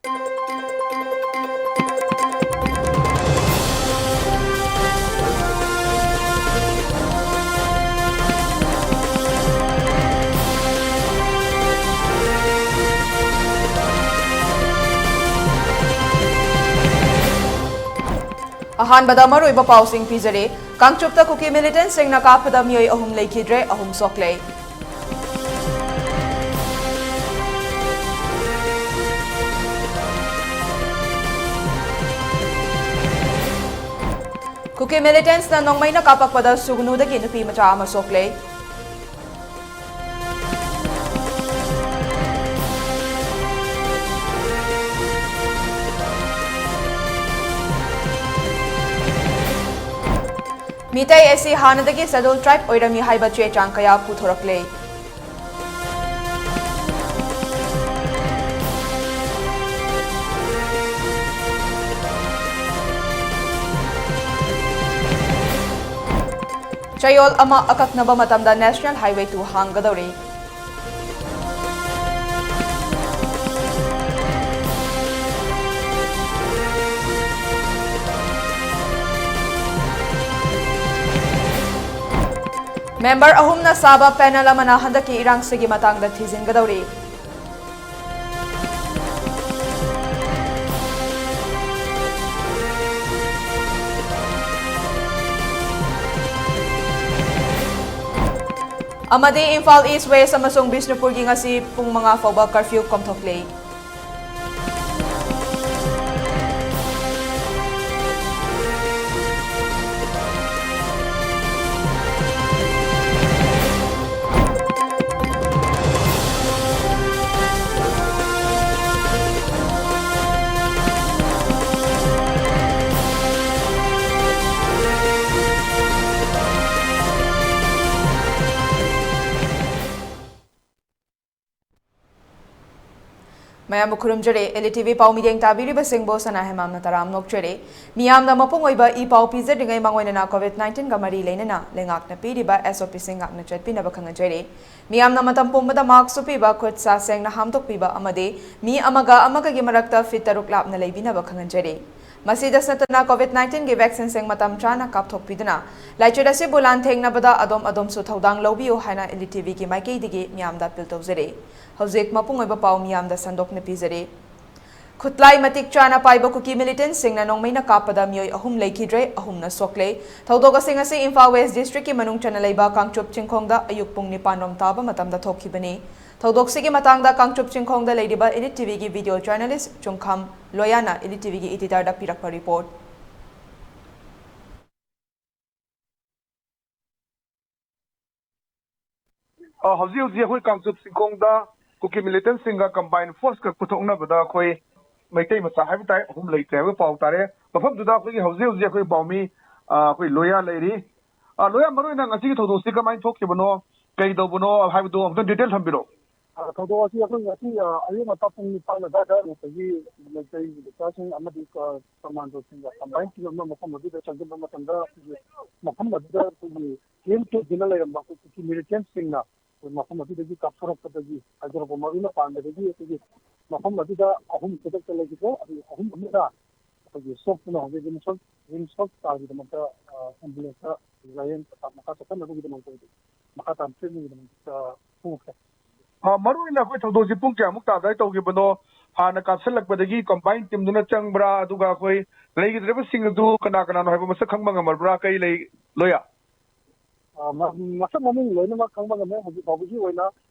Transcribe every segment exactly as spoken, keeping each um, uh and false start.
ꯑꯍꯥꯟꯕꯗ ꯃꯔꯨꯑꯣꯏꯕ ꯄꯥꯎꯁꯤꯡ ꯄꯤꯖꯔꯤ꯫ ꯀꯥꯡꯆꯨꯞꯇ ꯀꯨꯀꯤ ꯃꯤꯂꯤꯇꯦꯟꯠꯁꯤꯡꯅ ꯀꯥꯞꯄꯗ ꯃꯤꯑꯣꯏ ꯑꯍꯨꯝ ꯂꯩꯈꯤꯗ꯭ꯔꯦ, ꯑꯍꯨꯝ ꯁꯣꯛꯂꯦ꯫ ꯀꯨꯀꯤ ꯃꯤꯂꯤꯇꯦꯟꯠꯁꯅ ꯅꯣꯡꯃꯩꯅ ꯀꯥꯞꯄꯛꯄꯗ ꯁꯨꯒꯅꯨꯗꯒꯤ ꯅꯨꯄꯤ ꯃꯆꯥ ꯑꯃ ꯁꯣꯛꯂꯦ꯫ ꯃꯤꯇꯩ ꯑꯁꯤ ꯍꯥꯟꯅꯗꯒꯤ Scheduled Tribe ꯑꯣꯏꯔꯝꯃꯤ ꯍꯥꯏꯕ ꯆꯦ ꯆꯥꯡ ꯀꯌꯥ ꯄꯨꯊꯣꯔꯛꯂꯦ꯫ ꯆꯌꯣꯜ ꯑꯃ ꯑꯀꯛꯅꯕ ꯃꯇꯝꯗ National Highway two ꯍꯥꯡꯒꯗꯧꯔꯤ꯫ ꯃꯦꯝꯕꯔ ꯑꯍꯨꯝꯅ ꯁꯥꯕ ꯄꯦꯅꯦꯜ ꯑꯃꯅ ꯍꯟꯗꯛꯀꯤ ꯏꯔꯥꯡꯁꯤꯒꯤ ꯃꯇꯥꯡꯗ ꯊꯤꯖꯤꯟꯒꯗꯧꯔꯤ꯫ ꯑꯃꯗꯤ ꯏꯝꯐꯥꯜ ꯏꯁ꯭ꯠ, ꯋꯦꯁ꯭ꯠ ꯑꯃꯁꯨꯡ ꯕꯤꯁꯅꯨꯄꯨꯔꯒꯤ ꯉꯁꯤ ꯄꯨꯡ ꯃꯉꯥ ꯐꯥꯎꯕ ꯀꯔꯐ꯭ꯌꯨ ꯀꯣꯝꯊꯣꯛꯂꯦ꯫ ꯃꯌꯥꯝꯕꯨ ꯈꯨꯔꯨꯝꯖꯔꯤ꯫ ꯑꯦꯜ ꯏ ꯇꯤ ꯚꯤ ꯄꯥꯎ ꯃꯤꯠꯌꯦꯡ ꯇꯥꯕꯤꯔꯤꯕꯁꯤꯡꯕꯨ ꯁꯅꯥ ꯍꯦꯃꯥꯝꯅ ꯇꯔꯥꯝ ꯅꯣꯛꯆꯔꯤ꯫ ꯃꯤꯌꯥꯝꯅ ꯃꯄꯨꯡ ꯑꯣꯏꯕ ꯏ ꯄꯥꯎ ꯄꯤꯖꯗ꯭ꯔꯤꯉꯩ ꯃꯥꯡꯑꯣꯏꯅꯅ ꯀꯣꯚꯤꯗ ꯅꯥꯏꯟꯇꯤꯟꯒ ꯃꯔꯤ ꯂꯩꯅꯅ ꯂꯩꯉꯥꯛꯅ ꯄꯤꯔꯤꯕ ꯑꯦꯁ ꯑꯣ ꯄꯤꯁꯤꯡ ꯉꯥꯛꯅ ꯆꯠꯄꯤꯅꯕ ꯈꯪꯍꯟꯖꯔꯤ꯫ ꯃꯤꯌꯥꯝꯅ ꯃꯇꯝ ꯄꯨꯝꯕꯗ ꯃꯥꯛꯁ ꯎꯞꯄꯤꯕ, ꯈꯨꯠ ꯁꯥ ꯁꯦꯡꯅ ꯍꯥꯝꯗꯣꯛꯄꯤꯕ ꯑꯃꯗꯤ ꯃꯤ ꯑꯃꯒ ꯑꯃꯒꯒꯤ ꯃꯔꯛꯇ ꯐꯤꯠ ꯇꯔꯨꯛ ꯂꯥꯞꯅ ꯂꯩꯕꯤꯅꯕ ꯈꯪꯍꯟꯖꯔꯤ꯫ ꯃꯁꯤꯗꯁꯨ ꯅꯠꯇꯅ ꯀꯣꯚꯤꯗ ꯅꯥꯏꯟꯇꯤꯟꯒꯤ ꯚꯦꯛꯁꯤꯟꯁꯤꯡ ꯃꯇꯝ ꯆꯥꯅ ꯀꯥꯞꯊꯣꯛꯄꯤꯗꯨꯅ ꯂꯥꯏꯆꯠ ꯑꯁꯤꯕꯨ ꯂꯥꯟꯊꯦꯡꯅꯕꯗ ꯑꯗꯣꯝ ꯑꯗꯣꯝꯁꯨ ꯊꯧꯗꯥꯡ ꯂꯧꯕꯤꯌꯨ ꯍꯥꯏꯅ ꯑꯦꯜ ꯏ ꯇꯤ ꯚꯤꯒꯤ ꯃꯥꯏꯀꯩꯗꯒꯤ ꯃꯤꯌꯥꯝꯗ ꯑꯄꯤꯜ ꯇꯧꯖꯔꯤ꯫ ꯍꯧꯖꯤꯛ ꯃꯄꯨꯡ ꯑꯣꯏꯕ ꯄꯥꯎ ꯃꯤꯌꯥꯝꯗ ꯁꯟꯗꯣꯛꯅ ꯄꯤꯖꯔꯤ꯫ ꯈꯨꯠꯂꯥꯏ ꯃꯇꯤꯛ ꯆꯥꯅ ꯄꯥꯏꯕ ꯀꯨꯀꯤ ꯃꯤꯂꯤꯇꯦꯟꯁꯤꯡꯅ ꯅꯣꯡꯃꯩꯅ ꯀꯥꯞꯄꯗ ꯃꯤꯑꯣꯏ ꯑꯍꯨꯝ ꯂꯩꯈꯤꯗ꯭ꯔꯦ, ꯑꯍꯨꯝꯅ ꯁꯣꯛꯂꯦ꯫ ꯊꯧꯗꯣꯛ ꯑꯁꯤꯡ ꯑꯁꯤ ꯏꯝꯐꯥꯜ ꯋꯦꯁ ꯗꯤꯁꯇ꯭ꯔꯤꯛꯀꯤ ꯃꯅꯨꯡ ꯆꯟꯅ ꯂꯩꯕ ꯀꯥꯡꯆꯨꯞ ꯆꯤꯡꯈꯣꯡꯗ ꯑꯌꯨꯛ ꯄꯨꯡ ꯅꯤꯄꯥꯟ ꯔꯣꯝ ꯇꯥꯕ ꯃꯇꯝꯗ ꯊꯣꯛꯈꯤꯕꯅꯤ꯫ ꯊꯧꯗꯣꯛꯁꯤꯒꯤ ꯃꯇꯥꯡꯗ ꯀꯥꯡꯆꯨꯞ ꯆꯤꯡꯈꯣꯡꯗ ꯂꯩꯔꯤꯕ ꯏꯂꯤꯠ ꯇꯤꯚꯤꯒꯤ ꯚꯤꯗꯤꯑꯣ ꯖꯔꯅꯦꯂꯤꯁ ꯆꯨꯡꯈꯥꯝ ꯂꯣꯌꯥꯅ ꯏꯂꯤꯠ ꯇꯤꯚꯤꯒꯤ ꯏꯗꯤꯇꯔꯗ ꯄꯤꯔꯛꯄ ꯔꯤꯄꯣꯔꯠ꯫ ꯑ, ꯍꯧꯖꯤꯛ ꯍꯧꯖꯤꯛ ꯑꯩꯈꯣꯏ ꯀꯥꯡꯆꯨꯞ ꯆꯤꯡꯈꯣꯡꯗ ꯀꯨꯀꯤ ꯃꯤꯂꯤꯇꯦꯟꯁꯤꯡꯒ ꯀꯝꯕꯥꯏꯟ ꯐꯣꯔꯁꯀ ꯈꯨꯠꯊꯣꯛꯅꯕꯗ ꯑꯩꯈꯣꯏ ꯃꯩꯇꯩ ꯃꯆꯥ ꯍꯥꯏꯕ ꯇꯥꯏ, ꯑꯍꯨꯝ ꯂꯩꯇ꯭ꯔꯦ ꯍꯥꯏꯕ ꯄꯥꯎ ꯇꯥꯔꯦ꯫ ꯃꯐꯝꯗꯨꯗ ꯑꯩꯈꯣꯏꯒꯤ ꯍꯧꯖꯤꯛ ꯍꯧꯖꯤꯛ ꯑꯩꯈꯣꯏ ꯄꯥꯎꯃꯤ, ꯑ, ꯑꯩꯈꯣꯏ ꯂꯣꯌꯥ ꯂꯩꯔꯤ꯫ ꯑ, ꯂꯣꯌꯥ, ꯃꯔꯨ ꯑꯣꯏꯅ ꯉꯁꯤꯒꯤ ꯊꯧꯗꯣꯛꯁꯤ ꯀꯃꯥꯏꯅ ꯊꯣꯛꯈꯤꯕꯅꯣ, ꯀꯩꯗꯧꯕꯅꯣ ꯍꯥꯏꯕꯗꯨ ꯑꯃꯨꯛꯇꯪ ꯗꯤꯇꯦꯜ ꯊꯝꯕꯤꯔꯛꯑꯣ꯫ ꯑ, ꯊꯧꯗꯣꯛ ꯑꯁꯤ ꯑꯩꯈꯣꯏ ꯉꯁꯤ, ꯑ, ꯑꯌꯨꯛ ꯉꯟꯇꯥ ꯄꯨꯡ ꯅꯤꯄꯥꯟ ꯑꯗꯨꯋꯥꯏꯗ ꯉꯁꯥꯏꯒꯤ ꯃꯩꯇꯩ ꯃꯆꯥꯁꯤꯡ ꯑꯃꯗꯤ, ꯑ, ꯀꯃꯥꯟꯗꯣꯁꯤꯡꯒ ꯀꯝꯕꯥꯏꯟ ꯇꯤꯝ ꯑꯃ ꯃꯐꯝ ꯑꯗꯨꯗ ꯆꯪꯁꯤꯟꯕ ꯃꯇꯝꯗ ꯑꯩꯈꯣꯏꯒꯤ ꯃꯐꯝ ꯑꯗꯨꯗ ꯑꯩꯈꯣꯏꯒꯤ ꯀꯦꯝ ꯇꯧꯗꯨꯅ ꯂꯩꯔꯝꯕ ꯑꯩꯈꯣꯏ ꯀꯨꯀꯤ ꯃꯤꯂꯤꯇꯦꯟꯁꯤꯡꯅ ꯑꯩꯈꯣꯏ ꯃꯐꯝ ꯑꯗꯨꯗꯒꯤ ꯀꯥꯞꯊꯣꯔꯛꯄꯗꯒꯤ, ꯍꯥꯏꯗꯣꯔꯛꯄ ꯃꯔꯨꯅ ꯄꯥꯟꯕꯗꯒꯤ ꯑꯩꯈꯣꯏꯒꯤ ꯃꯐꯝ ꯑꯗꯨꯗ ꯑꯍꯨꯝ ꯈꯨꯗꯛꯇ ꯂꯩꯈꯤꯗ꯭ꯔꯦ꯫ ꯑꯗꯨꯒ ꯑꯍꯨꯝ ꯑꯃꯅ ꯑꯩꯈꯣꯏꯒꯤ ꯁꯣꯛꯇꯨꯅ ꯍꯧꯖꯤꯛ ꯔꯤꯝꯁ ꯍꯣꯁ-, ꯔꯤꯝꯁ ꯍꯣꯁꯄꯤꯇꯥꯜꯒꯤꯗꯃꯛꯇ, ꯑ, ꯑꯦꯝꯕꯨꯂꯦꯟꯁꯇ ꯂꯥꯌꯦꯡ ꯃꯈꯥ ꯆꯠꯊꯅꯕꯒꯤꯗꯃꯛꯇ ꯍꯧꯖꯤꯛ ꯃꯈꯥ ꯇꯥꯅ ꯇ꯭ꯔꯤꯠꯃꯦꯟꯒꯤꯗꯃꯛꯇ ꯄꯨꯈ꯭ꯔꯦ꯫ ꯑ, ꯃꯔꯨ ꯑꯣꯏꯅ ꯑꯩꯈꯣꯏ ꯊꯧꯗꯣꯛꯁꯤ ꯄꯨꯡ ꯀꯌꯥꯃꯨꯛ ꯇꯥꯗꯥꯏ ꯇꯧꯈꯤꯕꯅꯣ? ꯍꯥꯟꯅ ꯀꯥꯞꯁꯤꯜꯂꯛꯄꯗꯒꯤ ꯀꯝꯕꯥꯏꯟ ꯇꯤꯝꯗꯨꯅ ꯆꯪꯕ꯭ꯔꯥ? ꯑꯗꯨꯒ ꯑꯩꯈꯣꯏ ꯂꯩꯈꯤꯗ꯭ꯔꯕꯁꯤꯡ ꯑꯗꯨ ꯀꯅꯥ ꯀꯅꯥꯅꯣ ꯍꯥꯏꯕ ꯃꯁꯛ ꯈꯪꯕ ꯉꯝꯃꯕ꯭ꯔꯥ? ꯀꯩ ꯂꯩ, ꯂꯣꯌꯥ? ꯑ, ꯃ-, ꯃꯁꯛ ꯃꯃꯤꯡ ꯂꯣꯏꯅꯃꯛ ꯈꯪꯕ ꯉꯝꯃꯦ꯫ ꯍꯧꯖꯤꯛ ꯐꯥꯎꯕꯒꯤ ꯑꯣꯏꯅ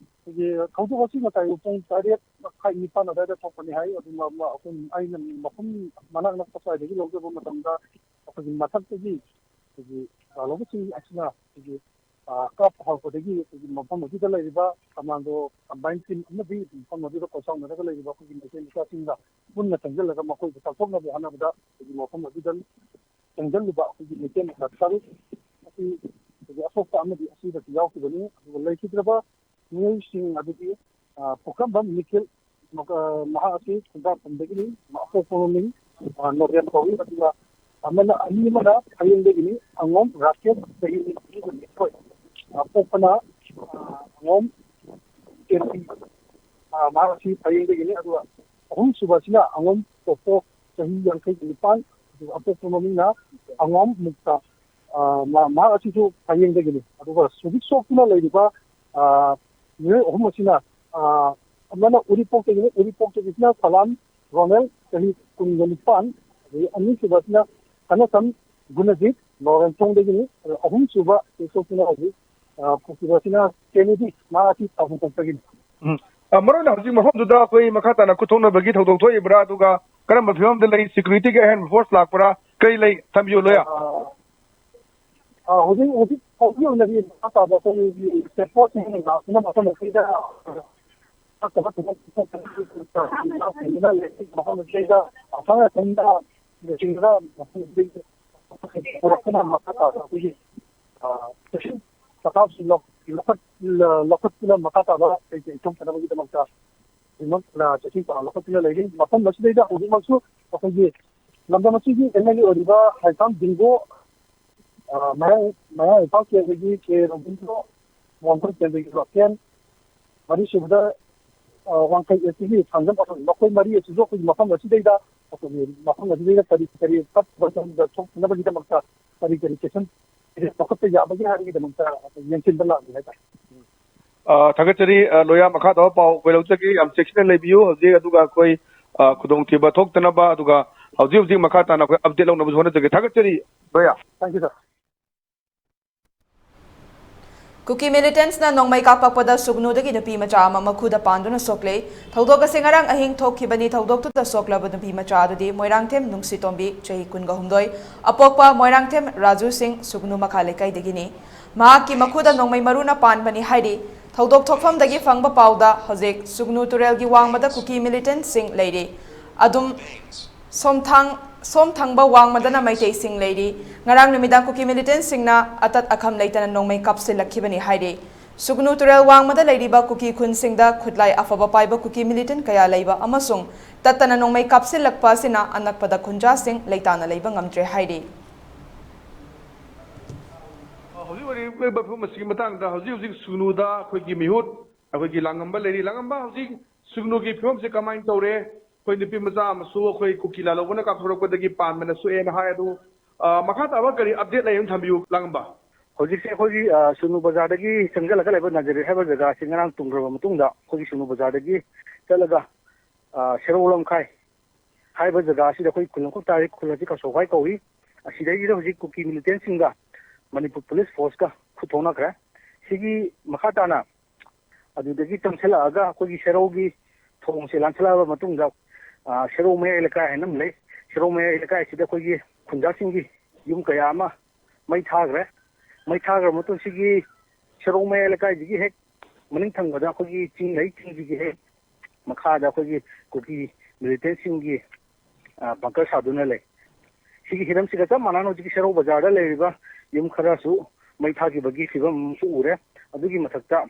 ꯑꯩꯈꯣꯏꯒꯤ ꯊꯧꯗꯣꯛ ꯑꯁꯤ ꯉꯁꯥꯏ ꯄꯨꯡ ꯇꯔꯦꯠ ꯃꯈꯥꯏ, ꯅꯤꯄꯥꯟ ꯑꯗꯨꯋꯥꯏꯗ ꯊꯣꯛꯄꯅꯤ ꯍꯥꯏ꯫ ꯑꯗꯨ ꯃ-, ꯃ-, ꯑꯩꯈꯣꯏ, ꯑꯩꯅ ꯃꯐꯝ ꯃꯅꯥꯛ ꯅꯛꯄ ꯁ꯭ꯋꯥꯏꯗꯒꯤ ꯂꯧꯖꯕ ꯃꯇꯝꯗ ꯑꯩꯈꯣꯏꯒꯤ ꯃꯊꯛꯇꯒꯤ ꯑꯩꯈꯣꯏꯒꯤ ꯂꯥꯜꯍꯧꯕꯁꯤꯡ ꯑꯁꯤꯅ ꯑꯩꯈꯣꯏꯒꯤ, ꯑ, ꯀꯥꯞꯄ ꯍꯧꯔꯛꯄꯗꯒꯤ ꯑꯩꯈꯣꯏꯒꯤ ꯃꯐꯝ ꯑꯁꯤꯗ ꯂꯩꯔꯤꯕ ꯀꯃꯥꯟꯗꯣ ꯀꯝꯕꯥꯏꯟ ꯇꯤꯝ ꯑꯃꯗꯤ ꯃꯐꯝ ꯑꯗꯨꯗ ꯀꯣꯏꯁꯥꯎꯅꯔꯒ ꯂꯩꯔꯤꯕ ꯑꯩꯈꯣꯏꯒꯤ ꯃꯩꯇꯩ ꯃꯆꯥꯁꯤꯡꯒ ꯄꯨꯟꯅ ꯆꯪꯁꯤꯜꯂꯒ ꯃꯈꯣꯏꯕꯨ ꯇꯛꯊꯣꯛꯅꯕ ꯍꯣꯠꯅꯕꯗ ꯑꯩꯈꯣꯏꯒꯤ ꯃꯐꯝ ꯑꯗꯨꯗ ꯆꯪꯁꯤꯜꯂꯤꯕ ꯑꯩꯈꯣꯏꯒꯤ ꯃꯩꯇꯩ ꯃꯆꯥ ꯇꯔꯨꯛ ꯑꯁꯤ ꯑꯩꯈꯣꯏꯒꯤ ꯑꯁꯣꯛꯄ ꯑꯃꯗꯤ ꯑꯁꯤꯕꯁꯨ ꯌꯥꯎꯈꯤꯕꯅꯤ꯫ ꯑꯗꯨꯒ ꯂꯩꯈꯤꯗ꯭ꯔꯕ ꯃꯤꯑꯣꯏꯁꯤꯡ ꯑꯗꯨꯗꯤ, ꯑ, ꯄꯨꯈ꯭ꯔꯝꯕꯝ ꯅꯤꯈꯤꯜ, ꯃꯍꯥꯛ ꯑꯁꯤ ꯈꯨꯟꯗ꯭ꯔꯥꯛꯄꯝꯗꯒꯤꯅꯤ꯫ ꯑꯄꯣꯛꯄ ꯃꯃꯤꯡ, ꯑ, ꯅꯣꯔꯦꯟ ꯀꯧꯏ꯫ ꯑꯗꯨꯒ ꯑꯃꯅ, ꯑꯅꯤ ꯑꯃꯅ ꯐꯌꯦꯡꯗꯒꯤꯅꯤ, ꯑꯉꯣꯝ ꯔꯥꯀꯦꯁ, ꯆꯍꯤ ꯅꯤꯐꯨꯒ ꯅꯤꯊꯣꯏ꯫ ꯑꯄꯣꯛꯄꯅ, ꯑ, ꯑꯉꯣꯝ ꯀꯦꯟꯇꯤ, ꯑ, ꯃꯍꯥꯛ ꯑꯁꯤ ꯐꯌꯦꯡꯗꯒꯤꯅꯤ꯫ ꯑꯗꯨꯒ ꯑꯍꯨꯝꯁꯨꯕ ꯑꯁꯤꯅ ꯑꯉꯣꯝ ꯄꯣꯄꯣ, ꯆꯍꯤ ꯌꯥꯡꯈꯩꯒ ꯅꯤꯄꯥꯟ꯫ ꯑꯗꯨꯒ ꯑꯄꯣꯛꯄ ꯃꯃꯤꯡꯅ ꯑꯉꯣꯝ ꯃꯨꯛꯇ꯫ ꯑ, ꯃꯍꯥꯛ ꯑꯁꯤꯁꯨ ꯐꯌꯦꯡꯗꯒꯤꯅꯤ꯫ ꯑꯗꯨꯒ ꯍꯧꯖꯤꯛ ꯁꯣꯛꯇꯨꯅ ꯂꯩꯔꯤꯕ, ꯑ, ꯃꯤꯑꯣꯏ ꯑꯍꯨꯝ ꯑꯁꯤꯅ, ꯑ, ꯑꯃꯅ ꯎꯔꯤꯄꯣꯛꯇꯒꯤꯅꯤ꯫ ꯎꯔꯤꯄꯣꯛꯇꯒꯤꯁꯤꯅ ꯁꯂꯥꯝ ꯔꯣꯅꯦꯜ, ꯆꯍꯤ ꯀꯨꯟꯒ ꯅꯤꯄꯥꯟ꯫ ꯑꯗꯒꯤ ꯑꯅꯤꯁꯨꯕꯁꯤꯅ ꯁꯅꯁꯝ ꯒꯨꯅꯖꯤꯠ, ꯂꯣꯔꯦꯟꯁꯣꯡꯗꯒꯤꯅꯤ꯫ ꯑꯗꯨꯒ ꯑꯍꯨꯝꯁꯨꯕ ꯁꯣꯛꯇꯨꯅ ꯍꯧꯖꯤꯛ, ꯑ, ꯄꯨꯈꯤꯕ ꯑꯁꯤꯅ ꯀꯦꯅꯦꯗꯤ, ꯃꯍꯥꯛ ꯑꯁꯤ ꯇꯥꯎꯊꯣꯛꯄꯒꯤꯅꯤ꯫ ꯎꯝ꯫ ꯑ, ꯃꯔꯨ ꯑꯣꯏꯅ ꯍꯧꯖꯤꯛ ꯃꯐꯝꯗꯨꯗ ꯑꯩꯈꯣꯏ ꯃꯈꯥ ꯇꯥꯅ ꯈꯨꯠꯊꯣꯛꯅꯕꯒꯤ ꯊꯧꯗꯣꯛ ꯊꯣꯛꯏꯕ꯭ꯔꯥ? ꯑꯗꯨꯒ ꯀꯔꯝꯕ ꯐꯤꯕꯝꯗ ꯂꯩ? ꯁꯦꯀ꯭ꯌꯨꯔꯤꯇꯤꯒꯤ ꯑꯍꯦꯟꯕ ꯐꯣꯔꯁ ꯂꯥꯛꯄ꯭ꯔꯥ? ꯀꯔꯤ ꯂꯩ? ꯊꯝꯕꯤꯌꯨ, ꯂꯣꯌꯥ꯫ ꯑ, ꯑ, ꯍꯧꯖꯤꯛ, ꯍꯧꯖꯤꯛ ꯐꯥꯎꯒꯤ ꯑꯣꯏꯅꯗꯤ ꯃꯈꯥ ꯇꯥꯕ ꯑꯩꯈꯣꯏꯒꯤ ꯁꯦ ꯐꯣꯔꯁꯁꯤꯡꯅ ꯂꯥꯛꯇꯨꯅ ꯃꯐꯝ ꯑꯁꯤꯗ ꯐꯠꯇꯕ ꯊꯕꯛ ꯃꯐꯝ ꯑꯁꯤꯗ ꯑꯐꯪ ꯑꯐꯪꯕ ꯂꯣꯏꯁꯤꯟꯗꯨꯅ ꯃꯐꯝ ꯑꯁꯤꯗ ꯄꯨꯔꯛꯇꯨꯅ ꯃꯈꯥ ꯇꯥꯕ ꯑꯩꯈꯣꯏꯒꯤ, ꯑ, ꯆꯦꯛꯁꯤꯟ ꯄꯊꯥꯞꯁꯤꯡ ꯂꯧ-, ꯂꯧꯈꯠ-, ꯂꯧꯈꯠꯇꯨꯅ ꯃꯈꯥ ꯇꯥꯕ ꯀꯩ ꯀꯩ ꯊꯣꯛꯇꯅꯕꯒꯤꯗꯃꯛꯇ ꯍꯧꯖꯤꯛꯃꯛ, ꯑ, ꯆꯦꯛꯁꯤꯟ ꯊꯧꯔꯥꯡ ꯂꯧꯈꯠꯇꯨꯅ ꯂꯩꯔꯤ꯫ ꯃꯐꯝ ꯑꯁꯤꯗꯩꯗ ꯍꯧꯖꯤꯛꯃꯛꯁꯨ ꯑꯩꯈꯣꯏꯒꯤ ꯂꯝꯗꯝ ꯑꯁꯤꯒꯤ ꯑꯦꯝ ꯑꯦꯜ ꯑꯦ ꯑꯣꯏꯔꯤꯕ ꯍꯩꯐꯥꯝ ꯗꯤꯡꯒꯣ, ꯑ, ꯃꯌꯥꯡ, ꯃꯌꯥꯡ ꯏꯝꯐꯥꯜ ꯀꯦꯟꯗ꯭ꯔꯒꯤ ꯀꯦ ꯔꯣꯕꯤꯟꯗ꯭ꯔꯣ, ꯋꯥꯡꯈꯩ ꯀꯦꯟꯗ꯭ꯔꯒꯤ ꯔꯣꯀꯦꯟ, ꯃꯔꯤꯁꯨꯕꯗ, ꯑ, ꯋꯥꯡꯈꯩ ꯑꯦꯁ ꯇꯤꯒꯤ ꯊꯥꯡꯖꯝ ꯄꯥꯎꯈꯣꯝ, ꯃꯈꯣꯏ ꯃꯔꯤ ꯑꯁꯤꯁꯨ ꯑꯩꯈꯣꯏꯒꯤ ꯃꯐꯝ ꯑꯁꯤꯗꯩꯗ, ꯑꯩꯈꯣꯏꯒꯤ ꯃꯐꯝ ꯑꯁꯤꯗꯩꯗ ꯀꯔꯤ ꯀꯔꯤ ꯐꯠꯇꯕ ꯊꯣꯛꯇꯅꯕꯒꯤꯗꯃꯛꯇ ꯀꯔꯤ ꯀꯔꯤ ꯆꯦꯛꯁꯤꯟ ꯂꯧꯈꯠꯄ ꯌꯥꯕꯒꯦ ꯍꯥꯏꯕꯒꯤꯗꯃꯛꯇ ꯌꯦꯡꯁꯤꯟꯕ ꯂꯥꯛꯂꯤ ꯍꯥꯏꯇꯥꯔꯦ꯫ ꯑ, ꯊꯥꯒꯠꯆꯔꯤ꯫ ꯑ, ꯂꯣꯌꯥ, ꯃꯈꯥ ꯇꯥꯕ ꯄꯥꯎ ꯑꯩꯈꯣꯏ ꯂꯧꯖꯒꯦ꯫ ꯌꯥꯝ ꯆꯦꯛꯁꯤꯟꯅ ꯂꯩꯕꯤꯌꯨ ꯍꯧꯖꯤꯛ, ꯑꯗꯨꯒ ꯑꯩꯈꯣꯏ, ꯑ, ꯈꯨꯗꯣꯡꯊꯤꯕ ꯊꯣꯛꯇꯅꯕ, ꯑꯗꯨꯒ ꯍꯧꯖꯤꯛ ꯍꯧꯖꯤꯛ ꯃꯈꯥ ꯇꯥꯅ ꯑꯩꯈꯣꯏ ꯑꯞꯗꯦꯠ ꯂꯧꯅꯕꯁꯨ ꯍꯣꯠꯅꯖꯒꯦ꯫ ꯊꯥꯒꯠꯆꯔꯤ, ꯂꯣꯌꯥ꯫ Thank you, sir. ꯀꯨꯀꯤ ꯃꯤꯂꯤꯇꯦꯟꯠꯁꯅ ꯅꯣꯡꯃꯩ ꯀꯥꯞꯄꯛꯄꯗ ꯁꯨꯒꯅꯨꯗꯒꯤ ꯅꯨꯄꯤ ꯃꯆꯥ ꯑꯃ ꯃꯈꯨꯗ ꯄꯥꯟꯗꯨꯅ ꯁꯣꯛꯂꯦ꯫ ꯊꯧꯗꯣꯛ ꯑꯁꯤ ꯉꯔꯥꯡ ꯑꯍꯤꯡ ꯊꯣꯛꯈꯤꯕꯅꯤ꯫ ꯊꯧꯗꯣꯛꯇꯨꯗ ꯁꯣꯛꯂꯕ ꯅꯨꯄꯤ ꯃꯆꯥ ꯑꯗꯨꯗꯤ ꯃꯣꯏꯔꯥꯡꯊꯦꯝ ꯅꯨꯡꯁꯤꯇꯣꯝꯕꯤ, ꯆꯍꯤ ꯀꯨꯟꯒ ꯍꯨꯝꯗꯣꯏ, ꯑꯄꯣꯛꯄ ꯃꯣꯏꯔꯥꯡꯊꯦꯝ ꯔꯥꯖꯨ ꯁꯤꯡ, ꯁꯨꯒꯅꯨ ꯃꯈꯥ ꯂꯩꯀꯥꯏꯗꯒꯤꯅꯤ꯫ ꯃꯍꯥꯛꯀꯤ ꯃꯈꯨꯗ ꯅꯣꯡꯃꯩ ꯃꯔꯨꯅ ꯄꯥꯟꯕꯅꯤ ꯍꯥꯏꯔꯤ꯫ ꯊꯧꯗꯣꯛ ꯊꯣꯛꯐꯝꯗꯒꯤ ꯐꯪꯕ ꯄꯥꯎꯗ ꯍꯧꯖꯤꯛ ꯁꯨꯒꯅꯨ ꯇꯨꯔꯦꯜꯒꯤ ꯋꯥꯡꯃꯗ ꯀꯨꯀꯤ ꯃꯤꯂꯤꯇꯦꯟꯠꯁꯤꯡ ꯂꯩꯔꯤ꯫ ꯑꯗꯨꯝ ꯁꯣꯝꯊꯥꯡ-, ꯁꯣꯝ ꯊꯪꯕ ꯋꯥꯡꯃꯗꯅ ꯃꯩꯇꯩꯁꯤꯡ ꯂꯩꯔꯤ꯫ ꯉꯔꯥꯡ ꯅꯨꯃꯤꯗꯥꯡ ꯀꯨꯀꯤ ꯃꯤꯂꯤꯇꯦꯟꯠꯁꯤꯡꯅ ꯑꯇꯠ ꯑꯈꯝ ꯂꯩꯇꯅ ꯅꯣꯡꯃꯩ ꯀꯥꯞꯁꯤꯜꯂꯛꯈꯤꯕꯅꯤ ꯍꯥꯏꯔꯤ꯫ ꯁꯨꯒꯅꯨ ꯇꯨꯔꯦꯜ ꯋꯥꯡꯃꯗ ꯂꯩꯔꯤꯕ ꯀꯨꯀꯤ ꯈꯨꯟꯁꯤꯡꯗ ꯈꯨꯠꯂꯥꯏ ꯑꯐꯕ ꯄꯥꯏꯕ ꯀꯨꯀꯤ ꯃꯤꯂꯤꯇꯦꯟ ꯀꯌꯥ ꯂꯩꯕ ꯑꯃꯁꯨꯡ ꯇꯠꯇꯅ ꯅꯣꯡꯃꯩ ꯀꯥꯞꯁꯤꯜꯂꯛꯄ ꯑꯁꯤꯅ ꯑꯅꯛꯄꯗ ꯈꯨꯟꯖꯥꯁꯤꯡ ꯂꯩꯇꯥꯅ ꯂꯩꯕ ꯉꯝꯗ꯭ꯔꯦ ꯍꯥꯏꯔꯤ꯫ ꯍꯧꯖꯤꯛ ꯑꯣꯏꯔꯤꯕ ꯐꯤꯕꯝ ꯑꯁꯤꯒꯤ ꯃꯇꯥꯡꯗ ꯍꯧꯖꯤꯛ ꯍꯧꯖꯤꯛ ꯁꯨꯒꯅꯨꯗ ꯑꯩꯈꯣꯏꯒꯤ ꯃꯤꯍꯨꯠ, ꯑꯩꯈꯣꯏꯒꯤ ꯂꯥꯡꯉꯝꯕ ꯂꯩꯔꯤ꯫ ꯂꯥꯡꯉꯝꯕ, ꯍꯧꯖꯤꯛ ꯁꯨꯒꯅꯨꯒꯤ ꯐꯤꯕꯝꯁꯦ ꯀꯃꯥꯏꯅ ꯇꯧꯔꯦ? ꯑꯩꯈꯣꯏ ꯅꯨꯄꯤ ꯃꯆꯥ ꯑꯃꯁꯨ ꯑꯩꯈꯣꯏ ꯀꯨꯀꯤ ꯂꯥꯂꯧꯕꯅ ꯀꯥꯞꯊꯣꯔꯛꯄꯗꯒꯤ ꯄꯥꯟꯕꯅ ꯁꯣꯛꯑꯦꯅ ꯍꯥꯏ꯫ ꯑꯗꯨ, ꯑ, ꯃꯈꯥ ꯇꯥꯕ ꯀꯔꯤ update ꯂꯩ ꯑꯃ ꯊꯝꯕꯤꯌꯨ, ꯂꯥꯡꯉꯝꯕ꯫ ꯍꯧꯖꯤꯛꯁꯦ ꯑꯩꯈꯣꯏꯒꯤ, ꯑ, ꯁꯨꯒꯅꯨ ꯕꯖꯥꯔꯗꯒꯤ ꯆꯪꯁꯤꯜꯂꯒ ꯂꯩꯕ ꯅꯥꯖꯔꯦꯠ ꯍꯥꯏꯕ ꯖꯒꯥꯁꯤ ꯉꯔꯥꯡ ꯇꯨꯝꯈ꯭ꯔꯕ ꯃꯇꯨꯡꯗ ꯑꯩꯈꯣꯏꯒꯤ ꯁꯨꯒꯅꯨ ꯕꯖꯥꯔꯗꯒꯤ ꯆꯠꯂꯒ, ꯑ, ꯁꯦꯔꯧ ꯂꯝꯈꯥꯏ ꯍꯥꯏꯕ ꯖꯒꯥ ꯑꯁꯤꯗ ꯑꯩꯈꯣꯏ ꯈꯨꯜ ꯑꯃꯈꯛ ꯇꯥꯔꯤ, ꯈꯨꯜ ꯑꯁꯤ ꯀꯁꯣꯛꯈꯥꯏ ꯀꯧꯏ꯫ ꯑꯁꯤꯗꯩꯁꯤꯗ ꯍꯧꯖꯤꯛ ꯀꯨꯀꯤ ꯃꯤꯂꯤꯇꯦꯟꯁꯤꯡꯒ ꯃꯅꯤꯄꯨꯔ ꯄꯨꯂꯤꯁ ꯐꯣꯔꯁꯀ ꯈꯨꯠ ꯊꯣꯛꯅꯈ꯭ꯔꯦ꯫ ꯁꯤꯒꯤ ꯃꯈꯥ ꯇꯥꯅ ꯑꯗꯨꯗꯒꯤ ꯆꯪꯁꯤꯜꯂꯛꯑꯒ ꯑꯩꯈꯣꯏꯒꯤ ꯁꯦꯔꯧꯒꯤ ꯊꯣꯡꯁꯦ ꯂꯥꯟꯁꯤꯜꯂꯛꯑꯕ ꯃꯇꯨꯡꯗ, ꯑ, ꯁꯦꯔꯧ ꯃꯌꯥꯏ ꯂꯩꯀꯥꯏ ꯍꯥꯏꯅ ꯑꯃ ꯂꯩ꯫ ꯁꯦꯔꯧ ꯃꯌꯥꯏ ꯂꯩꯀꯥꯏꯁꯤꯗ ꯑꯩꯈꯣꯏꯒꯤ ꯈꯨꯟꯖꯥꯁꯤꯡꯒꯤ ꯌꯨꯝ ꯀꯌꯥ ꯑꯃ ꯃꯩ ꯊꯥꯈ꯭ꯔꯦ꯫ ꯃꯩ ꯊꯥꯈ꯭ꯔꯕ ꯃꯇꯨꯡ ꯁꯤꯒꯤ ꯁꯦꯔꯧ ꯃꯌꯥꯏ ꯂꯩꯀꯥꯏꯁꯤꯒꯤ ꯍꯦꯛ ꯃꯅꯤꯡ ꯊꯪꯕꯗ ꯑꯩꯈꯣꯏꯒꯤ ꯆꯤꯡ ꯂꯩ, ꯆꯤꯡꯁꯤꯒꯤ ꯍꯦꯛ ꯃꯈꯥꯗ ꯑꯩꯈꯣꯏꯒꯤ ꯀꯨꯀꯤ ꯃꯤꯂꯤꯇꯦꯟꯁꯤꯡꯒꯤ, ꯑ, ꯕꯪꯀꯔ ꯁꯥꯗꯨꯅ ꯂꯩ꯫ ꯁꯤꯒꯤ ꯍꯤꯔꯝꯁꯤꯒ ꯆꯞ ꯃꯥꯟꯅꯅ ꯍꯧꯖꯤꯛꯀꯤ ꯁꯦꯔꯧ ꯕꯖꯥꯔꯗ ꯂꯩꯔꯤꯕ ꯌꯨꯝ ꯈꯔꯁꯨ ꯃꯩ ꯊꯥꯈꯤꯕꯒꯤ ꯐꯤꯕꯝ ꯑꯃꯁꯨ ꯎꯔꯦ꯫ ꯑꯗꯨꯒꯤ ꯃꯊꯛꯇ,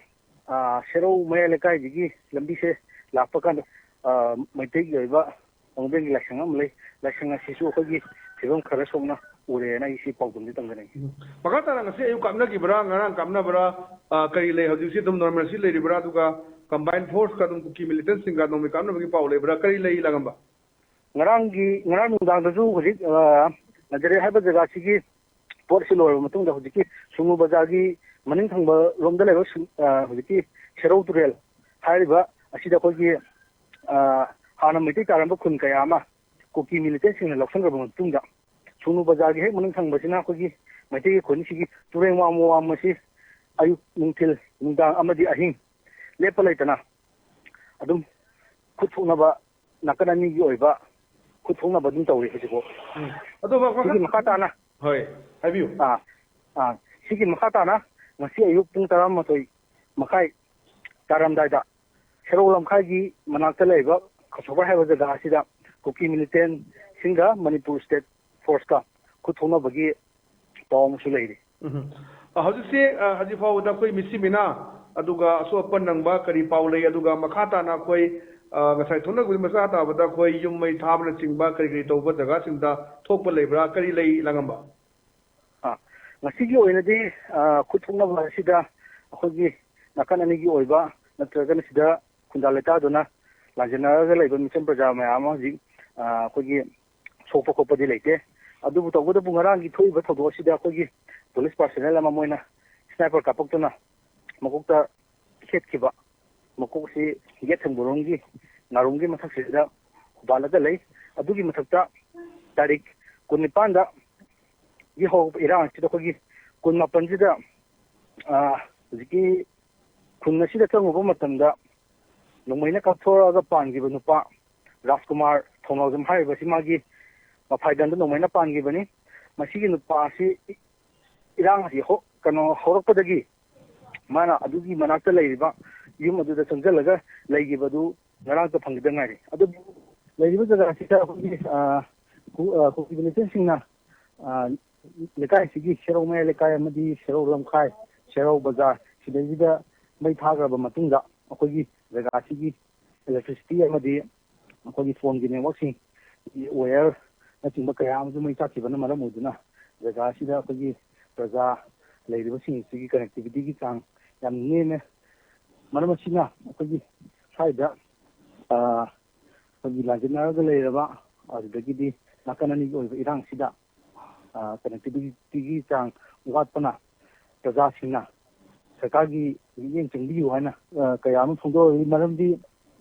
ꯑ, ꯁꯦꯔꯧ ꯃꯌꯥꯏ ꯂꯩꯀꯥꯏꯗꯒꯤ ꯂꯝꯕꯤꯁꯦ ꯂꯥꯛꯄ ꯀꯥꯟꯗ, ꯑ, ꯃꯩꯇꯩꯒꯤ ꯑꯣꯏꯕ ꯋꯥꯡꯕ꯭ꯔꯦꯟꯒꯤ ꯂꯥꯏꯁꯪ ꯑꯃ ꯂꯩ꯫ ꯂꯥꯏꯁꯪ ꯑꯁꯤꯁꯨ ꯑꯩꯈꯣꯏꯒꯤ ꯐꯤꯕꯝ ꯈꯔ ꯁꯣꯛꯅ ꯎꯔꯦꯅ ꯑꯩ ꯁꯤ ꯄꯥꯎꯗꯝꯗꯤ ꯇꯝꯖꯅꯤꯡꯉꯤ꯫ ꯎꯝ꯫ ꯃꯈꯥ ꯇꯥꯅ ꯉꯁꯤ ꯑꯌꯨꯛ ꯀꯥꯞꯅꯈꯤꯕ꯭ꯔꯥ, ꯉꯔꯥꯡ ꯀꯥꯞꯅꯕ꯭ꯔꯥ, ꯑ, ꯀꯔꯤ ꯂꯩ? ꯍꯧꯖꯤꯛꯁꯤ ꯑꯗꯨꯝ normalꯁꯤ ꯂꯩꯔꯤꯕ꯭ꯔꯥ? ꯑꯗꯨꯒ combined forceꯀ ꯑꯗꯨꯝ ꯀꯨꯀꯤ militantꯁꯤꯡꯒ ꯅꯣꯡꯃꯩ ꯀꯥꯞꯅꯕꯒꯤ ꯄꯥꯎ ꯂꯩꯕ꯭ꯔꯥ? ꯀꯔꯤ ꯂꯩ, ꯂꯥꯡꯉꯝꯕ? ꯉꯔꯥꯡꯒꯤ, ꯉꯔꯥꯡ ꯅꯨꯡꯗꯥꯡꯗꯁꯨ ꯍꯧꯖꯤꯛ, ꯑ, ꯅꯥꯖꯔꯦꯠ ꯍꯥꯏꯕ ꯖꯒꯥꯁꯤꯒꯤ ꯄꯣꯠꯁꯤ ꯂꯣꯏꯔꯕ ꯃꯇꯨꯡꯗ ꯍꯧꯖꯤꯛꯀꯤ ꯁꯨꯒꯅꯨ ꯕꯖꯥꯔꯒꯤ ꯃꯅꯤꯡ ꯊꯪꯕ ꯔꯣꯝꯗ ꯂꯩꯕ ꯁꯨ-, ꯑ, ꯍꯧꯖꯤꯛꯀꯤ ꯁꯦꯔꯧ ꯇꯨꯔꯦꯜ ꯍꯥꯏꯔꯤꯕ ꯑꯁꯤꯗ ꯑꯩꯈꯣꯏꯒꯤ, ꯑ, ꯍꯥꯟꯅ ꯃꯩꯇꯩ ꯇꯥꯔꯝꯕ ꯈꯨꯟ ꯀꯌꯥ ꯑꯃ ꯀꯨꯀꯤ militantꯁꯤꯡꯅ ꯂꯧꯁꯤꯟꯈ꯭ꯔꯕ ꯃꯇꯨꯡꯗ ꯁꯨꯒꯅꯨ ꯕꯖꯥꯔꯒꯤ ꯍꯦꯛ ꯃꯅꯤꯡ ꯊꯪꯕꯁꯤꯅ ꯑꯩꯈꯣꯏꯒꯤ ꯃꯩꯇꯩꯒꯤ ꯈꯨꯟꯁꯤꯒꯤ ꯇꯨꯔꯦꯟ ꯋꯥꯡꯃ ꯋꯥꯡꯃꯁꯤ ꯑꯌꯨꯛ, ꯅꯨꯡꯊꯤꯜ, ꯅꯨꯡꯗꯥꯡ ꯑꯃꯗꯤ ꯑꯍꯤꯡ ꯂꯦꯞꯄ ꯂꯩꯇꯅ ꯑꯗꯨꯝ ꯈꯨꯠ ꯊꯣꯛꯅꯕ, ꯅꯥꯀꯟ ꯑꯅꯤꯒꯤ ꯑꯣꯏꯕ ꯈꯨꯠ ꯊꯣꯛꯅꯕ ꯑꯗꯨꯝ ꯇꯧꯔꯤ ꯍꯧꯖꯤꯛꯐꯥꯎ꯫ ꯎꯝ꯫ ꯑꯗꯣ ꯃꯈꯥ-, ꯁꯤꯒꯤ ꯃꯈꯥ ꯇꯥꯅ ꯍꯣꯏ, ꯍꯥꯏꯕꯤꯌꯨ꯫ ꯑꯥ, ꯑꯥ, ꯁꯤꯒꯤ ꯃꯈꯥ ꯇꯥꯅ ꯉꯁꯤ ꯑꯌꯨꯛ ꯄꯨꯡ ꯇꯔꯥꯃꯥꯊꯣꯏ ꯃꯈꯥꯏ ꯇꯥꯔꯝꯗꯥꯏꯗ ꯁꯦꯔꯧ ꯂꯝꯈꯥꯏꯒꯤ ꯃꯅꯥꯛꯇ ꯂꯩꯕ ꯈꯁꯣꯕꯔ ꯍꯥꯏꯕ ꯖꯒꯥ ꯑꯁꯤꯗ ꯀꯨꯀꯤ militantꯁꯤꯡꯒ ꯃꯅꯤꯄꯨꯔ state forceꯀ ꯈꯨꯠ ꯊꯣꯛꯅꯕꯒꯤ ꯄꯥꯎ ꯑꯃꯁꯨ ꯂꯩꯔꯤ꯫ ꯎꯝ꯫ ꯑ, ꯍꯧꯖꯤꯛꯁꯦ, ꯑ, ꯍꯧꯖꯤꯛ ꯐꯥꯎꯕꯗ ꯑꯩꯈꯣꯏ ꯃꯤꯁꯤ ꯃꯤꯅꯥ, ꯑꯗꯨꯒ ꯑꯁꯣꯛ ꯑꯄꯟ ꯅꯪꯕ ꯀꯔꯤ ꯄꯥꯎ ꯂꯩ, ꯑꯗꯨꯒ ꯃꯈꯥ ꯇꯥꯅ ꯑꯩꯈꯣꯏ, ꯑ, ꯉꯁꯥꯏ ꯊꯣꯛꯅꯈꯤꯕ ꯃꯈꯥ ꯇꯥꯕꯗ ꯑꯩꯈꯣꯏ ꯌꯨꯝ ꯃꯩ ꯊꯥꯕꯅꯆꯤꯡꯕ ꯀꯔꯤ ꯀꯔꯤ ꯇꯧꯕ ꯖꯒꯥꯁꯤꯡꯗ ꯊꯣꯛꯄ ꯂꯩꯕ꯭ꯔꯥ, ꯀꯔꯤ ꯂꯩ, ꯂꯥꯡꯉꯝꯕ? ꯑꯥ, ꯉꯁꯤꯒꯤ ꯑꯣꯏꯅꯗꯤ, ꯑꯥ, ꯈꯨꯠ ꯊꯣꯛꯅꯕ ꯑꯁꯤꯗ ꯑꯩꯈꯣꯏꯒꯤ ꯅꯥꯀꯟ ꯑꯅꯤꯒꯤ ꯑꯣꯏꯕ ꯅꯠꯇ꯭ꯔꯒꯅ ꯁꯤꯗ ꯈꯨꯟꯗꯥ ꯂꯩꯇꯥꯗꯨꯅ ꯂꯥꯟꯖꯦꯟꯅꯔꯒ ꯂꯩꯕ ꯃꯤꯆꯝ ꯄ꯭ꯔꯖꯥ ꯃꯌꯥꯝ ꯑꯃ ꯍꯧꯖꯤꯛ, ꯑꯥ, ꯑꯩꯈꯣꯏꯒꯤ ꯁꯣꯛꯄ ꯈꯣꯠꯄꯗꯤ ꯂꯩꯇꯦ꯫ ꯑꯗꯨꯕꯨ ꯇꯧꯕꯇꯕꯨ ꯉꯔꯥꯡꯒꯤ ꯊꯣꯛꯏꯕ ꯊꯧꯗꯣꯛ ꯑꯁꯤꯗ ꯑꯩꯈꯣꯏꯒꯤ ꯄꯨꯂꯤꯁ ꯄꯥꯔꯁꯅꯦꯜ ꯑꯃ ꯃꯣꯏꯅ ꯁ꯭ꯅꯥꯏꯄꯔ ꯀꯥꯞꯄꯛꯇꯨꯅ ꯃꯀꯣꯛꯇ ꯈꯦꯠꯈꯤꯕ, ꯃꯀꯣꯛꯁꯤ ꯌꯦꯠ ꯊꯪꯕꯔꯣꯝꯒꯤ ꯅꯥꯔꯣꯝꯒꯤ ꯃꯊꯛꯁꯤꯗ ꯈꯨꯕꯥꯜꯂꯒ ꯂꯩ꯫ ꯑꯗꯨꯒꯤ ꯃꯊꯛꯇ ꯇꯥꯔꯤꯛ ꯀꯨꯟꯅꯤꯄꯥꯟꯗ ꯒꯤ ꯍꯧꯔꯛꯄ ꯏꯔꯥꯡ ꯑꯁꯤꯗ ꯑꯩꯈꯣꯏꯒꯤ ꯀꯨꯟꯃꯥꯄꯟꯁꯤꯗ, ꯑꯥ, ꯍꯧꯖꯤꯛꯀꯤ ꯈꯨꯟ ꯑꯁꯤꯗ ꯆꯪꯉꯨꯕ ꯃꯇꯝꯗ ꯅꯣꯡꯃꯩꯅ ꯀꯥꯞꯊꯣꯔꯛꯑꯒ ꯄꯥꯟꯈꯤꯕ ꯅꯨꯄꯥ ꯔꯥꯖꯀꯨꯃꯥꯔ ꯊꯧꯅꯥꯎꯖꯝ ꯍꯥꯏꯔꯤꯕꯁꯤ ꯃꯥꯒꯤ ꯃꯐꯥꯏꯒꯟꯗ ꯅꯣꯡꯃꯩꯅ ꯄꯥꯟꯈꯤꯕꯅꯤ꯫ ꯃꯁꯤꯒꯤ ꯅꯨꯄꯥ ꯑꯁꯤ ꯏꯔꯥꯡ ꯑꯁꯤ ꯍꯧ-, ꯀꯩꯅꯣ ꯍꯧꯔꯛꯄꯗꯒꯤ ꯃꯥꯅ ꯑꯗꯨꯒꯤ ꯃꯅꯥꯛꯇ ꯂꯩꯔꯤꯕ ꯌꯨꯝ ꯑꯗꯨꯗ ꯆꯪꯁꯤꯜꯂꯒ ꯂꯩꯈꯤꯕꯗꯨ ꯉꯔꯥꯡꯇ ꯐꯪꯈꯤꯗ ꯉꯥꯏꯔꯤ꯫ ꯑꯗꯨꯕꯨ ꯂꯩꯔꯤꯕ ꯖꯒꯥꯁꯤꯗ ꯑꯩꯈꯣꯏꯒꯤ, ꯑ, ꯀꯨ-, ꯑ, ꯀꯨꯀꯤ ꯃꯤꯂꯤꯇꯦꯟꯁꯤꯡꯅ, ꯑ, ꯂꯩꯀꯥꯏꯁꯤꯒꯤ ꯁꯦꯔꯧ ꯃꯌꯥꯏ ꯂꯩꯀꯥꯏ ꯑꯃꯗꯤ ꯁꯦꯔꯧ ꯂꯝꯈꯥꯏ, ꯁꯦꯔꯧ ꯕꯖꯥꯔ ꯁꯤꯗꯩꯁꯤꯗ ꯃꯩ ꯊꯥꯈ꯭ꯔꯕ ꯃꯇꯨꯡꯗ ꯑꯩꯈꯣꯏꯒꯤ ꯖꯒꯥꯁꯤꯒꯤ electricity ꯑꯃꯗꯤ ꯑꯩꯈꯣꯏꯒꯤ ꯐꯣꯟꯒꯤ networkꯁꯤꯡ, ꯋꯥꯌꯔꯅꯆꯤꯡꯕ ꯀꯌꯥ ꯑꯃꯁꯨ ꯃꯩ ꯆꯥꯛꯈꯤꯕꯅ ꯃꯔꯝ ꯑꯣꯏꯗꯨꯅ ꯖꯒꯥ ꯑꯁꯤꯗ ꯑꯩꯈꯣꯏꯒꯤ ꯄ꯭ꯔꯖꯥ ꯂꯩꯔꯤꯕꯁꯤꯡ ꯑꯁꯤꯒꯤ connectivityꯒꯤ ꯆꯥꯡ ꯌꯥꯝ ꯅꯦꯝꯃꯦ꯫ ꯃꯔꯝ ꯑꯁꯤꯅ ꯑꯩꯈꯣꯏꯒꯤ ꯁ꯭ꯋꯥꯏꯗ, ꯑ, ꯑꯩꯈꯣꯏꯒꯤ ꯂꯥꯟꯖꯦꯟꯅꯔꯒ ꯂꯩꯔꯕ, ꯑꯗꯨꯗꯒꯤꯗꯤ ꯅꯥꯀꯟ ꯑꯅꯤꯒꯤ ꯑꯣꯏꯕ ꯏꯔꯥꯡꯁꯤꯗ, ꯑ, connectivityꯒꯤ ꯆꯥꯡ ꯋꯥꯠꯄꯅ ꯄ꯭ꯔꯖꯥꯁꯤꯡꯅ ꯁꯔꯀꯥꯔꯒꯤ ꯃꯤꯠꯌꯦꯡ ꯆꯪꯕꯤꯌꯨ ꯍꯥꯏꯅ, ꯑ, ꯀꯌꯥ ꯑꯃ ꯐꯣꯡꯗꯣꯛꯂꯤ꯫ ꯃꯔꯝꯗꯤ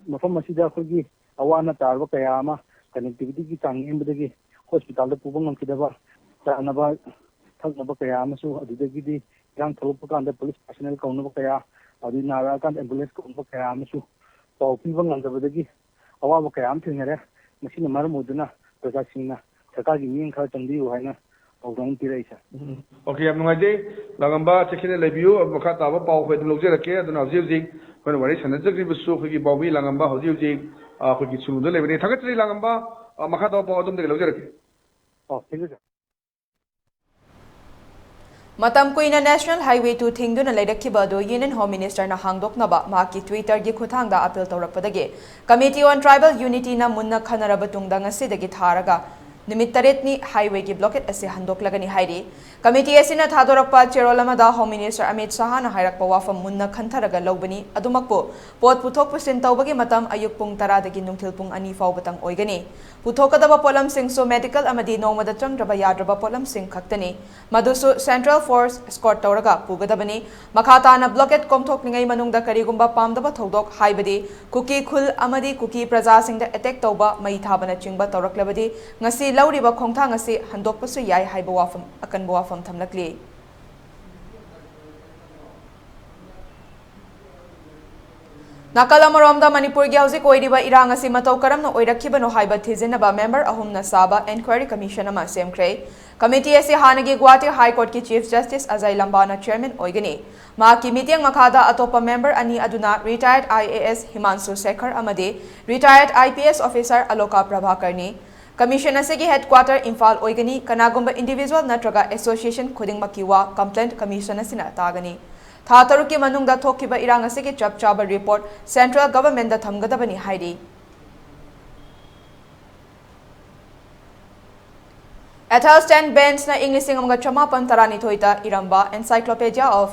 ꯃꯐꯝ ꯑꯁꯤꯗ ꯑꯩꯈꯣꯏꯒꯤ ꯑꯋꯥ ꯑꯅꯥ ꯇꯥꯔꯕ ꯀꯌꯥ ꯑꯃ connectivityꯒꯤ ꯆꯥꯡ ꯅꯦꯝꯕꯗꯒꯤ hospitalꯗ ꯄꯨꯕ ꯉꯝꯈꯤꯗꯕ, ꯆꯥꯅꯕ ꯊꯛꯅꯕ ꯀꯌꯥ ꯑꯃꯁꯨ, ꯑꯗꯨꯗꯒꯤꯗꯤ ꯏꯔꯥꯡ ꯊꯣꯛꯂꯛꯄ ꯀꯥꯟꯗ ꯄꯨꯂꯤꯁ ꯄꯥꯔꯁꯅꯦꯜ ꯀꯧꯅꯕ ꯀꯌꯥ, ꯑꯗꯨꯗꯒꯤ ꯅꯥꯔꯛꯑꯀꯥꯟꯗ ambulance ꯀꯧꯅꯕ ꯀꯌꯥ ꯑꯃꯁꯨ ꯄꯥꯎ ꯄꯤꯕ ꯉꯝꯗꯕꯗꯒꯤ ꯑꯋꯥꯕ ꯀꯌꯥ ꯑꯃ ꯊꯦꯡꯅꯔꯦ꯫ ꯃꯁꯤꯅ ꯃꯔꯝ ꯑꯣꯏꯗꯨꯅ ꯄ꯭ꯔꯖꯥꯁꯤꯡꯅ ꯁꯔꯀꯥꯔꯒꯤ ꯃꯤꯠꯌꯦꯡ ꯈꯔ ꯆꯪꯕꯤꯌꯨ ꯍꯥꯏꯅ ꯄꯥꯎꯗꯝ ꯑꯃ ꯄꯤꯔꯛꯏ, ꯁꯥꯔ꯫ ꯎꯝ꯫ OK, ꯌꯥꯝ ꯅꯨꯡꯉꯥꯏꯖꯩ꯫ ꯂꯥꯡꯉꯝꯕ, ꯆꯦꯛꯁꯤꯟꯅ ꯂꯩꯕꯤꯌꯨ꯫ ꯃꯈꯥ ꯇꯥꯕ ꯄꯥꯎ ꯑꯩꯈꯣꯏ ꯑꯗꯨꯝ ꯂꯧꯖꯔꯛꯀꯦ꯫ ꯑꯗꯨꯅ ꯍꯧꯖꯤꯛ ꯍꯧꯖꯤꯛ ꯑꯩꯈꯣꯏꯅ ꯋꯥꯔꯤ ꯁꯥꯟꯅꯖꯈ꯭ꯔꯤꯕꯁꯨ ꯑꯩꯈꯣꯏꯒꯤ ꯄꯥꯎꯃꯤ ꯂꯥꯡꯉꯝꯕ ꯍꯧꯖꯤꯛ ꯍꯧꯖꯤꯛ, ꯑ, ꯑꯩꯈꯣꯏꯒꯤ ꯁꯨꯔꯨꯡꯗ ꯂꯩꯕꯅꯤ꯫ ꯊꯥꯒꯠꯆꯔꯤ ꯂꯥꯡꯉꯝꯕ꯫ ꯑ, ꯃꯈꯥ ꯇꯥꯕ ꯄꯥꯎ ꯑꯗꯣꯝꯗꯒꯤ ꯂꯧꯖꯔꯛꯀꯦ꯫ ꯑꯣ, ꯊꯦꯡꯀ꯭ꯌꯨ, ꯁꯥꯔ꯫ ꯃꯇꯝ ꯀꯨꯏꯅ National Highway two ꯊꯤꯡꯗꯨꯅ ꯂꯩꯔꯛꯈꯤꯕ ꯑꯗꯨ Union Home Ministerꯅ ꯍꯥꯡꯗꯣꯛꯅꯕ ꯃꯍꯥꯛꯀꯤ Twitterꯒꯤ ꯈꯨꯠꯊꯥꯡꯗ appeal ꯇꯧꯔꯛꯄꯗꯒꯤ Committee on Tribal Unityꯅ ꯃꯨꯟꯅ ꯈꯟꯅꯔꯕ ꯇꯨꯡꯗ ꯉꯁꯤꯗꯒꯤ ꯊꯥꯔꯒ ꯅꯨꯃꯤꯠ ꯇꯔꯦꯠꯅꯤ highwayꯒꯤ blockade ꯑꯁꯤ ꯍꯟꯗꯣꯛꯂꯒꯅꯤ ꯍꯥꯏꯔꯤ꯫ Committee ꯑꯁꯤꯅ ꯊꯥꯗꯣꯔꯛꯄ ꯆꯦꯔꯣꯜ ꯑꯃꯗ Home Minister ꯑꯃꯤꯠ ꯁꯍꯥꯅ ꯍꯥꯏꯔꯛꯄ ꯋꯥꯐꯝ ꯃꯨꯟꯅ ꯈꯟꯊꯔꯒ ꯂꯧꯕꯅꯤ꯫ ꯑꯗꯨꯃꯛꯄꯨ, ꯄꯣꯠ ꯄꯨꯊꯣꯛ ꯄꯨꯁꯤꯟ ꯇꯧꯕꯒꯤ ꯃꯇꯝ ꯑꯌꯨꯛ ꯄꯨꯡ ꯇꯔꯥꯗꯒꯤ ꯅꯨꯡꯊꯤꯜ ꯄꯨꯡ ꯑꯅꯤ ꯐꯥꯎꯕꯇꯪ ꯑꯣꯏꯒꯅꯤ꯫ ꯄꯨꯊꯣꯛꯀꯗꯕ ꯄꯣꯠꯂꯝꯁꯤꯡꯁꯨ medical ꯑꯃꯗꯤ ꯅꯣꯡꯃꯗ ꯆꯪꯗ꯭ꯔꯕ ꯌꯥꯗ꯭ꯔꯕ ꯄꯣꯠꯂꯝꯁꯤꯡ ꯈꯛꯇꯅꯤ꯫ ꯃꯗꯨꯁꯨ Central Force escort ꯇꯧꯔꯒ ꯄꯨꯒꯗꯕꯅꯤ꯫ ꯃꯈꯥ ꯇꯥꯅ blockade ꯀꯣꯝꯊꯣꯛꯂꯤꯉꯩ ꯃꯅꯨꯡꯗ ꯀꯔꯤꯒꯨꯝꯕ ꯄꯥꯝꯗꯕ ꯊꯧꯗꯣꯛ, ꯍꯥꯏꯕꯗꯤ ꯀꯨꯀꯤ ꯈꯨꯜ ꯑꯃꯗꯤ ꯀꯨꯀꯤ ꯄ꯭ꯔꯖꯥꯁꯤꯡꯗ attack ꯇꯧꯕ, ꯃꯩ ꯊꯥꯕꯅꯆꯤꯡꯕ ꯇꯧꯔꯛꯂꯕꯗꯤ, ꯉꯁꯤ ꯂꯧꯔꯤꯕ ꯈꯣꯡꯊꯥꯡ ꯑꯁꯤ ꯍꯟꯗꯣꯛꯄꯁꯨ ꯌꯥꯏ ꯍꯥꯏꯕ ꯋꯥꯐꯝ, ꯑꯀꯟꯕ ꯋꯥꯐꯝ ꯊꯝꯂꯛꯂꯤ꯫ ꯅꯥꯀꯜ ꯑꯃꯔꯣꯝꯗ, ꯃꯅꯤꯄꯨꯔꯒꯤ ꯍꯧꯖꯤꯛ ꯑꯣꯏꯔꯤꯕ ꯏꯔꯥꯡ ꯑꯁꯤ ꯃꯇꯧ ꯀꯔꯝꯅ ꯑꯣꯏꯔꯛꯈꯤꯕꯅꯣ ꯍꯥꯏꯕ ꯊꯤꯖꯤꯟꯅꯕ member ꯑꯍꯨꯝꯅ ꯁꯥꯕ enquiry commission ꯑꯃ ꯁꯦꯝꯈ꯭ꯔꯦ꯫ Committee ꯑꯁꯤ ꯍꯥꯟꯅꯒꯤ Guwahati High Courtꯀꯤ Chief Justice Ajay ꯂꯝꯕꯥꯅ chairman ꯑꯣꯏꯒꯅꯤ꯫ ꯃꯍꯥꯛꯀꯤ ꯃꯤꯠꯌꯦꯡ ꯃꯈꯥꯗ ꯑꯇꯣꯞꯄ member ꯑꯅꯤ ꯑꯗꯨꯅ retired I A S ꯍꯤꯃꯥꯟꯁꯨ Sekhar ꯑꯃꯗꯤ retired I P S officer ꯑꯂꯣꯀꯥ ꯄ꯭ꯔꯚꯥꯀꯔꯅꯤ꯫ Commission ꯑꯁꯤꯒꯤ headquarter ꯏꯝꯐꯥꯜ ꯑꯣꯏꯒꯅꯤ꯫ ꯀꯅꯥꯒꯨꯝꯕ individual ꯅꯠꯇ꯭ꯔꯒ association ꯈꯨꯗꯤꯡꯃꯛꯀꯤ ꯋꯥ complaint commission ꯑꯁꯤꯅ ꯇꯥꯒꯅꯤ꯫ ꯊꯥ ꯇꯔꯨꯛꯀꯤ ꯃꯅꯨꯡꯗ ꯊꯣꯛꯈꯤꯕ ꯏꯔꯥꯡ ꯑꯁꯤꯒꯤ ꯆꯞ ꯆꯥꯕ report central governmentꯗ ꯊꯝꯒꯗꯕꯅꯤ ꯍꯥꯏꯔꯤ꯫ Athelstan Bentꯅ ꯏꯪ ꯂꯤꯁꯤꯡ ꯑꯃꯒ ꯆꯃꯥꯄꯟ ꯇꯔꯥꯅꯤꯊꯣꯏꯗ ꯏꯔꯝꯕ Encyclopedia of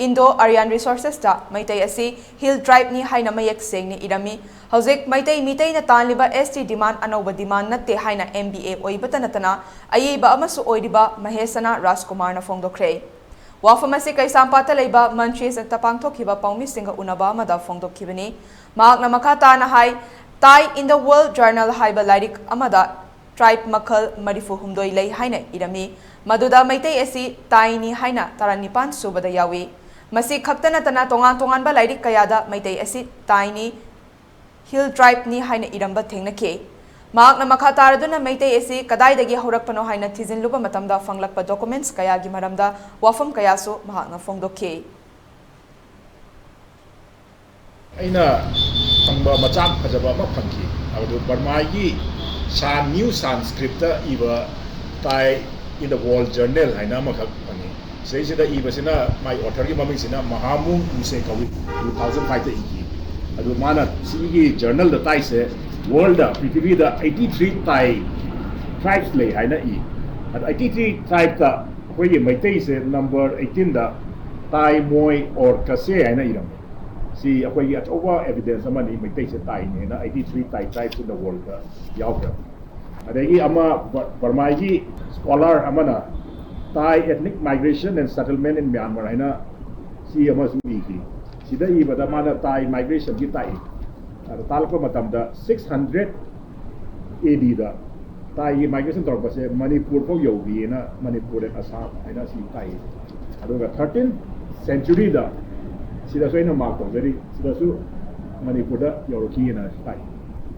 Indo-Aryan Resourcesꯇ ꯃꯩꯇꯩ ꯑꯁꯤ hill tribeꯅꯤ ꯍꯥꯏꯅ ꯃꯌꯦꯛ ꯁꯦꯡꯅ ꯏꯔꯝꯃꯤ꯫ ꯍꯧꯖꯤꯛ ꯃꯩꯇꯩ ꯃꯤꯇꯩꯅ ꯇꯥꯟꯂꯤꯕ S T demand ꯑꯅꯧꯕ demand ꯅꯠꯇꯦ ꯍꯥꯏꯅ M B A ꯑꯣꯏꯕꯇ ꯅꯠꯇꯅ ꯑꯏꯕ ꯑꯃꯁꯨ ꯑꯣꯏꯔꯤꯕ ꯃꯍꯦꯁꯅꯥ ꯔꯥꯖꯀꯨꯃꯥꯔꯅ ꯐꯣꯡꯗꯣꯛꯈ꯭ꯔꯦ꯫ ꯋꯥꯐꯝ ꯑꯁꯤ ꯀꯩꯁꯥꯝꯄꯥꯠꯇ ꯂꯩꯕ ꯃꯟꯆꯦꯁꯇ ꯄꯥꯡꯊꯣꯛꯈꯤꯕ ꯄꯥꯎꯃꯤꯁꯤꯡꯒ ꯎꯅꯕ ꯑꯃꯗ ꯐꯣꯡꯗꯣꯛꯈꯤꯕꯅꯤ꯫ ꯃꯍꯥꯛꯅ ꯃꯈꯥ ꯇꯥꯅ ꯍꯥꯏ, Tai in the World Journal ꯍꯥꯏꯕ ꯂꯥꯏꯔꯤꯛ ꯑꯃꯗ tribe ꯃꯈꯜ ꯃꯔꯤꯐꯨ ꯍꯨꯝꯗꯣꯏ ꯂꯩ ꯍꯥꯏꯅ ꯏꯔꯝꯃꯤ꯫ ꯃꯗꯨꯗ ꯃꯩꯇꯩ ꯑꯁꯤ Taiꯅꯤ ꯍꯥꯏꯅ ꯇꯔꯥꯅꯤꯄꯥꯟ ꯁꯨꯕꯗ ꯌꯥꯎꯏ꯫ ꯃꯁꯤ ꯈꯛꯇ ꯅꯠꯇꯅ ꯇꯣꯉꯥꯟ ꯇꯣꯉꯥꯟꯕ ꯂꯥꯏꯔꯤꯛ ꯀꯌꯥꯗ ꯃꯩꯇꯩ ꯑꯁꯤ Taiꯅꯤ, hill tribeꯅꯤ ꯍꯥꯏꯅ ꯏꯔꯝꯕ ꯊꯦꯡꯅꯈꯤ꯫ ꯃꯍꯥꯛꯅ ꯃꯈꯥ ꯇꯥꯔꯗꯨꯅ ꯃꯩꯇꯩ ꯑꯁꯤ ꯀꯗꯥꯏꯗꯒꯤ ꯍꯧꯔꯛꯄꯅꯣ ꯍꯥꯏꯅ ꯊꯤꯖꯤꯜꯂꯨꯕ ꯃꯇꯝꯗ ꯐꯪꯂꯛꯄ documents ꯀꯌꯥꯒꯤ ꯃꯔꯝꯗ ꯋꯥꯐꯝ ꯀꯌꯥꯁꯨ ꯃꯍꯥꯛꯅ ꯐꯣꯡꯗꯣꯛꯈꯤ꯫ ꯑꯩꯅ ꯐꯪꯕ ꯃꯆꯥꯛ ꯐꯖꯕ ꯑꯃ ꯐꯪꯈꯤ꯫ ꯃꯗꯨ ꯕꯔꯃꯥꯒꯤ ꯁꯥꯟ, New Sanskritꯇ ꯏꯕ Tai in the World Journal ꯍꯥꯏꯅ ꯑꯃꯈꯛ ꯐꯪꯉꯤ꯫ ꯁꯤꯗꯩꯁꯤꯗ ꯏꯕꯁꯤꯅ, ꯃꯥꯏ authorꯒꯤ ꯃꯃꯤꯡꯁꯤꯅ ꯃꯍꯥꯃꯨ ꯃꯨꯁꯦ ꯀꯧꯏ꯫ Two thousand fiveꯇ ꯏꯈꯤ꯫ ꯑꯗꯨ ꯃꯥꯅ ꯁꯤꯒꯤ journalꯗ ꯇꯥꯏꯁꯦ, worldꯗ, ꯄ꯭ꯔꯤꯊꯤꯕꯤꯗ eighty three Tai tribes ꯂꯩ ꯍꯥꯏꯅ ꯏ꯫ ꯑꯗꯣ eighty three tribeꯇ ꯑꯩꯈꯣꯏꯒꯤ ꯃꯩꯇꯩꯁꯦ number eighteenꯗ Tai, Moy or Khase ꯍꯥꯏꯅ ꯏꯔꯝꯃꯤ꯫ ꯁꯤ ꯑꯩꯈꯣꯏꯒꯤ ꯑꯆꯧꯕ evidence ꯑꯃꯅꯤ, ꯃꯩꯇꯩꯁꯦ Taiꯅꯦꯅ eighty three Tai tribes in the worldꯗ ꯌꯥꯎꯈ꯭ꯔꯕꯅꯤ꯫ ꯑꯗꯒꯤ ꯑꯃ ꯕ-, ꯕꯔꯃꯥꯒꯤ scholar ꯑꯃꯅ Tai ethnic migration and settlement in Myanmar ꯍꯥꯏꯅ ꯁꯤ ꯑꯃꯁꯨ ꯏꯈꯤ꯫ ꯁꯤꯗ ꯏꯕꯗ ꯃꯥꯅ Tai migrationꯒꯤ ꯇꯥꯛꯏ꯫ ꯑꯗ ꯇꯥꯛꯂꯛꯄ ꯃꯇꯝꯗ six hundred ADꯗ Taiꯒꯤ migration ꯇꯧꯔꯛꯄꯁꯦ ꯃꯅꯤꯄꯨꯔ ꯐꯥꯎ ꯌꯧꯈꯤꯑꯅ, ꯃꯅꯤꯄꯨꯔ and Assam ꯍꯥꯏꯅ ꯁꯤ ꯇꯥꯛꯏ꯫ ꯑꯗꯨꯒ thirteenth centuryꯗ, ꯁꯤꯗꯁꯨ ꯑꯩꯅ mark ꯇꯧꯖꯔꯤ, ꯁꯤꯗꯁꯨ ꯃꯅꯤꯄꯨꯔꯗ ꯌꯧꯔꯛꯈꯤꯑꯅ ꯇꯥꯛꯏ꯫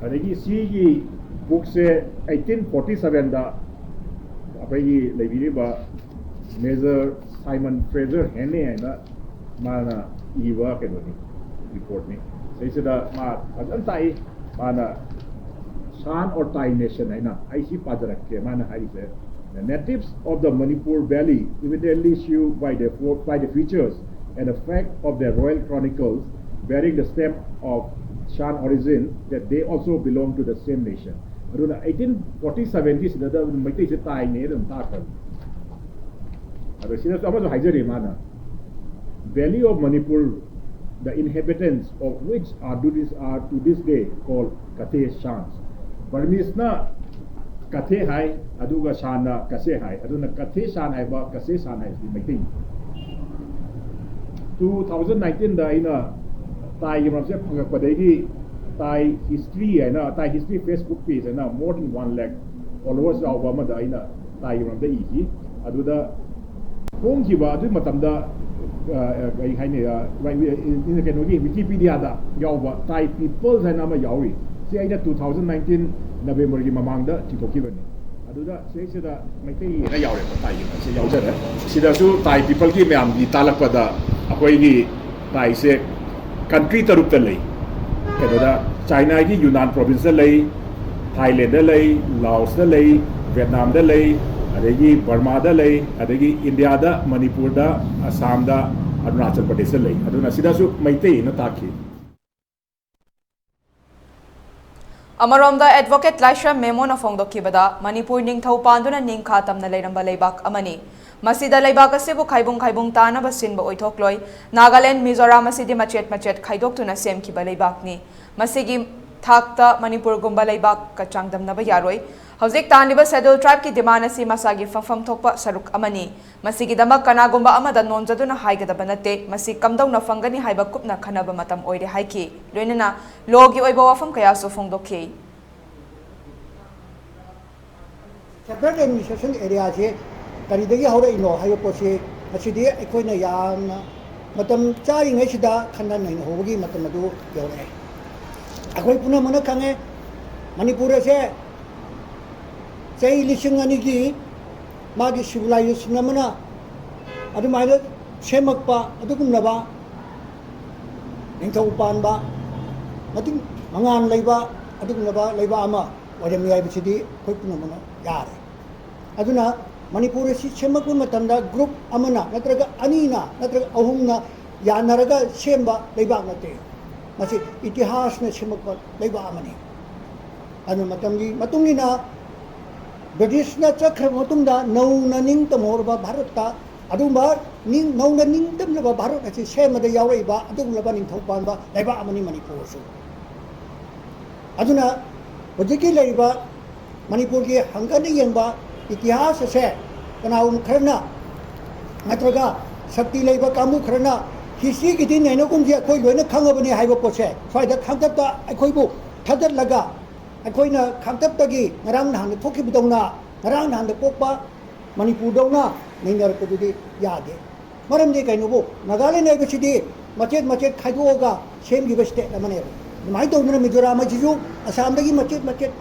ꯑꯗꯒꯤ ꯁꯤꯒꯤ bookꯁꯦ eighteen forty sevenꯗ ꯑꯩꯈꯣꯏꯒꯤ ꯂꯩꯕꯤꯔꯤꯕ Major Simon Fraser Hannay ꯍꯥꯏꯅ ꯃꯥꯅ ꯏꯕ ꯀꯩꯅꯣꯅꯤ, reportꯅꯤ꯫ ꯁꯤꯗꯩꯁꯤꯗ ꯃꯥ ꯐꯖꯅ ꯇꯥꯛꯏ꯫ ꯃꯥꯅ Shan or Tai nation ꯍꯥꯏꯅ, ꯑꯩ ꯁꯤ ꯄꯥꯖꯔꯛꯀꯦ꯫ ꯃꯥꯅ ꯍꯥꯏꯔꯤꯁꯦ, "The natives of the Manipur Valley, evidently shew by the, by the features and the fact of their royal chronicles bearing the stamp of Shan origin, that they also belong to the same nation." ꯑꯗꯨꯅ eighteen forty sevenꯒꯤ ꯁꯤꯗ ꯃꯩꯇꯩꯁꯦ Taiꯅꯦ ꯑꯗꯨꯝ ꯇꯥꯛꯈ꯭ꯔꯕꯅꯤ꯫ ꯑꯗꯣ ꯁꯤꯗꯁꯨ ꯑꯃꯁꯨ ꯍꯥꯏꯖꯔꯤ ꯃꯥꯅ, "Valley of Manipur, the inhabitants of which are to this, are to this day called Kathe Shans." Burmeseꯅ Kathe ꯍꯥꯏ, ꯑꯗꯨꯒ Shanꯅ Khase ꯍꯥꯏ꯫ ꯑꯗꯨꯅ Kathe Shan ꯍꯥꯏꯕ, Khase Shan ꯍꯥꯏꯕꯁꯤ ꯃꯩꯇꯩꯅꯤ꯫ Two thousand nineteenꯗ ꯑꯩꯅ Taiꯒꯤ ꯃꯔꯝꯁꯦ ꯐꯪꯉꯛꯄꯗꯒꯤ Tai history ꯍꯥꯏꯅ, Tai history Facebook page ꯍꯥꯏꯅ more than one lakh followers ꯌꯥꯎꯕ ꯑꯃꯗ ꯑꯩꯅ Taiꯒꯤ ꯃꯔꯝꯗ ꯏꯈꯤ꯫ ꯑꯗꯨꯗ ꯍꯣꯡꯈꯤꯕ ꯑꯗꯨꯒꯤ ꯃꯇꯝꯗ, ꯑ, ꯑ, ꯀꯩ ꯍꯥꯏꯅꯤ, ꯑ, ꯋꯤ-, ꯋꯤ-, ꯀꯩꯅꯣꯒꯤ Wikipediaꯗ ꯌꯥꯎꯕ Tai peoples ꯍꯥꯏꯅ ꯑꯃ ꯌꯥꯎꯔꯤ꯫ ꯁꯤ ꯑꯩꯅ two thousand nineteen Novemberꯒꯤ ꯃꯃꯥꯡꯗ ꯆꯤꯡꯊꯣꯛꯈꯤꯕꯅꯤ꯫ ꯑꯗꯨꯗ ꯁꯤꯗꯩꯁꯤꯗ ꯃꯩꯇꯩ ꯍꯥꯏꯅ ꯌꯥꯎꯔꯦꯀꯣ, Taiꯒꯤ ꯃꯁꯤ ꯌꯥꯎꯖꯔꯦ꯫ ꯁꯤꯗꯁꯨ Tai peopleꯒꯤ ꯃꯌꯥꯝꯒꯤ ꯇꯥꯛꯂꯛꯄꯗ ꯑꯩꯈꯣꯏꯒꯤ Taiꯁꯦ country ꯇꯔꯨꯛꯇ ꯂꯩ꯫ ꯀꯩꯅꯣꯗ, Chinaꯒꯤ Yunnan provinceꯇ ꯂꯩ, Thailandꯗ ꯂꯩ, Laosꯇ ꯂꯩ, Vietnamꯗ ꯂꯩ, ꯑꯗꯒꯤ ꯕꯔꯃꯥꯗ ꯂꯩ, ꯑꯗꯒꯤ ꯏꯟꯗꯤꯌꯥꯗ, ꯃꯅꯤꯄꯨꯔꯗ, ꯑꯁꯥꯝꯗ, ꯑꯔꯨꯅꯥꯆꯜ ꯄ꯭ꯔꯗꯦꯁꯇ ꯂꯩ꯫ ꯑꯗꯨꯅ ꯁꯤꯗꯁꯨ ꯃꯩꯇꯩꯅ ꯇꯥꯛꯈꯤ꯫ ꯑꯃꯔꯣꯝꯗ, ꯑꯦꯗꯚꯣꯀꯦꯠ ꯂꯥꯏꯁ꯭ꯔꯝ ꯃꯦꯃꯣꯅ ꯐꯣꯡꯗꯣꯛꯈꯤꯕꯗ, ꯃꯅꯤꯄꯨꯔ ꯅꯤꯡꯊꯧ ꯄꯥꯟꯗꯨꯅ ꯅꯤꯡꯈꯥ ꯇꯝꯅ ꯂꯩꯔꯝꯕ ꯂꯩꯕꯥꯛ ꯑꯃꯅꯤ꯫ ꯃꯁꯤꯗ ꯂꯩꯕꯥꯛ ꯑꯁꯤꯕꯨ ꯈꯥꯏꯕꯨꯡ ꯈꯥꯏꯕꯨꯡ ꯇꯥꯅꯕ ꯁꯤꯟꯕ ꯑꯣꯏꯊꯣꯛꯂꯣꯏ꯫ ꯅꯥꯒꯥꯂꯦꯟ, ꯃꯤꯖꯣꯔꯥꯝ ꯑꯁꯤꯗꯤ ꯃꯆꯦꯠ ꯃꯆꯦꯠ ꯈꯥꯏꯗꯣꯛꯇꯨꯅ ꯁꯦꯝꯈꯤꯕ ꯂꯩꯕꯥꯛꯅꯤ꯫ ꯃꯁꯤꯒꯤ ꯊꯥꯛꯇ ꯃꯅꯤꯄꯨꯔꯒꯨꯝꯕ ꯂꯩꯕꯥꯛꯀ ꯆꯥꯡꯗꯝꯅꯕ ꯌꯥꯔꯣꯏ꯫ ꯍꯧꯖꯤꯛ ꯇꯥꯟꯂꯤꯕ ꯁꯦꯗꯨꯜ ꯇ꯭ꯔꯥꯏꯕꯀꯤ ꯗꯤꯃꯥꯟ ꯑꯁꯤ ꯃꯁꯥꯒꯤ ꯐꯪꯐꯝ ꯊꯣꯛꯄ ꯁꯔꯨꯛ ꯑꯃꯅꯤ꯫ ꯃꯁꯤꯒꯤꯗꯃꯛ ꯀꯅꯥꯒꯨꯝꯕ ꯑꯃꯗ ꯅꯣꯟꯖꯗꯨꯅ ꯍꯥꯏꯒꯗꯕ ꯅꯠꯇꯦ꯫ ꯃꯁꯤ ꯀꯝꯗꯧꯅ ꯐꯪꯒꯅꯤ ꯍꯥꯏꯕ ꯀꯨꯞꯅ ꯈꯟꯅꯕ ꯃꯇꯝ ꯑꯣꯏꯔꯦ ꯍꯥꯏꯈꯤ꯫ ꯂꯣꯏꯅꯅ ꯂꯣꯒꯤ ꯑꯣꯏꯕ ꯋꯥꯐꯝ ꯀꯌꯥꯁꯨ ꯐꯣꯡꯗꯣꯛꯈꯤ꯫ ꯁꯦꯟꯇ꯭ꯔꯦꯜ ꯑꯦꯗꯃꯤꯅꯤꯁꯇ꯭ꯔꯦꯁꯟ ꯑꯦꯔꯤꯌꯥꯁꯦ ꯀꯔꯤꯗꯒꯤ ꯍꯧꯔꯛꯏꯅꯣ ꯍꯥꯏꯕ ꯄꯣꯠꯁꯤ, ꯃꯁꯤꯗꯤ ꯑꯩꯈꯣꯏꯅ ꯌꯥꯝꯅ ꯃꯇꯝ ꯆꯥꯔꯤꯉꯩꯁꯤꯗ ꯈꯟꯅ ꯅꯩꯅꯍꯧꯕꯒꯤ ꯃꯇꯝ ꯑꯗꯨ ꯌꯧꯔꯛꯑꯦ꯫ ꯑꯩꯈꯣꯏ ꯄꯨꯝꯅꯃꯛꯅ ꯈꯪꯉꯦ, ꯃꯅꯤꯄꯨꯔ ꯑꯁꯦ ꯆꯍꯤ ꯂꯤꯁꯤꯡ ꯑꯅꯤꯒꯤ ꯃꯥꯒꯤ ꯁꯤꯚꯤꯂꯥꯏꯖꯦꯁꯟ ꯑꯃꯅ ꯑꯗꯨꯃꯥꯏꯅ ꯁꯦꯝꯃꯛꯄ ꯑꯗꯨꯒꯨꯝꯂꯕ ꯅꯤꯡꯊꯧ ꯄꯥꯟꯕ, ꯃꯇꯤꯛ ꯃꯉꯥꯜ ꯂꯩꯕ ꯑꯗꯨꯒꯨꯝꯂꯕ ꯂꯩꯕꯥꯛ ꯑꯃ ꯑꯣꯏꯔꯝꯃꯤ ꯍꯥꯏꯕꯁꯤꯗꯤ ꯑꯩꯈꯣꯏ ꯄꯨꯝꯅꯃꯛꯅ ꯌꯥꯔꯦ꯫ ꯑꯗꯨꯅ ꯃꯅꯤꯄꯨꯔ ꯑꯁꯤ ꯁꯦꯝꯃꯛꯄ ꯃꯇꯝꯗ ꯒ꯭ꯔꯨꯞ ꯑꯃꯅ ꯅꯠꯇ꯭ꯔꯒ ꯑꯅꯤꯅ ꯅꯠꯇ꯭ꯔꯒ ꯑꯍꯨꯝꯅ ꯌꯥꯅꯔꯒ ꯁꯦꯝꯕ ꯂꯩꯕꯥꯛ ꯅꯠꯇꯦ꯫ ꯃꯁꯤ ꯏꯇꯤꯍꯥꯁꯅ ꯁꯦꯝꯃꯛꯄ ꯂꯩꯕꯥꯛ ꯑꯃꯅꯤ꯫ ꯑꯗꯨꯅ ꯃꯇꯝꯒꯤ ꯃꯇꯨꯡ ꯏꯟꯅ ꯕ꯭ꯔꯤꯇꯤꯁꯅ ꯆꯠꯈ꯭ꯔꯕ ꯃꯇꯨꯡꯗ ꯅꯧꯅ ꯅꯤꯡꯇꯝꯍꯧꯔꯕ ꯚꯥꯔꯠꯇ ꯑꯗꯨꯒꯨꯝꯕ ꯅꯤꯡ-, ꯅꯧꯅ ꯅꯤꯡꯇꯝꯂꯕ ꯚꯥꯔꯠ ꯑꯁꯤ ꯁꯦꯝꯕꯗ ꯌꯥꯎꯔꯛꯏꯕ ꯑꯗꯨꯒꯨꯝꯂꯕ ꯅꯤꯡꯊꯧ ꯄꯥꯟꯕ ꯂꯩꯕꯥꯛ ꯑꯃꯅꯤ ꯃꯅꯤꯄꯨꯔꯁꯨ꯫ ꯑꯗꯨꯅ ꯍꯧꯖꯤꯛꯀꯤ ꯂꯩꯔꯤꯕ ꯃꯅꯤꯄꯨꯔꯒꯤ ꯍꯪꯒꯠꯅ ꯌꯦꯡꯕ ꯏꯇꯤꯍꯥꯁ ꯑꯁꯦ ꯀꯅꯥꯒꯨꯝꯕ ꯈꯔꯅ ꯅꯠꯇ꯭ꯔꯒ ꯁꯛꯇꯤ ꯂꯩꯕ ꯀꯥꯡꯕꯨ ꯈꯔꯅ ꯍꯤꯁꯇ꯭ꯔꯤꯒꯤꯗꯤ ꯅꯩꯅꯒꯨꯝꯁꯤ, ꯑꯩꯈꯣꯏ ꯂꯣꯏꯅ ꯈꯪꯉꯕꯅꯤ ꯍꯥꯏꯕ ꯄꯣꯠꯁꯦ ꯁ꯭ꯋꯥꯏꯗ ꯈꯥꯡꯇꯞꯇ ꯑꯩꯈꯣꯏꯕꯨ ꯊꯥꯗꯠꯂꯒ ꯑꯩꯈꯣꯏꯅ ꯈꯥꯡꯇꯞꯇꯒꯤ ꯉꯔꯥꯡ ꯅꯍꯥꯟꯗ ꯊꯣꯛꯈꯤꯕꯗꯧꯅ ꯉꯔꯥꯡ ꯅꯍꯥꯟꯗ ꯄꯣꯛꯄ ꯃꯅꯤꯄꯨꯔꯗꯧꯅ ꯅꯩꯅꯔꯛꯄꯗꯨꯗꯤ ꯌꯥꯗꯦ꯫ ꯃꯔꯝꯗꯤ ꯀꯩꯅꯣꯕꯨ, ꯅꯥꯒꯥꯂꯦꯟ ꯍꯥꯏꯕꯁꯤꯗꯤ ꯃꯆꯦꯠ ꯃꯆꯦꯠ ꯈꯥꯏꯗꯣꯛꯑꯒ ꯁꯦꯝꯈꯤꯕ ꯁ꯭ꯇꯦꯠ ꯑꯃꯅꯦꯕ꯫ ꯑꯗꯨꯃꯥꯏꯅ ꯇꯧꯗꯅ ꯃꯤꯖꯣꯔꯥꯝ ꯑꯁꯤꯁꯨ ꯑꯁꯥꯝꯗꯒꯤ ꯃꯆꯦꯠ ꯃꯆꯦꯠ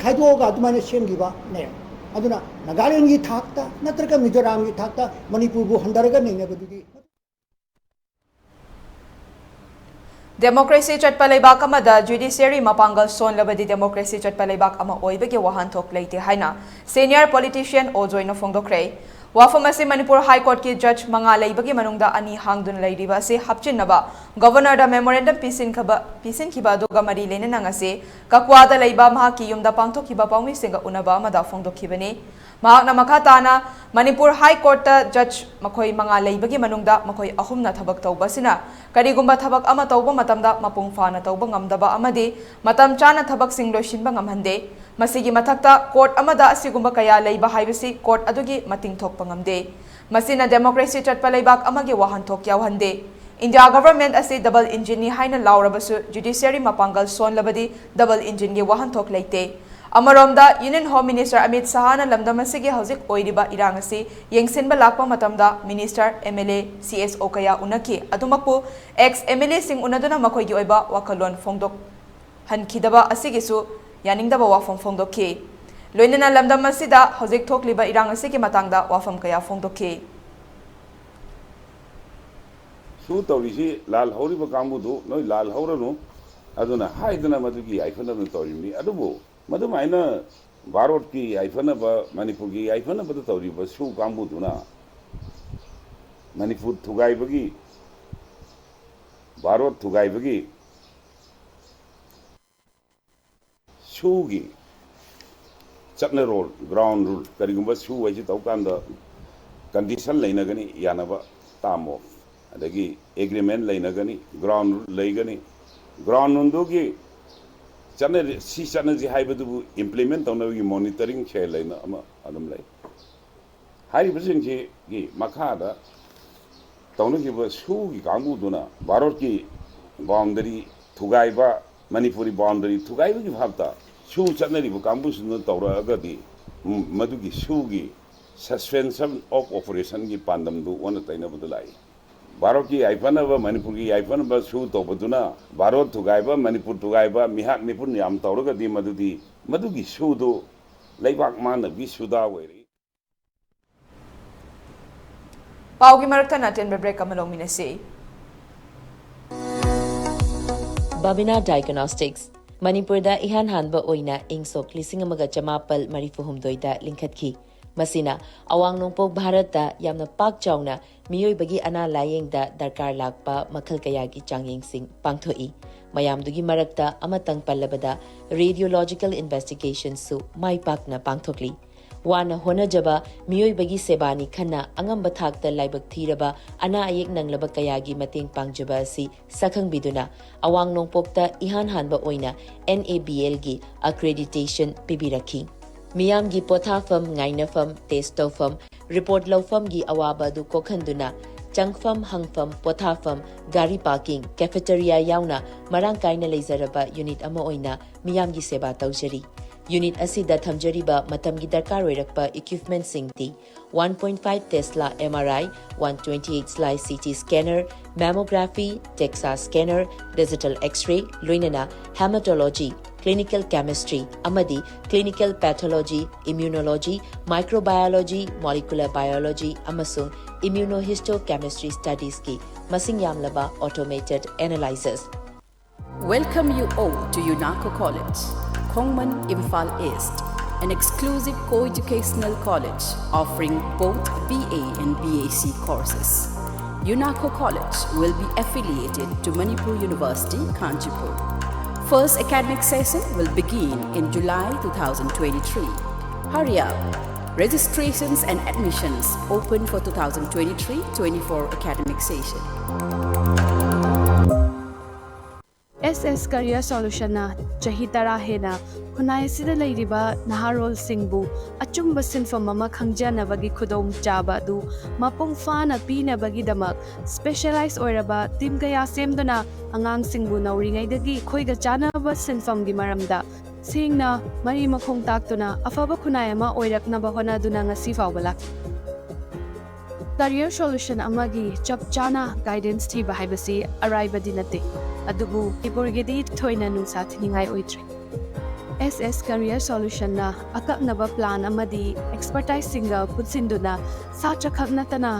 ꯈꯥꯏꯗꯣꯛꯑꯒ ꯑꯗꯨꯃꯥꯏꯅ ꯁꯦꯝꯈꯤꯕꯅꯦꯕ꯫ ꯑꯗꯨꯅ ꯅꯥꯒꯥꯂꯦꯟꯒꯤ ꯊꯥꯛꯇ ꯅꯠꯇ꯭ꯔꯒ ꯃꯤꯖꯣꯔꯥꯝꯒꯤ ꯊꯥꯛꯇ ꯃꯅꯤꯄꯨꯔꯕꯨ ꯍꯟꯊꯔꯒ ꯅꯩꯅꯕꯗꯨꯗꯤ ꯗꯦꯃꯣꯀ꯭ꯔꯦꯁꯤ ꯆꯠꯄ ꯂꯩꯕꯥꯛ ꯑꯃꯗ ꯖꯨꯗꯤꯁꯤꯌꯔꯤ ꯃꯄꯥꯡꯒꯜ ꯁꯣꯟꯂꯕꯗꯤ ꯗꯦꯃꯣꯀ꯭ꯔꯦꯁꯤ ꯆꯠꯄ ꯂꯩꯕꯥꯛ ꯑꯃ ꯑꯣꯏꯕꯒꯤ ꯋꯥꯍꯟꯊꯣꯛ ꯂꯩꯇꯦ ꯍꯥꯏꯅ ꯁꯦꯅꯤꯌꯔ ꯄꯣꯂꯤꯇꯤꯁꯤꯌꯟ ꯑꯣ ꯖꯣꯏꯅ ꯐꯣꯡꯗꯣꯛꯈ꯭ꯔꯦ꯫ ꯋꯥꯐꯝ ꯑꯁꯤ ꯃꯅꯤꯄꯨꯔ ꯍꯥꯏ ꯀꯣꯔꯠꯀꯤ ꯖꯖ ꯃꯉꯥ ꯂꯩꯕꯒꯤ ꯃꯅꯨꯡꯗ ꯑꯅꯤ ꯍꯥꯡꯗꯨꯅ ꯂꯩꯔꯤꯕ ꯑꯁꯤ ꯍꯥꯞꯆꯤꯟꯅꯕ ꯒꯕꯔꯅꯔꯗ ꯃꯦꯃꯣꯔꯦꯟꯗꯝ ꯄꯤꯁꯤꯟꯈꯕ-, ꯄꯤꯁꯤꯟꯈꯤꯕ ꯑꯗꯨꯒ ꯃꯔꯤ ꯂꯩꯅꯅ ꯉꯁꯤ ꯀꯛꯋꯥꯗ ꯂꯩꯕ ꯃꯍꯥꯛꯀꯤ ꯌꯨꯝꯗ ꯄꯥꯡꯊꯣꯛꯈꯤꯕ ꯄꯥꯎꯃꯤꯁꯤꯡꯒ ꯎꯅꯕ ꯑꯃꯗ ꯐꯣꯡꯗꯣꯛꯈꯤꯕꯅꯤ꯫ ꯃꯍꯥꯛꯅ ꯃꯈꯥ ꯇꯥꯅ ꯃꯅꯤꯄꯨꯔ ꯍꯥꯏ ꯀꯣꯔꯠꯇ ꯖꯖ ꯃꯈꯣꯏ ꯃꯉꯥ ꯂꯩꯕꯒꯤ ꯃꯅꯨꯡꯗ ꯃꯈꯣꯏ ꯑꯍꯨꯝꯅ ꯊꯕꯛ ꯇꯧꯕ ꯑꯁꯤꯅ ꯀꯔꯤꯒꯨꯝꯕ ꯊꯕꯛ ꯑꯃ ꯇꯧꯕ ꯃꯇꯝꯗ ꯃꯄꯨꯡ ꯐꯥꯅ ꯇꯧꯕ ꯉꯝꯗꯕ ꯑꯃꯗꯤ ꯃꯇꯝ ꯆꯥꯅ ꯊꯕꯛꯁꯤꯡ ꯂꯣꯏꯁꯤꯟꯕ ꯉꯝꯍꯟꯗꯦ꯫ ꯃꯁꯤꯒꯤ ꯃꯊꯛꯇ ꯀꯣꯔꯠ ꯑꯃꯗ ꯑꯁꯤꯒꯨꯝꯕ ꯀꯌꯥ ꯂꯩꯕ ꯍꯥꯏꯕꯁꯤ ꯀꯣꯔꯠ ꯑꯗꯨꯒꯤ ꯃꯇꯤꯡ ꯊꯣꯛꯄ ꯉꯝꯗꯦ꯫ ꯃꯁꯤꯅ ꯗꯦꯃꯣꯀ꯭ꯔꯦꯁꯤ ꯆꯠꯄ ꯂꯩꯕꯥꯛ ꯑꯃꯒꯤ ꯋꯥꯍꯟꯊꯣꯛ ꯌꯥꯎꯍꯟꯗꯦ꯫ ꯏꯟꯗꯤꯌꯥ ꯒꯚꯔꯟꯃꯦꯟꯠ ꯑꯁꯤ ꯗꯕꯜ ꯏꯟꯖꯤꯟꯅꯤ ꯍꯥꯏꯅ ꯂꯥꯎꯔꯕꯁꯨ ꯖꯨꯗꯤꯁꯤꯌꯔꯤ ꯃꯄꯥꯡꯒꯜ ꯁꯣꯟꯂꯕꯗꯤ ꯗꯕꯜ ꯏꯟꯖꯤꯟꯒꯤ ꯋꯥꯍꯟꯊꯣꯛ ꯂꯩꯇꯦ꯫ ꯑꯃꯔꯣꯝꯗ ꯌꯨꯅꯤꯌꯟ ꯍꯣꯝ ꯃꯤꯅꯤꯁꯇꯔ ꯑꯃꯤꯠ ꯁꯍꯥꯅ ꯂꯝꯗꯝ ꯑꯁꯤꯒꯤ ꯍꯧꯖꯤꯛ ꯑꯣꯏꯔꯤꯕ ꯏꯔꯥꯡ ꯑꯁꯤ ꯌꯦꯡꯁꯤꯟꯕ ꯂꯥꯛꯄ ꯃꯇꯝꯗ minister, M L A, C S ꯑꯣ ꯀꯌꯥ ꯎꯅꯈꯤ꯫ ꯑꯗꯨꯃꯛꯄꯨ ꯑꯦꯛꯁ ꯑꯦꯝ ꯑꯦꯜ ꯑꯦꯁꯤꯡ ꯎꯅꯗꯨꯅ ꯃꯈꯣꯏꯒꯤ ꯑꯣꯏꯕ ꯋꯥꯈꯜꯂꯣꯟ ꯐꯣꯡꯗꯣꯛꯍꯟꯈꯤꯗꯕ ꯑꯁꯤꯒꯤꯁꯨ ꯌꯥꯅꯤꯡꯗꯕ ꯋꯥꯐꯝ ꯐꯣꯡꯗꯣꯛꯈꯤ꯫ ꯂꯣꯏꯅꯅ ꯂꯝꯗꯝ ꯑꯁꯤꯗ ꯍꯧꯖꯤꯛ ꯊꯣꯛꯂꯤꯕ ꯏꯔꯥꯡ ꯑꯁꯤꯒꯤ ꯃꯇꯥꯡꯗ ꯋꯥꯐꯝ ꯀꯌꯥ ꯐꯣꯡꯗꯣꯛꯈꯤ꯫ ꯁꯨ ꯇꯧꯔꯤꯁꯤ ꯂꯥꯜꯍꯧꯔꯤꯕ ꯀꯥꯡꯕꯨꯗꯨ ꯅꯣꯏ ꯂꯥꯜꯍꯧꯔꯅꯨ, ꯑꯗꯨꯅ ꯍꯥꯏꯗꯅ ꯃꯗꯨꯒꯤ ꯌꯥꯏꯐꯅꯕ ꯇꯧꯔꯤꯕꯅꯤ꯫ ꯑꯗꯨꯕꯨ ꯃꯗꯨꯃꯥꯏꯅ ꯚꯥꯔꯠꯀꯤ ꯌꯥꯏꯐꯅꯕ, ꯃꯅꯤꯄꯨꯔꯒꯤ ꯌꯥꯏꯐꯅꯕꯗ ꯇꯧꯔꯤꯕ ꯁꯨ ꯀꯥꯡꯕꯨꯗꯨꯅ ꯃꯅꯤꯄꯨꯔ ꯊꯨꯒꯥꯏꯕꯒꯤ, ꯚꯥꯔꯠ ꯊꯨꯒꯥꯏꯕꯒꯤ ꯁꯨꯒꯤ ꯆꯠꯅꯔꯣꯜ, ꯒ꯭ꯔꯥꯎꯟ ꯔꯨꯜ, ꯀꯔꯤꯒꯨꯝꯕ ꯁꯨ ꯍꯥꯏꯁꯤ ꯇꯧ ꯀꯥꯟꯗ ꯀꯟꯗꯤꯁꯟ ꯂꯩꯅꯒꯅꯤ, ꯌꯥꯅꯕ ꯇꯥꯝ ꯑꯣꯐ, ꯑꯗꯒꯤ ꯑꯦꯒ꯭ꯔꯤꯃꯦꯟ ꯂꯩꯅꯒꯅꯤ, ꯒ꯭ꯔꯥꯎꯟ ꯔꯨꯜ ꯂꯩꯒꯅꯤ꯫ ꯒ꯭ꯔꯥꯎꯟ ꯔꯨꯜꯗꯨꯒꯤ ꯆꯠꯅꯔꯤ, ꯁꯤ ꯆꯠꯅꯁꯤ ꯍꯥꯏꯕꯗꯨꯕꯨ ꯏꯝꯄ꯭ꯂꯤꯃꯦꯟ ꯇꯧꯅꯕꯒꯤ ꯃꯣꯅꯤꯇꯔꯤꯡ ꯁꯦꯜ ꯍꯥꯏꯅ ꯑꯃ ꯑꯗꯨꯝ ꯂꯩ꯫ ꯍꯥꯏꯔꯤꯕꯁꯤꯡꯁꯤꯒꯤ ꯃꯈꯥꯗ ꯇꯧꯅꯈꯤꯕ ꯁꯨꯒꯤ ꯀꯥꯡꯕꯨꯗꯨꯅ ꯚꯥꯔꯠꯀꯤ ꯕꯥꯎꯟꯗꯔꯤ ꯊꯨꯒꯥꯏꯕ, ꯃꯅꯤꯄꯨꯔꯤ ꯕꯥꯎꯟꯗꯔꯤ ꯊꯨꯒꯥꯏꯕꯒꯤ ꯚꯥꯞꯇ ꯁꯨ ꯆꯠꯅꯔꯤꯕ ꯀꯥꯡꯕꯨꯁꯤꯡꯗꯨꯅ ꯇꯧꯔꯛꯑꯒꯗꯤ, ꯎꯝ, ꯃꯗꯨꯒꯤ ꯁꯨꯒꯤ suspension of operationꯒꯤ ꯄꯥꯟꯗꯝꯗꯨ ꯑꯣꯟꯅ ꯇꯩꯅꯕꯗ ꯂꯥꯛꯏ꯫ ꯚꯥꯔꯠꯀꯤ ꯌꯥꯏꯐꯅꯕ, ꯃꯅꯤꯄꯨꯔꯒꯤ ꯌꯥꯏꯐꯅꯕ ꯁꯨ ꯇꯧꯕꯗꯨꯅ ꯚꯥꯔꯠ ꯊꯨꯒꯥꯏꯕ, ꯃꯅꯤꯄꯨꯔ ꯊꯨꯒꯥꯏꯕ, ꯃꯤꯍꯥꯠ ꯃꯤꯄꯨꯟ ꯌꯥꯝ ꯇꯧꯔꯒꯗꯤ ꯃꯗꯨꯗꯤ ꯃꯗꯨꯒꯤ ꯁꯨꯗꯨ ꯂꯩꯕꯥꯛ ꯃꯥꯡꯅꯕꯒꯤ ꯁꯨꯗꯥ ꯑꯣꯏꯔꯛꯏ꯫ ꯄꯥꯎꯒꯤ ꯃꯔꯛꯇ ꯑꯇꯦꯟꯕ ꯕ꯭ꯔꯦꯛ ꯑꯃ ꯂꯧꯃꯤꯟꯅꯁꯤ꯫ Babina Diagnostics, ꯃꯅꯤꯄꯨꯔꯗ ꯏꯍꯥꯟ ꯍꯥꯟꯕ ꯑꯣꯏꯅ ꯏꯪ ꯁꯣꯛ ꯂꯤꯁꯤꯡ ꯑꯃꯒ ꯆꯃꯥꯄꯜ ꯃꯔꯤꯐꯨ ꯍꯨꯝꯗꯣꯏꯗ ꯂꯤꯡꯈꯠꯈꯤ꯫ ꯃꯁꯤꯅ ꯑꯋꯥꯡ ꯅꯣꯡꯄꯣꯛ ꯚꯥꯔꯠꯇ ꯌꯥꯝꯅ ꯄꯥꯛ ꯆꯥꯎꯅ ꯃꯤꯑꯣꯏꯕꯒꯤ ꯑꯅꯥ ꯂꯥꯌꯦꯡꯗ ꯗꯔꯀꯥꯔ ꯂꯥꯛꯄ ꯃꯈꯜ ꯀꯌꯥꯒꯤ ꯆꯥꯡꯌꯦꯡꯁꯤꯡ ꯄꯥꯡꯊꯣꯛꯏ꯫ ꯃꯌꯥꯝꯗꯨꯒꯤ ꯃꯔꯛꯇ ꯑꯃꯇꯪ ꯄꯜꯂꯕꯗ radiological investigationꯁꯨ ꯃꯥꯏ ꯄꯥꯛꯅ ꯄꯥꯡꯊꯣꯛꯂꯤ꯫ ꯋꯥꯅ ꯍꯣꯠꯅꯖꯕ ꯃꯤꯑꯣꯏꯕꯒꯤ ꯁꯦꯕꯥꯅꯤ ꯈꯟꯅ ꯑꯉꯝꯕ ꯊꯥꯛꯇ ꯂꯥꯏꯕꯛ ꯊꯤꯔꯕ ꯑꯅꯥ ꯑꯌꯦꯛ ꯅꯪꯂꯕ ꯀꯌꯥꯒꯤ ꯃꯇꯦꯡ ꯄꯥꯡꯖꯕ ꯑꯁꯤ ꯁꯛꯈꯪꯕꯤꯗꯨꯅ ꯑꯋꯥꯡ ꯅꯣꯡꯄꯣꯛꯇ ꯏꯍꯥꯟ ꯍꯥꯟꯕ ꯑꯣꯏꯅ NABLꯒꯤ accreditation ꯄꯤꯕꯤꯔꯛꯈꯤ꯫ ꯃꯤꯌꯥꯝꯒꯤ ꯄꯣꯊꯥꯐꯝ, ꯉꯥꯏꯅꯐꯝ, test ꯇꯧꯐꯝ, report ꯂꯧꯐꯝꯒꯤ ꯑꯋꯥꯕ ꯑꯗꯨ ꯀꯣꯛꯍꯟꯗꯨꯅ ꯆꯪꯐꯝ, ꯍꯪꯐꯝ, ꯄꯣꯊꯥꯐꯝ, ꯒꯥꯔꯤ parking, cafeteria ꯌꯥꯎꯅ ꯃꯔꯥꯡ ꯀꯥꯏꯅ ꯂꯩꯖꯔꯕ unit ꯑꯃ ꯑꯣꯏꯅ ꯃꯤꯌꯥꯝꯒꯤ ꯁꯦꯕꯥ ꯇꯧꯖꯔꯤ꯫ Unit ꯑꯁꯤꯗ ꯊꯝꯖꯔꯤꯕ ꯃꯇꯝꯒꯤ ꯗꯔꯀꯥꯔ ꯑꯣꯏꯔꯛꯄ equipmentꯁꯤꯡꯗꯤ one point five Tesla MRI, one twenty-eight slice CT scanner, mammography, DEXA scanner, digital X-ray, ꯂꯣꯏꯅꯅ hematology, clinical chemistry ꯑꯃꯗꯤ clinical pathology, immunology, microbiology, molecular biology ꯑꯃꯁꯨꯡ immunohistochemistry studiesꯀꯤ ꯃꯁꯤꯡ ꯌꯥꯝꯂꯕ automated analyzers꯫ Welcome you all to UNACO College, Khongman, Imphal East, an exclusive co-educational college offering both BA and BSc courses. UNACO College will be affiliated to Manipur University, Kanchipur. First academic session will begin in July two thousand twenty-three. Hurry up! Registrations and admissions open for two thousand twenty-three twenty-four academic session. SS Career Solutionꯅ ꯆꯍꯤ ꯇꯔꯥ ꯍꯦꯟꯅ ꯈꯨꯟꯅꯥꯏ ꯑꯁꯤꯗ ꯂꯩꯔꯤꯕ ꯅꯍꯥꯔꯣꯜꯁꯤꯡꯕꯨ ꯑꯆꯨꯝꯕ ꯁꯤꯟꯐꯝ ꯑꯃ ꯈꯪꯖꯅꯕꯒꯤ ꯈꯨꯗꯣꯡꯆꯥꯕ ꯑꯗꯨ ꯃꯄꯨꯡ ꯐꯥꯅ ꯄꯤꯅꯕꯒꯤꯗꯃꯛ specialize ꯑꯣꯏꯔꯕ team ꯀꯌꯥ ꯁꯦꯝꯗꯨꯅ ꯑꯉꯥꯡꯁꯤꯡꯕꯨ ꯅꯧꯔꯤꯉꯩꯗꯒꯤ ꯑꯩꯈꯣꯏꯒ ꯆꯥꯟꯅꯕ ꯁꯤꯟꯐꯝꯒꯤ ꯃꯔꯝꯗ ꯁꯦꯡꯅ ꯃꯔꯤ ꯃꯈꯣꯡ ꯇꯥꯛꯇꯨꯅ ꯑꯐꯕ ꯈꯨꯟꯅꯥꯏ ꯑꯃ ꯑꯣꯏꯔꯛꯅꯕ ꯍꯣꯠꯅꯗꯨꯅ ꯉꯁꯤ ꯐꯥꯎꯕ ꯂꯥꯛꯂꯤ꯫ Career Solution ꯑꯃꯒꯤ ꯆꯞ ꯆꯥꯅ guidance ꯊꯤꯕ ꯍꯥꯏꯕꯁꯤ ꯑꯔꯥꯏꯕꯗꯤ ꯅꯠꯇꯦ, ꯑꯗꯨꯕꯨ ꯃꯅꯤꯄꯨꯔꯒꯤꯗꯤ ꯊꯣꯏꯅ ꯅꯨꯡꯁꯥ ꯊꯤꯅꯤꯡꯉꯥꯏ ꯑꯣꯏꯗ꯭ꯔꯦ꯫ SS Career Solutionꯅ ꯑꯀꯛꯅꯕ plan ꯑꯃꯗꯤ expertiseꯁꯤꯡꯒ ꯄꯨꯟꯁꯤꯟꯗꯨꯅ ꯁꯥꯇ꯭ꯔꯈꯛ ꯅꯠꯇꯅ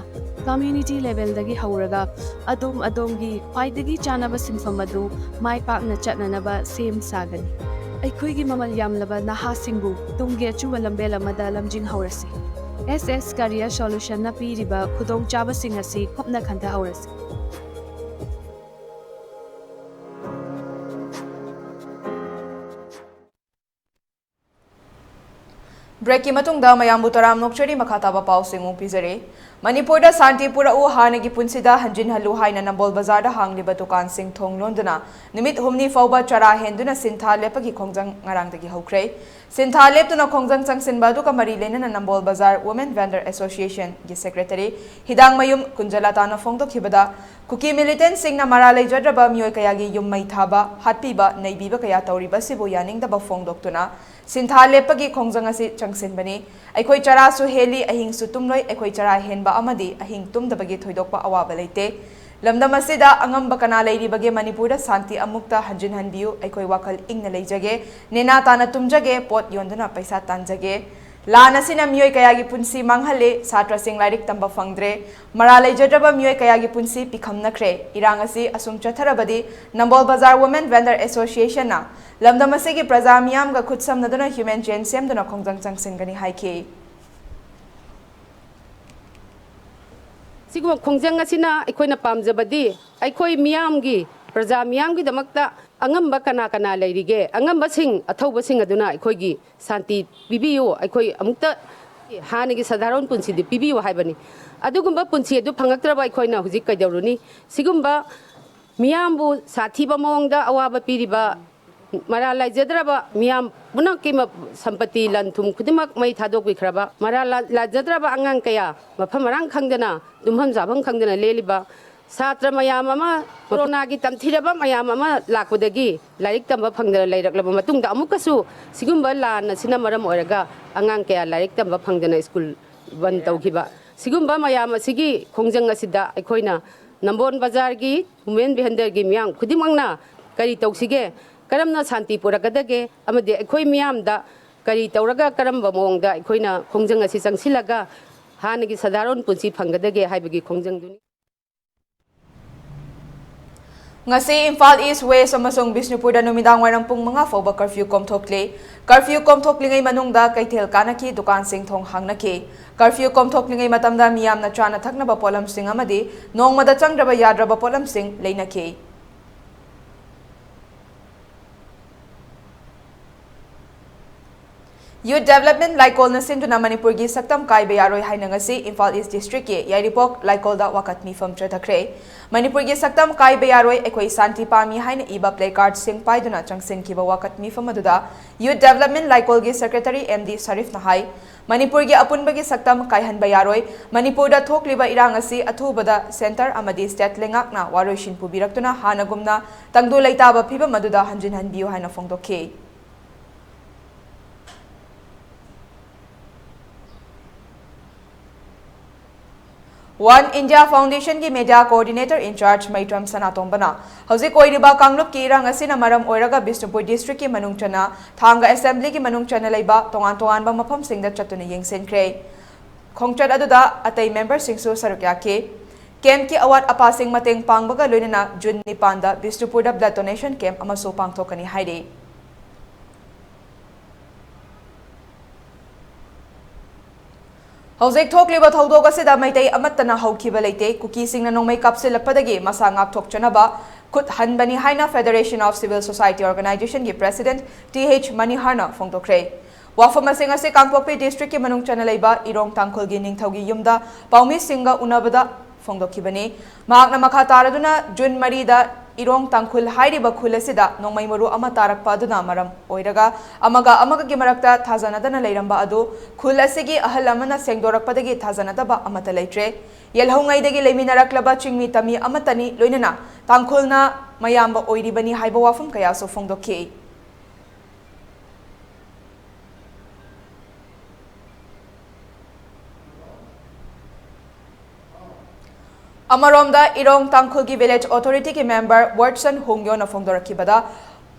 ꯀꯝꯃ꯭ꯌꯨꯅꯤꯇꯤ ꯂꯦꯚꯦꯜꯗꯒꯤ ꯍꯧꯔꯒ ꯑꯗꯣꯝ ꯑꯗꯣꯝꯒꯤ ꯈ꯭ꯋꯥꯏꯗꯒꯤ ꯆꯥꯅꯕ ꯁꯤꯟꯐꯝ ꯑꯗꯨ ꯃꯥꯏ ꯄꯥꯛꯅ ꯆꯠꯅꯅꯕ ꯁꯦꯝ ꯁꯥꯒꯅꯤ꯫ ꯑꯩꯈꯣꯏꯒꯤ ꯃꯃꯜ ꯌꯥꯝꯂꯕ ꯅꯍꯥꯁꯤꯡꯕꯨ ꯇꯨꯡꯒꯤ ꯑꯆꯨꯝꯕ ꯂꯝꯕꯦꯜ ꯑꯃꯗ ꯂꯝꯖꯤꯡꯍꯧꯔꯁꯤ꯫ ꯑꯦꯁ ꯑꯦꯁ ꯀꯔꯤꯌꯔ ꯁꯣꯂꯨꯁꯟꯅ ꯄꯤꯔꯤꯕ ꯈꯨꯗꯣꯡꯆꯥꯕꯁꯤꯡ ꯑꯁꯤ ꯀꯨꯞꯅ ꯈꯟꯊꯍꯧꯔꯁꯤ꯫ ꯕ꯭ꯔꯦꯛꯀꯤ ꯃꯇꯨꯡꯗ ꯃꯌꯥꯝꯕꯨ ꯇꯔꯥꯝꯅ ꯑꯣꯛꯆꯔꯤ꯫ ꯃꯈꯥ ꯇꯥꯕ ꯄꯥꯎꯁꯤꯡ ꯑꯃꯨꯛ ꯄꯤꯖꯔꯤ꯫ ꯃꯅꯤꯄꯨꯔꯗ ꯁꯥꯟꯇꯤ ꯄꯨꯔꯛꯎ, ꯍꯥꯟꯅꯒꯤ ꯄꯨꯟꯁꯤꯗ ꯍꯟꯖꯤꯟꯍꯜꯂꯨ ꯍꯥꯏꯅ ꯅꯝꯕꯣꯜ ꯕꯖꯥꯔꯗ ꯍꯥꯡꯂꯤꯕ ꯗꯨꯀꯥꯟꯁꯤꯡ ꯊꯣꯡ ꯂꯣꯟꯗꯨꯅ ꯅꯨꯃꯤꯠ ꯍꯨꯝꯅꯤ ꯐꯥꯎꯕ ꯆꯔꯥ ꯍꯦꯟꯗꯨꯅ ꯁꯤꯟꯊꯥ ꯂꯦꯞꯄꯒꯤ ꯈꯣꯡꯖꯪ ꯉꯔꯥꯡꯗꯒꯤ ꯍꯧꯈ꯭ꯔꯦ꯫ ꯁꯤꯟꯊꯥ ꯂꯦꯞꯇꯨꯅ ꯈꯣꯡꯖꯪ ꯆꯪꯁꯤꯟꯕ ꯑꯗꯨꯒ ꯃꯔꯤ ꯂꯩꯅꯅ ꯅꯝꯕꯣꯜ ꯕꯖꯥꯔ Women Vendor Associationꯒꯤ ꯁꯦꯀ꯭ꯔꯦꯇꯔꯤ ꯍꯤꯗꯥꯡꯃꯌꯨꯝ ꯀꯨꯟꯖꯂꯇꯥꯅ ꯐꯣꯡꯗꯣꯛꯈꯤꯕꯗ, ꯀꯨꯀꯤ ꯃꯤꯂꯤꯇꯦꯟꯠꯁꯤꯡꯅ ꯃꯔꯥꯜ ꯂꯩꯖꯗ꯭ꯔꯕ ꯃꯤꯑꯣꯏ ꯀꯌꯥꯒꯤ ꯌꯨꯝ ꯃꯩ ꯊꯥꯕ, ꯍꯥꯠꯄꯤꯕ, ꯅꯩꯕꯤꯕ ꯀꯌꯥ ꯇꯧꯔꯤꯕ ꯑꯁꯤꯕꯨ ꯌꯥꯅꯤꯡꯗꯕ ꯐꯣꯡꯗꯣꯛꯇꯨꯅ ꯁꯤꯟꯊꯥ ꯂꯦꯞꯄꯒꯤ ꯈꯣꯡꯖꯪ ꯑꯁꯤ ꯆꯪꯁꯤꯟꯕꯅꯤ꯫ ꯑꯩꯈꯣꯏ ꯆꯔꯥꯁꯨ ꯍꯦꯜꯂꯤ, ꯑꯍꯤꯡꯁꯨ ꯇꯨꯝꯂꯣꯏ꯫ ꯑꯩꯈꯣꯏ ꯆꯔꯥ ꯍꯦꯟꯕ ꯑꯃꯗꯤ ꯑꯍꯤꯡ ꯇꯨꯝꯗꯕꯒꯤ ꯊꯣꯏꯗꯣꯛꯄ ꯑꯋꯥꯕ ꯂꯩꯇꯦ꯫ ꯂꯝꯗꯝ ꯑꯁꯤꯗ ꯑꯉꯝꯕ ꯀꯅꯥ ꯂꯩꯔꯤꯕꯒꯦ? ꯃꯅꯤꯄꯨꯔꯗ ꯁꯥꯟꯇꯤ ꯑꯃꯨꯛꯇ ꯍꯟꯖꯤꯟꯍꯟꯕꯤꯌꯨ꯫ ꯑꯩꯈꯣꯏ ꯋꯥꯈꯜ ꯏꯪꯅ ꯂꯩꯖꯒꯦ, ꯅꯦꯅꯥ ꯇꯥꯅ ꯇꯨꯝꯖꯒꯦ, ꯄꯣꯠ ꯌꯣꯟꯗꯨꯅ ꯄꯩꯁꯥ ꯇꯥꯟꯖꯒꯦ꯫ ꯂꯥꯟ ꯑꯁꯤꯅ ꯃꯤꯑꯣꯏ ꯀꯌꯥꯒꯤ ꯄꯨꯟꯁꯤ ꯃꯥꯡꯍꯜꯂꯦ, ꯁꯥꯇ꯭ꯔꯁꯤꯡ ꯂꯥꯏꯔꯤꯛ ꯇꯝꯕ ꯐꯪꯗ꯭ꯔꯦ, ꯃꯔꯥꯜ ꯂꯩꯖꯗ꯭ꯔꯕ ꯃꯤꯑꯣꯏ ꯀꯌꯥꯒꯤ ꯄꯨꯟꯁꯤ ꯄꯤꯈꯝꯅꯈ꯭ꯔꯦ꯫ ꯏꯔꯥꯡ ꯑꯁꯤ ꯑꯁꯨꯝ ꯆꯠꯊꯔꯕꯗꯤ ꯅꯝꯕꯣꯜ ꯕꯖꯥꯔ Women Vendor Associationꯅ ꯂꯝꯗꯝ ꯑꯁꯤꯒꯤ ꯄ꯭ꯔꯖꯥ ꯃꯤꯌꯥꯝꯒ ꯈꯨꯠꯁꯝꯅꯗꯨꯅ human chain ꯁꯦꯝꯗꯨꯅ ꯈꯣꯡꯖꯪ ꯆꯪꯁꯤꯟꯒꯅꯤ ꯍꯥꯏꯈꯤ꯫ ꯁꯤꯒꯨꯝꯕ ꯈꯣꯡꯖꯪ ꯑꯁꯤꯅ ꯑꯩꯈꯣꯏꯅ ꯄꯥꯝꯖꯕꯗꯤ, ꯑꯩꯈꯣꯏ ꯃꯤꯌꯥꯝꯒꯤ, ꯄ꯭ꯔꯖꯥ ꯃꯤꯌꯥꯝꯒꯤꯗꯃꯛꯇ ꯑꯉꯝꯕ ꯀꯅꯥ ꯀꯅꯥ ꯂꯩꯔꯤꯒꯦ? ꯑꯉꯝꯕꯁꯤꯡ, ꯑꯊꯧꯕꯁꯤꯡ ꯑꯗꯨꯅ ꯑꯩꯈꯣꯏꯒꯤ ꯁꯥꯟꯇꯤ ꯄꯤꯕꯤꯌꯨ, ꯑꯩꯈꯣꯏ ꯑꯃꯨꯛꯇ ꯍꯥꯟꯅꯒꯤ ꯁꯥꯙꯥꯔꯣꯟ ꯄꯨꯟꯁꯤꯗꯤ ꯄꯤꯕꯤꯌꯨ ꯍꯥꯏꯕꯅꯤ꯫ ꯑꯗꯨꯒꯨꯝꯕ ꯄꯨꯟꯁꯤ ꯑꯗꯨ ꯐꯪꯉꯛꯇ꯭ꯔꯕ ꯑꯩꯈꯣꯏꯅ ꯍꯧꯖꯤꯛ ꯀꯩꯗꯧꯔꯨꯅꯤ? ꯁꯤꯒꯨꯝꯕ ꯃꯤꯌꯥꯝꯕꯨ ꯁꯥꯊꯤꯕ ꯃꯑꯣꯡꯗ ꯑꯋꯥꯕ ꯄꯤꯔꯤꯕ, ꯃꯔꯥꯜ ꯂꯩꯖꯗ꯭ꯔꯕ ꯃꯤꯌꯥꯝ ꯄꯨꯝꯅꯃꯛꯀꯤ ꯃ-, ꯁꯝꯄꯇꯤ, ꯂꯟ ꯊꯨꯝ ꯈꯨꯗꯤꯡꯃꯛ ꯃꯩ ꯊꯥꯗꯣꯛꯄꯤꯈ꯭ꯔꯕ, ꯃꯔꯥꯜ ꯂ-, ꯂꯩꯖꯗ꯭ꯔꯕ ꯑꯉꯥꯡ ꯀꯌꯥ ꯃꯐꯝ ꯃꯔꯥꯡ ꯈꯪꯗꯅ, ꯇꯨꯝꯐꯝ ꯆꯥꯐꯝ ꯈꯪꯗꯅ ꯂꯦꯜꯂꯤꯕ ꯁꯥꯇ꯭ꯔ ꯃꯌꯥꯝ ꯑꯃ, ꯀꯣꯔꯣꯅꯥꯒꯤ ꯇꯝꯊꯤꯔꯕ ꯃꯌꯥꯝ ꯑꯃ ꯂꯥꯛꯄꯗꯒꯤ ꯂꯥꯏꯔꯤꯛ ꯇꯝꯕ ꯐꯪꯗꯅ ꯂꯩꯔꯛꯂꯕ ꯃꯇꯨꯡꯗ, ꯑꯃꯨꯛꯀꯁꯨ ꯁꯤꯒꯨꯝꯕ ꯂꯥꯟ ꯑꯁꯤꯅ ꯃꯔꯝ ꯑꯣꯏꯔꯒ ꯑꯉꯥꯡ ꯀꯌꯥ ꯂꯥꯏꯔꯤꯛ ꯇꯝꯕ ꯐꯪꯗꯅ ꯁ꯭ꯀꯨꯜ ꯕꯟ ꯇꯧꯈꯤꯕ, ꯁꯤꯒꯨꯝꯕ ꯃꯌꯥꯝ ꯑꯁꯤꯒꯤ ꯈꯣꯡꯖꯪ ꯑꯁꯤꯗ ꯑꯩꯈꯣꯏꯅ ꯅꯝꯕꯣꯜ ꯕꯖꯥꯔꯒꯤ Women Vendorꯒꯤ ꯃꯤꯌꯥꯝ ꯈꯨꯗꯤꯡꯃꯛꯅ ꯀꯔꯤ ꯇꯧꯁꯤꯒꯦ, ꯀꯔꯝꯅ ꯁꯥꯟꯇꯤ ꯄꯨꯔꯛꯀꯗꯒꯦ, ꯑꯃꯗꯤ ꯑꯩꯈꯣꯏ ꯃꯤꯌꯥꯝꯗ ꯀꯔꯤ ꯇꯧꯔꯒ, ꯀꯔꯝꯕ ꯃꯑꯣꯡꯗ ꯑꯩꯈꯣꯏꯅ ꯈꯣꯡꯖꯪ ꯑꯁꯤ ꯆꯪꯁꯤꯜꯂꯒ ꯍꯥꯟꯅꯒꯤ ꯁꯗꯥꯔꯣꯟ ꯄꯨꯟꯁꯤ ꯐꯪꯒꯗꯒꯦ ꯍꯥꯏꯕꯒꯤ ꯈꯣꯡꯖꯪꯗꯨꯅꯤ꯫ ꯉꯁꯤ ꯏꯝꯐꯥꯜ ꯏꯁ, ꯋꯦꯁ ꯑꯃꯁꯨꯡ ꯕꯤꯁꯅꯨꯄꯨꯔꯗ ꯅꯨꯃꯤꯗꯥꯡ ꯋꯥꯏꯔꯝ ꯄꯨꯡ ꯃꯉꯥ ꯐꯥꯎꯕ ꯀꯔꯐ꯭ꯌꯨ ꯀꯣꯝꯊꯣꯛꯂꯦ꯫ ꯀꯔꯐ꯭ꯌꯨ ꯀꯣꯝꯊꯣꯛꯂꯤꯉꯩ ꯃꯅꯨꯡꯗ ꯀꯩꯊꯦꯜ ꯀꯥꯅꯈꯤ, ꯗꯨꯀꯥꯟꯁꯤꯡ ꯊꯣꯡ ꯍꯥꯡꯅꯈꯤ꯫ ꯀꯔꯐ꯭ꯌꯨ ꯀꯣꯝꯊꯣꯛꯂꯤꯉꯩ ꯃꯇꯝꯗ ꯃꯤꯌꯥꯝꯅ ꯆꯥꯅ ꯊꯛꯅꯕ ꯄꯣꯠꯂꯝꯁꯤꯡ ꯑꯃꯗꯤ ꯅꯣꯡꯃꯗ ꯆꯪꯗ꯭ꯔꯕ ꯌꯥꯗ꯭ꯔꯕ ꯄꯣꯠꯂꯝꯁꯤꯡ ꯂꯩꯅꯈꯤ꯫ Youth Development ꯂꯥꯏꯀꯣꯜꯅ ꯁꯤꯟꯗꯨꯅ ꯃꯅꯤꯄꯨꯔꯒꯤ ꯁꯛꯇꯝ ꯀꯥꯏꯕ ꯌꯥꯔꯣꯏ ꯍꯥꯏꯅ ꯉꯁꯤ ꯏꯝꯐꯥꯜ ꯏꯁ ꯗꯤꯁꯇ꯭ꯔꯤꯛꯀꯤ ꯌꯥꯏꯔꯤꯄꯣꯛ ꯂꯥꯏꯀꯣꯜꯗ ꯋꯥꯀꯠ ꯃꯤꯐꯝ ꯆꯠꯊꯈ꯭ꯔꯦ꯫ ꯃꯅꯤꯄꯨꯔꯒꯤ ꯁꯛꯇꯝ ꯀꯥꯏꯕ ꯌꯥꯔꯣꯏ, ꯑꯩꯈꯣꯏ ꯁꯥꯟꯇꯤ ꯄꯥꯝꯃꯤ ꯍꯥꯏꯅ ꯏꯕ ꯄ꯭ꯂꯦ ꯀꯥꯔꯗꯁꯤꯡ ꯄꯥꯏꯗꯨꯅ ꯆꯪꯁꯤꯟꯈꯤꯕ ꯋꯥꯀꯠ ꯃꯤꯐꯝ ꯑꯗꯨꯗ Youth Development ꯂꯥꯏꯀꯣꯜꯒꯤ ꯁꯦꯀ꯭ꯔꯦꯇꯔꯤ ꯑꯦꯝ ꯗꯤ ꯁꯔꯤꯐꯅ ꯍꯥꯏ, ꯃꯅꯤꯄꯨꯔꯒꯤ ꯑꯄꯨꯟꯕꯒꯤ ꯁꯛꯇꯝ ꯀꯥꯏꯍꯟꯕ ꯌꯥꯔꯣꯏ꯫ ꯃꯅꯤꯄꯨꯔꯗ ꯊꯣꯛꯂꯤꯕ ꯏꯔꯥꯡ ꯑꯁꯤ ꯑꯊꯨꯕꯗ ꯁꯦꯟꯇꯔ ꯑꯃꯗꯤ ꯁ꯭ꯇꯦꯠ ꯂꯩꯉꯥꯛꯅ ꯋꯥꯔꯣꯏꯁꯤꯟ ꯄꯨꯕꯤꯔꯛꯇꯨꯅ ꯍꯥꯟꯅꯒꯨꯝꯅ ꯇꯪꯗꯨ ꯂꯩꯇꯥꯕ ꯐꯤꯕꯝ ꯑꯗꯨꯗ ꯍꯟꯖꯤꯟꯍꯟꯕꯤꯌꯨ ꯍꯥꯏꯅ ꯐꯣꯡꯗꯣꯛꯈꯤ꯫ One India Foundation ꯒꯤ Media Coordinator in Charge ꯃꯩꯇ꯭ꯔꯝ ꯁꯅꯥꯇꯣꯝꯕꯅ ꯍꯧꯖꯤꯛ ꯑꯣꯏꯔꯤꯕ ꯀꯥꯡꯂꯨꯞꯀꯤ ꯏꯔꯥꯡ ꯑꯁꯤꯅ ꯃꯔꯝ ꯑꯣꯏꯔꯒ ꯕꯤꯁꯅꯨꯄꯨꯔ ꯗꯤꯁꯇ꯭ꯔꯤꯛꯀꯤ ꯃꯅꯨꯡ ꯆꯟꯅ ꯊꯥꯡꯒ ꯑꯦꯁꯦꯝꯕ꯭ꯂꯤꯒꯤ ꯃꯅꯨꯡ ꯆꯟꯅ ꯂꯩꯕ ꯇꯣꯉꯥꯟ ꯇꯣꯉꯥꯟꯕ ꯃꯐꯝꯁꯤꯡꯗ ꯆꯠꯇꯨꯅ ꯌꯦꯡꯁꯤꯟꯈ꯭ꯔꯦ꯫ ꯈꯣꯡꯆꯠ ꯑꯗꯨꯗ ꯑꯇꯩ ꯃꯦꯝꯕꯔꯁꯤꯡꯁꯨ ꯁꯔꯨꯛ ꯌꯥꯈꯤ꯫ ꯀꯦꯝꯞꯀꯤ ꯑꯋꯥꯠ ꯑꯄꯥꯁꯤꯡ ꯃꯇꯦꯡ ꯄꯥꯡꯕꯒ ꯂꯣꯏꯅꯅ ꯖꯨꯟ ꯅꯤꯄꯥꯟꯗ ꯕꯤꯁꯅꯨꯄꯨꯔꯗ blood donation camp ꯑꯃꯁꯨ ꯄꯥꯡꯊꯣꯛꯀꯅꯤ ꯍꯥꯏꯔꯤ꯫ ꯍꯧꯖꯤꯛ ꯊꯣꯛꯂꯤꯕ ꯊꯧꯗꯣꯛ ꯑꯁꯤꯗ ꯃꯩꯇꯩ ꯑꯃꯠꯇꯅ ꯍꯧꯈꯤꯕ ꯂꯩꯇꯦ꯫ ꯀꯨꯀꯤꯁꯤꯡꯅ ꯅꯣꯡꯃꯩ ꯀꯥꯞꯁꯤꯜꯂꯛꯄꯗꯒꯤ ꯃꯁꯥ ꯉꯥꯛꯊꯣꯛꯆꯅꯕ ꯈꯨꯠ ꯍꯟꯕꯅꯤ ꯍꯥꯏꯅ Federation of Civil Society Organization ꯒꯤ President ꯇꯤ ꯑꯩꯆ ꯃꯅꯤꯍꯔꯅ ꯐꯣꯡꯗꯣꯛꯈ꯭ꯔꯦ꯫ ꯋꯥꯐꯝꯁꯤꯡ ꯑꯁꯤ ꯀꯥꯡꯄꯣꯛꯄꯤ ꯗꯤꯁꯇ꯭ꯔꯤꯛꯀꯤ ꯃꯅꯨꯡ ꯆꯟꯅ ꯂꯩꯕ ꯏꯔꯣꯡ ꯇꯥꯡꯈꯨꯜꯒꯤ ꯅꯤꯡꯊꯧꯒꯤ ꯌꯨꯝꯗ ꯄꯥꯎꯃꯤꯁꯤꯡꯒ ꯎꯅꯕꯗ ꯐꯣꯡꯗꯣꯛꯈꯤꯕꯅꯤ꯫ ꯃꯍꯥꯛꯅ ꯃꯈꯥ ꯇꯥꯔꯗꯨꯅ ꯖꯨꯟ ꯃꯔꯤꯗ ꯏꯔꯣꯡ ꯇꯥꯡꯈꯨꯜ ꯍꯥꯏꯔꯤꯕ ꯈꯨꯜ ꯑꯁꯤꯗ ꯅꯣꯡꯃꯩ ꯃꯔꯨ ꯑꯃ ꯇꯥꯔꯛꯄ ꯑꯗꯨꯅ ꯃꯔꯝ ꯑꯣꯏꯔꯒ ꯑꯃꯒ ꯑꯃꯒꯒꯤ ꯃꯔꯛꯇ ꯊꯥꯖꯅꯗꯅ ꯂꯩꯔꯝꯕ ꯑꯗꯨ ꯈꯨꯜ ꯑꯁꯤꯒꯤ ꯑꯍꯜ ꯑꯃꯅ ꯁꯦꯡꯗꯣꯔꯛꯄꯗꯒꯤ ꯊꯥꯖꯅꯗꯕ ꯑꯃꯠꯇ ꯂꯩꯇ꯭ꯔꯦ꯫ ꯌꯦꯜꯍꯧꯉꯩꯗꯒꯤ ꯂꯩꯃꯤꯟꯅꯔꯛꯂꯕ ꯆꯤꯡꯃꯤ ꯇꯝꯃꯤ ꯑꯃꯠꯇꯅꯤ, ꯂꯣꯏꯅꯅ ꯇꯥꯡꯈꯨꯜꯅ ꯃꯌꯥꯝꯕ ꯑꯣꯏꯔꯤꯕꯅꯤ ꯍꯥꯏꯕ ꯋꯥꯐꯝ ꯀꯌꯥꯁꯨ ꯐꯣꯡꯗꯣꯛꯈꯤ꯫ ꯑꯃꯔꯣꯝꯗ, ꯏꯔꯣꯡ ꯇꯥꯡꯈꯨꯜꯒꯤ Village Authority ꯒꯤ member ꯋꯥꯠꯁꯟ ꯍꯣꯡꯌꯣꯅ ꯐꯣꯡꯗꯣꯔꯛꯈꯤꯕꯗ,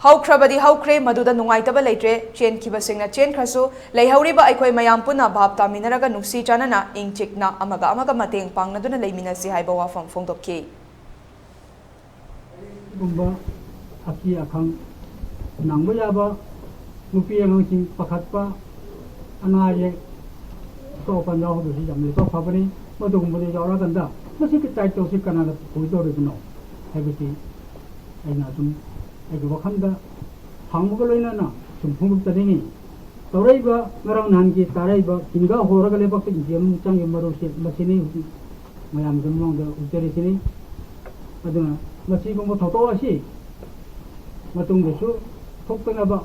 ꯍꯧꯈ꯭ꯔꯕꯗꯤ ꯍꯧꯈ꯭ꯔꯦ, ꯃꯗꯨꯗ ꯅꯨꯡꯉꯥꯏꯇꯕ ꯂꯩꯇ꯭ꯔꯦ꯫ ꯆꯦꯟꯈꯤꯕꯁꯤꯡꯅ ꯆꯦꯟꯈ꯭ꯔꯁꯨ, ꯂꯩꯍꯧꯔꯤꯕ ꯑꯩꯈꯣꯏ ꯃꯌꯥꯝ ꯄꯨꯟꯅ ꯚꯥꯞ ꯇꯥꯃꯤꯟꯅꯔꯒ, ꯅꯨꯡꯁꯤ ꯆꯥꯟꯅꯅ, ꯏꯪ ꯆꯤꯛꯅ, ꯑꯃꯒ ꯑꯃꯒ ꯃꯇꯦꯡ ꯄꯥꯡꯅꯗꯨꯅ ꯂꯩꯃꯤꯟꯅꯁꯤ ꯍꯥꯏꯕ ꯋꯥꯐꯝ ꯐꯣꯡꯗꯣꯛꯈꯤ꯫ ꯒꯨꯝꯕ ꯑꯀꯤ ꯑꯈꯪ ꯅꯪꯕ ꯌꯥꯕ, ꯅꯨꯄꯤ ꯑꯉꯥꯡꯁꯤꯡ ꯄꯥꯈꯠꯄ, ꯑꯅꯥ ꯑꯌꯦꯛ ꯑꯁꯣꯛ ꯑꯄꯟ ꯌꯥꯎꯍꯧꯕꯁꯤ ꯌꯥꯝꯅ ꯂꯥꯏꯕꯛ ꯐꯕꯅꯤ꯫ ꯃꯗꯨꯒꯨꯝꯕꯗꯨ ꯌꯥꯎꯔꯀꯥꯟꯗ ꯃꯁꯤꯒꯤ ꯇꯥꯏꯠ ꯇꯧꯁꯤ ꯀꯅꯥꯅ ꯄꯨꯗꯧꯔꯤꯕꯅꯣ ꯍꯥꯏꯕꯁꯤ ꯑꯩꯅ ꯑꯗꯨꯝ ꯑꯩꯒꯤ ꯋꯥꯈꯜꯗ ꯍꯪꯕꯒ ꯂꯣꯏꯅꯅ ꯁꯨꯝ ꯐꯣꯡꯗꯣꯛꯆꯅꯤꯡꯏ꯫ ꯇꯧꯔꯛꯏꯕ ꯉꯔꯥꯡ ꯅꯍꯥꯟꯒꯤ ꯇꯥꯔꯛꯏꯕ ꯍꯤꯡꯒꯥ ꯍꯣꯔꯒ ꯂꯩꯕꯥꯛꯇ ꯏꯟꯗꯤꯌꯥ ꯃꯅꯨꯡ ꯆꯪꯉꯤꯕ ꯃꯔꯨꯁꯦ ꯃꯁꯤꯅꯤ ꯍꯧꯖꯤꯛ ꯃꯌꯥꯝꯒꯤ ꯃꯃꯥꯡꯗ ꯎꯠꯆꯔꯤꯁꯤꯅꯤ꯫ ꯑꯗꯨꯅ ꯃꯁꯤꯒꯨꯝꯕ ꯊꯧꯗꯣꯛ ꯑꯁꯤ ꯃꯇꯨꯡꯗꯁꯨ ꯊꯣꯛꯇꯅꯕ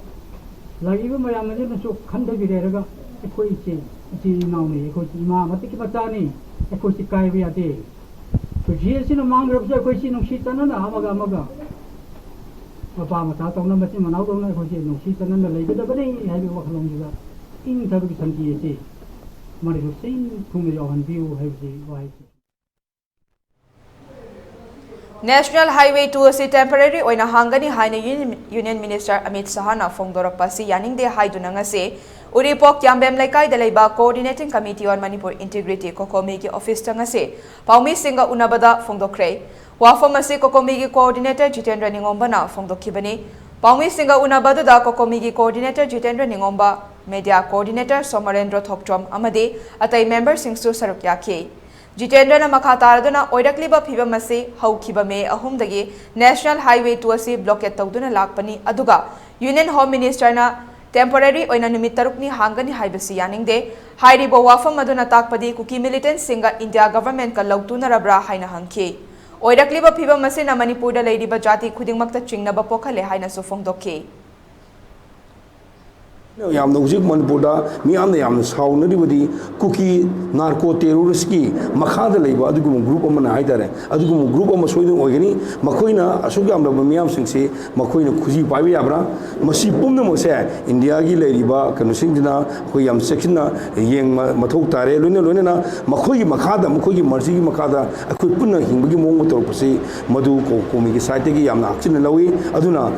ꯂꯥꯛꯏꯕ ꯃꯌꯥꯝ ꯑꯁꯤꯅꯁꯨ ꯈꯟꯊꯕꯤꯔꯦꯔꯒ ꯑꯩꯈꯣꯏ ꯏꯆꯦ ꯏꯆꯤꯜ ꯏꯅꯥꯎꯅꯤ, ꯑꯩꯈꯣꯏ ꯏꯃꯥ ꯃꯇꯤꯛꯀꯤ ꯃꯆꯥꯅꯤ, ꯑꯩꯈꯣꯏꯁꯤ ꯀꯥꯏꯕ ꯌꯥꯗꯦ꯫ ꯄꯨꯟꯁꯤ ꯑꯁꯤꯅ ꯃꯥꯡꯈ꯭ꯔꯕꯁꯨ ꯑꯩꯈꯣꯏꯁꯤ ꯅꯨꯡꯁꯤ ꯆꯥꯟꯅꯅ ꯑꯃꯒ ꯑꯃꯒ ꯃꯄꯥ ꯃꯆꯥ ꯇꯧꯅ ꯃꯆꯤꯟ ꯃꯅꯥꯎ ꯇꯧꯅ ꯑꯩꯈꯣꯏꯁꯤ ꯅꯨꯡꯁꯤ ꯆꯥꯟꯅꯅ ꯂꯩꯒꯗꯕꯅꯤ ꯍꯥꯏꯕꯒꯤ ꯋꯥꯈꯜꯂꯣꯟꯁꯤꯗ ꯏꯪꯊꯕꯒꯤ ꯁꯥꯟꯇꯤ ꯑꯁꯤ ꯃꯔꯤꯁꯨ ꯆꯤꯟ ꯊꯨꯡꯅ ꯌꯥꯎꯍꯟꯕꯤꯌꯨ ꯍꯥꯏꯕꯁꯤ ꯋꯥꯍꯩꯁꯤ꯫ National Highway two ꯑꯁꯤ temporary ꯑꯣꯏꯅ ꯍꯥꯡꯒꯅꯤ ꯍꯥꯏꯅ Union Minister ꯑꯃꯤꯠ ꯁꯍꯥꯅ ꯐꯣꯡꯗꯣꯔꯛꯄ ꯑꯁꯤ ꯌꯥꯅꯤꯡꯗꯦ ꯍꯥꯏꯗꯨꯅ ꯉꯁꯤ ꯎꯔꯤꯄꯣꯛ ꯀ꯭ꯌꯥꯝꯕꯦꯝ ꯂꯩꯀꯥꯏꯗ ꯂꯩꯕ Coordinating Committee on Manipur Integrity, ꯀꯣꯀꯣꯃꯤꯒꯤ ꯑꯣꯐꯤꯁꯇ ꯉꯁꯤ ꯄꯥꯎꯃꯤꯁꯤꯡꯒ ꯎꯅꯕꯗ ꯐꯣꯡꯗꯣꯛꯈ꯭ꯔꯦ꯫ ꯋꯥꯐꯝ ꯑꯁꯤ ꯀꯣꯀꯣꯃꯤꯒꯤ coordinator ꯖꯤꯇꯦꯟꯗ꯭ꯔ ꯅꯤꯉꯣꯝꯕꯅ ꯐꯣꯡꯗꯣꯛꯈꯤꯕꯅꯤ꯫ ꯄꯥꯎꯃꯤꯁꯤꯡꯒ ꯎꯅꯕ ꯑꯗꯨꯗ ꯀꯣꯀꯣꯃꯤꯒꯤ coordinator ꯖꯤꯇꯦꯟꯗ꯭ꯔ ꯅꯤꯉꯣꯝꯕ, media coordinator ꯁꯣꯃꯔꯦꯟꯗ꯭ꯔ ꯊꯣꯛꯇ꯭ꯔꯣꯝ ꯑꯃꯗꯤ ꯑꯇꯩ memberꯁꯤꯡꯁꯨ ꯁꯔꯨꯛ ꯌꯥꯈꯤ꯫ ꯖꯤꯇꯦꯟꯗ꯭ꯔꯅ ꯃꯈꯥ ꯇꯥꯔꯗꯨꯅ ꯑꯣꯏꯔꯛꯂꯤꯕ ꯐꯤꯚꯝ ꯑꯁꯤ ꯍꯧꯈꯤꯕ ꯃꯦ ꯑꯍꯨꯝꯗꯒꯤ National Highway two ꯑꯁꯤ blockade ꯇꯧꯗꯨꯅ ꯂꯥꯛꯄꯅꯤ, ꯑꯗꯨꯒ Union Home Ministerꯅ temporary ꯑꯣꯏꯅ ꯅꯨꯃꯤꯠ ꯇꯔꯨꯛꯅꯤ ꯍꯥꯡꯒꯅꯤ ꯍꯥꯏꯕꯁꯤ ꯌꯥꯅꯤꯡꯗꯦ꯫ ꯍꯥꯏꯔꯤꯕ ꯋꯥꯐꯝ ꯑꯗꯨꯅ ꯇꯥꯛꯄꯗꯤ ꯀꯨꯀꯤ militantꯁꯤꯡꯒ India governmentꯀ ꯂꯧꯇꯨꯅꯔꯕ꯭ꯔꯥ ꯍꯥꯏꯅ ꯍꯪꯈꯤ꯫ ꯑꯣꯏꯔꯛꯂꯤꯕ ꯐꯤꯚꯝ ꯑꯁꯤꯅ ꯃꯅꯤꯄꯨꯔꯗ ꯂꯩꯔꯤꯕ ꯖꯥꯇꯤ ꯈꯨꯗꯤꯡꯃꯛꯇ ꯆꯤꯡꯅꯕ ꯄꯣꯛꯍꯜꯂꯦ ꯍꯥꯏꯅꯁꯨ ꯐꯣꯡꯗꯣꯛꯈꯤ꯫ ꯌꯥꯝꯅ ꯍꯧꯖꯤꯛ ꯃꯅꯤꯄꯨꯔꯗ ꯃꯤꯌꯥꯝꯅ ꯌꯥꯝꯅ ꯁꯥꯎꯅꯔꯤꯕꯗꯤ ꯀꯨꯀꯤ narco terroristꯀꯤ ꯃꯈꯥꯗ ꯂꯩꯕ ꯑꯗꯨꯒꯨꯝꯕ group ꯑꯃꯅ ꯍꯥꯏꯇꯥꯔꯦ, ꯑꯗꯨꯒꯨꯝꯕ group ꯑꯃ ꯁꯣꯏꯗꯅ ꯑꯣꯏꯒꯅꯤ꯫ ꯃꯈꯣꯏꯅ ꯑꯁꯨꯛ ꯌꯥꯝꯂꯕ ꯃꯤꯌꯥꯝꯁꯤꯡꯁꯤ ꯃꯈꯣꯏꯅ ꯈꯨꯖꯤ ꯄꯥꯏꯕ ꯌꯥꯕ꯭ꯔꯥ? ꯃꯁꯤ ꯄꯨꯝꯅꯃꯛꯁꯦ Indiaꯒꯤ ꯂꯩꯔꯤꯕ ꯀꯩꯅꯣꯁꯤꯡꯁꯤꯅ ꯑꯩꯈꯣꯏ ꯌꯥꯝ ꯆꯦꯛꯁꯤꯟꯅ ꯌꯦꯡꯕ ꯃꯊꯧ ꯇꯥꯔꯦ꯫ ꯂꯣꯏꯅ ꯂꯣꯏꯅꯅ ꯃꯈꯣꯏꯒꯤ ꯃꯈꯥꯗ, ꯃꯈꯣꯏꯒꯤ mercyꯒꯤ ꯃꯈꯥꯗ ꯑꯩꯈꯣꯏ ꯄꯨꯟꯅ ꯍꯤꯡꯕꯒꯤ ꯃꯑꯣꯡ ꯑꯃ ꯇꯧꯔꯛꯄꯁꯤ ꯃꯗꯨ ꯀꯣ-, ꯀꯣꯃꯤꯒꯤ sideꯇꯒꯤ ꯌꯥꯝꯅ ꯍꯛꯆꯤꯟꯅ ꯂꯧꯏ꯫ ꯑꯗꯨꯅ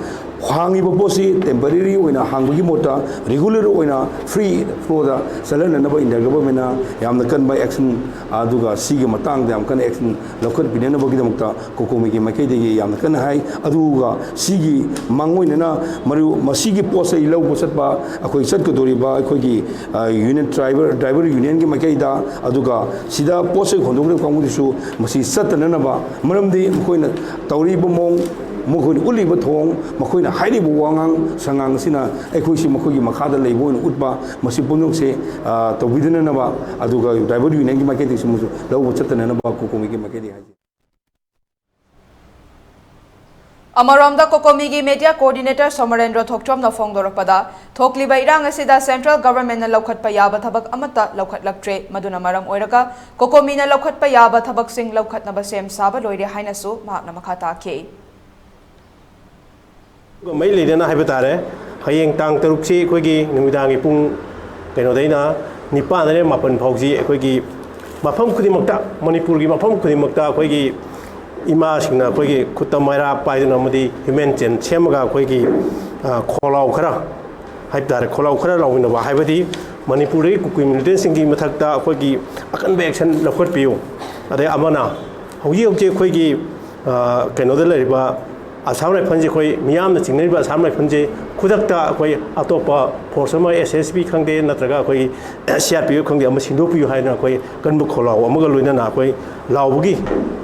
ꯍꯥꯡꯉꯤꯕ ꯄꯣꯠꯁꯤ ꯇꯦꯝꯄꯔꯦꯔꯤ ꯑꯣꯏꯅ ꯍꯥꯡꯕꯒꯤ ꯃꯍꯨꯠꯇ ꯔꯤꯒꯨꯂꯔ ꯑꯣꯏꯅ ꯐ꯭ꯔꯤ ꯐ꯭ꯂꯣꯗ ꯆꯠꯍꯟꯅꯅꯕ ꯏꯟꯗꯤꯌꯥ ꯒꯚꯔꯟꯃꯦꯟꯅ ꯌꯥꯝꯅ ꯀꯟꯕ ꯑꯦꯛꯁꯟ, ꯑꯗꯨꯒ ꯁꯤꯒꯤ ꯃꯇꯥꯡꯗ ꯌꯥꯝ ꯀꯟꯅ ꯑꯦꯛꯁꯟ ꯂꯧꯈꯠꯄꯤꯅꯅꯕꯒꯤꯗꯃꯛꯇ ꯀꯣꯀꯣꯃꯤꯒꯤ ꯃꯥꯏꯀꯩꯗꯒꯤ ꯌꯥꯝꯅ ꯀꯟꯅ ꯍꯥꯏ꯫ ꯑꯗꯨꯒ ꯁꯤꯒꯤ ꯃꯥꯡꯑꯣꯏꯅꯅ ꯃꯔꯨ ꯃꯁꯤꯒꯤ ꯄꯣꯠ ꯆꯩ ꯂꯧꯕ ꯆꯠꯄ ꯑꯩꯈꯣꯏ ꯆꯠꯀꯗꯧꯔꯤꯕ ꯑꯩꯈꯣꯏꯒꯤ ꯌꯨꯅꯤꯌꯟ ꯗ꯭ꯔꯥꯏꯚꯔ ꯗ꯭ꯔꯥꯏꯚꯔ ꯌꯨꯅꯤꯌꯟꯒꯤ ꯃꯥꯏꯀꯩꯗ, ꯑꯗꯨꯒ ꯁꯤꯗ ꯄꯣꯠ ꯆꯩ ꯍꯣꯟꯗꯣꯛꯂꯤꯕ ꯀꯥꯡꯕꯨꯗꯨꯁꯨ ꯃꯁꯤ ꯆꯠꯇꯅꯅꯕ, ꯃꯔꯝꯗꯤ ꯃꯈꯣꯏꯅ ꯇꯧꯔꯤꯕ ꯃꯑꯣꯡ, ꯃꯈꯣꯏꯅ ꯎꯠꯂꯤꯕ ꯊꯧꯑꯣꯡ, ꯃꯈꯣꯏꯅ ꯍꯥꯏꯔꯤꯕ ꯋꯥꯉꯥꯡ ꯁꯉꯥꯡ ꯑꯁꯤꯅ ꯑꯩꯈꯣꯏꯁꯤ ꯃꯈꯣꯏꯒꯤ ꯃꯈꯥꯗ ꯂꯩꯕ ꯑꯣꯏꯅ ꯎꯠꯄ, ꯃꯁꯤ ꯄꯨꯝꯅꯃꯛꯁꯦ, ꯑ, ꯇꯧꯕꯤꯗꯅꯅꯕ, ꯑꯗꯨꯒ ꯗ꯭ꯔꯥꯏꯚꯔ ꯌꯨꯅꯤꯌꯟꯒꯤ ꯃꯥꯏꯀꯩꯗꯒꯤꯁꯨ ꯃꯁꯨ ꯂꯧꯕ ꯆꯠꯇꯅꯅꯕ ꯀꯣꯀꯣꯃꯤꯒꯤ ꯃꯥꯏꯀꯩꯗꯒꯤ ꯍꯥꯏꯖꯔꯤ꯫ ꯑꯃꯔꯣꯝꯗ ꯀꯣꯀꯣꯃꯤꯒꯤ ꯃꯦꯗꯤꯌꯥ ꯀꯣꯑꯣꯔꯗꯤꯅꯦꯇꯔ ꯁꯣꯃꯔꯦꯟꯗ꯭ꯔꯣ ꯊꯣꯛꯆꯣꯝꯅ ꯐꯣꯡꯗꯣꯔꯛꯄꯗ, ꯊꯣꯛꯂꯤꯕ ꯏꯔꯥꯡ ꯑꯁꯤꯗ ꯁꯦꯟꯇ꯭ꯔꯦꯜ ꯒꯚꯔꯟꯃꯦꯟꯠꯅ ꯂꯧꯈꯠꯄ ꯌꯥꯕ ꯊꯕꯛ ꯑꯃꯠꯇ ꯂꯧꯈꯠꯂꯛꯇ꯭ꯔꯦ꯫ ꯃꯗꯨꯅ ꯃꯔꯝ ꯑꯣꯏꯔꯒ ꯀꯣꯀꯣꯃꯤꯅ ꯂꯧꯈꯠꯄ ꯌꯥꯕ ꯊꯕꯛꯁꯤꯡ ꯂꯧꯈꯠꯅꯕ ꯁꯦꯝ ꯁꯥꯕ ꯂꯣꯏꯔꯦ ꯍꯥꯏꯅꯁꯨ ꯃꯍꯥꯛꯅ ꯃꯈꯥ ꯇꯥꯈꯤ꯫ ꯃꯩ ꯂꯩꯗꯅ ꯍꯥꯏꯕ ꯇꯥꯔꯦ꯫ ꯍꯌꯦꯡ ꯇꯥꯡ ꯇꯔꯨꯛꯁꯤ ꯑꯩꯈꯣꯏꯒꯤ ꯅꯨꯃꯤꯗꯥꯡꯒꯤ ꯄꯨꯡ ꯀꯩꯅꯣꯗꯩꯅ ꯅꯤꯄꯥꯟꯗꯩꯅ ꯃꯥꯄꯟ ꯐꯥꯎꯁꯤ ꯑꯩꯈꯣꯏꯒꯤ ꯃꯐꯝ ꯈꯨꯗꯤꯡꯃꯛꯇ, ꯃꯅꯤꯄꯨꯔꯒꯤ ꯃꯐꯝ ꯈꯨꯗꯤꯡꯃꯛꯇ ꯑꯩꯈꯣꯏꯒꯤ ꯏꯃꯥꯁꯤꯡꯅ ꯑꯩꯈꯣꯏꯒꯤ ꯈꯨꯠꯇ ꯃꯩꯔꯥ ꯄꯥꯏꯗꯨꯅ ꯑꯃꯗꯤ ꯍ꯭ꯌꯨꯃꯦꯟ ꯆꯦꯟ ꯁꯦꯝꯃꯒ ꯑꯩꯈꯣꯏꯒꯤ, ꯑ, ꯈꯣꯜꯂꯥꯎ ꯈꯔ ꯍꯥꯏꯕ ꯇꯥꯔꯦ, ꯈꯣꯜꯂꯥꯎ ꯈꯔ ꯂꯥꯎꯃꯤꯟꯅꯕ ꯍꯥꯏꯕꯗꯤ ꯃꯅꯤꯄꯨꯔꯗꯒꯤ ꯀꯨꯀꯤ ꯃꯤꯂꯤꯇꯦꯟꯁꯤꯡꯒꯤ ꯃꯊꯛꯇ ꯑꯩꯈꯣꯏꯒꯤ ꯑꯀꯟꯕ ꯑꯦꯛꯁꯟ ꯂꯧꯈꯠꯄꯤꯌꯨ꯫ ꯑꯗꯩ ꯑꯃꯅ ꯍꯧꯖꯤꯛ ꯍꯧꯖꯤꯛ ꯑꯩꯈꯣꯏꯒꯤ, ꯑ, ꯀꯩꯅꯣꯗ ꯂꯩꯔꯤꯕ ꯑꯁꯥꯝ ꯔꯥꯏꯐꯜꯁꯦ ꯑꯩꯈꯣꯏ ꯃꯤꯌꯥꯝꯅ ꯆꯤꯡꯅꯔꯤꯕ ꯑꯁꯥꯝ ꯔꯥꯏꯐꯜꯁꯦ ꯈꯨꯗꯛꯇ ꯑꯩꯈꯣꯏ ꯑꯇꯣꯞꯄ ꯐꯣꯔꯁ ꯑꯃ, ꯑꯦꯁ ꯑꯦꯁ ꯕꯤ ꯈꯪꯗꯦ, ꯅꯠꯇ꯭ꯔꯒ ꯑꯩꯈꯣꯏ ꯁꯤ ꯑꯥꯔ ꯄꯤ ꯑꯦꯐ ꯈꯪꯗꯦ, ꯑꯃ ꯁꯤꯟꯗꯣꯛꯄꯤꯌꯨ ꯍꯥꯏꯗꯅ ꯑꯩꯈꯣꯏ ꯀꯟꯕ ꯈꯣꯜꯂꯥꯎ ꯑꯃꯒ ꯂꯣꯏꯅꯅ ꯑꯩꯈꯣꯏ ꯂꯥꯎꯕꯒꯤ,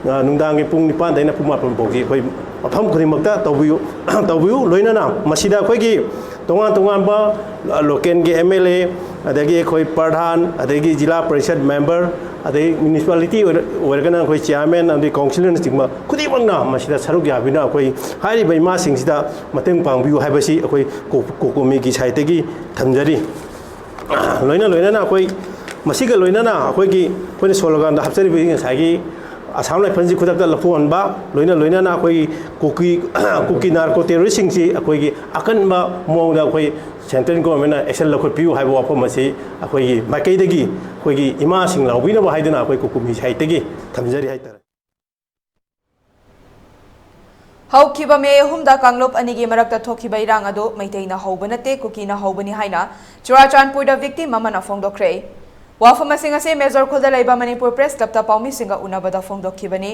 ꯑ, ꯅꯨꯡꯗꯥꯡꯒꯤ ꯄꯨꯡ ꯅꯤꯄꯥꯟꯗꯩꯅ ꯄꯨꯡ ꯃꯥꯄꯟ ꯐꯥꯎꯁꯤ ꯑꯩꯈꯣꯏ ꯃꯐꯝ ꯈꯨꯗꯤꯡꯃꯛꯇ ꯇꯧꯕꯤꯌꯨ, ꯇꯧꯕꯤꯌꯨ꯫ ꯂꯣꯏꯅꯅ ꯃꯁꯤꯗ ꯑꯩꯈꯣꯏꯒꯤ ꯇꯣꯉꯥꯟ ꯇꯣꯉꯥꯟꯕ, ꯑ, ꯂꯣꯀꯦꯜꯒꯤ ꯑꯦꯝ ꯑꯦꯜ ꯑꯦ, ꯑꯗꯒꯤ ꯑꯩꯈꯣꯏ ꯄ꯭ꯔꯙꯥꯟ, ꯑꯗꯒꯤ ꯖꯤꯂꯥ ꯄꯔꯤꯁꯠ ꯃꯦꯝꯕꯔ, ꯑꯗꯩ ꯃ꯭ꯌꯨꯅꯤꯁꯤꯄꯥꯂꯤꯇꯤ ꯑꯣꯏꯔ-, ꯑꯣꯏꯔꯒꯅ ꯑꯩꯈꯣꯏ ꯆꯤꯌꯥꯔꯃꯦꯟ ꯑꯃꯗꯤ ꯀꯥꯎꯟꯁꯤꯂꯔꯅꯆꯤꯡꯕ ꯈꯨꯗꯤꯡꯃꯛꯅ ꯃꯁꯤꯗ ꯁꯔꯨꯛ ꯌꯥꯕꯤꯅ ꯑꯩꯈꯣꯏ ꯍꯥꯏꯔꯤꯕ ꯏꯃꯥꯁꯤꯡꯁꯤꯗ ꯃꯇꯦꯡ ꯄꯥꯡꯕꯤꯌꯨ ꯍꯥꯏꯕꯁꯤ ꯑꯩꯈꯣꯏ ꯀꯣ-, ꯀꯣꯀꯣꯃꯤꯒꯤ ꯁꯥꯏꯠꯇꯒꯤ ꯊꯝꯖꯔꯤ꯫ ꯂꯣꯏꯅ ꯂꯣꯏꯅꯅ ꯑꯩꯈꯣꯏ ꯃꯁꯤꯒ ꯂꯣꯏꯅꯅ ꯑꯩꯈꯣꯏꯒꯤ, ꯑꯩꯈꯣꯏꯅ ꯁꯣꯂꯣꯒꯥꯟꯗ ꯍꯥꯞꯆꯔꯤꯕ ꯉꯁꯥꯏꯒꯤ ꯑꯁꯥꯝ ꯔꯥꯏꯐꯜꯁꯤ ꯈꯨꯗꯛꯇ ꯂꯧꯊꯣꯛꯍꯟꯕ, ꯂꯣꯏꯅ ꯂꯣꯏꯅꯅ ꯑꯩꯈꯣꯏꯒꯤ ꯀꯨꯀꯤ, ꯀꯨꯀꯤ ꯅꯥꯔꯀꯣ ꯇꯦꯔꯣꯔꯤꯁꯁꯤꯡꯁꯤ ꯑꯩꯈꯣꯏꯒꯤ ꯑꯀꯟꯕ ꯃꯑꯣꯡꯗ ꯑꯩꯈꯣꯏ ꯁꯦꯟꯇ꯭ꯔꯦꯜ ꯒꯣꯔꯃꯦꯟꯅ ꯑꯦꯛꯁꯟ ꯂꯧꯈꯠꯄꯤꯌꯨ ꯍꯥꯏꯕ ꯋꯥꯐꯝ ꯑꯁꯤ ꯑꯩꯈꯣꯏꯒꯤ ꯃꯥꯏꯀꯩꯗꯒꯤ ꯑꯩꯈꯣꯏꯒꯤ ꯏꯃꯥꯁꯤꯡ ꯂꯥꯎꯕꯤꯅꯕ ꯍꯥꯏꯗꯨꯅ ꯑꯩꯈꯣꯏ ꯀꯣꯀꯣꯃꯤ ꯁꯥꯏꯠꯇꯒꯤ ꯊꯝꯖꯔꯤ ꯍꯥꯏꯇꯥꯔꯦ꯫ ꯍꯧꯈꯤꯕ ꯃꯦ ꯑꯍꯨꯝꯗ ꯀꯥꯡꯂꯨꯞ ꯑꯅꯤꯒꯤ ꯃꯔꯛꯇ ꯊꯣꯛꯈꯤꯕ ꯏꯔꯥꯡ ꯑꯗꯨ ꯃꯩꯇꯩꯅ ꯍꯧꯕ ꯅꯠꯇꯦ, ꯀꯨꯀꯤꯅ ꯍꯧꯕꯅꯤ ꯍꯥꯏꯅ ꯆꯨꯔꯥꯆꯥꯟꯄꯨꯔꯗ victim ꯑꯃꯅ ꯐꯣꯡꯗꯣꯛꯈ꯭ꯔꯦ꯫ ꯋꯥꯐꯝ ꯑꯁꯤꯡ ꯑꯁꯤ ꯃꯦꯖꯣꯔ ꯈꯨꯜꯗ ꯂꯩꯕ ꯃꯅꯤꯄꯨꯔ ꯄ꯭ꯔꯦꯁ ꯀ꯭ꯂꯕꯇ ꯄꯥꯎꯃꯤꯁꯤꯡꯒ ꯎꯅꯕꯗ ꯐꯣꯡꯗꯣꯛꯈꯤꯕꯅꯤ꯫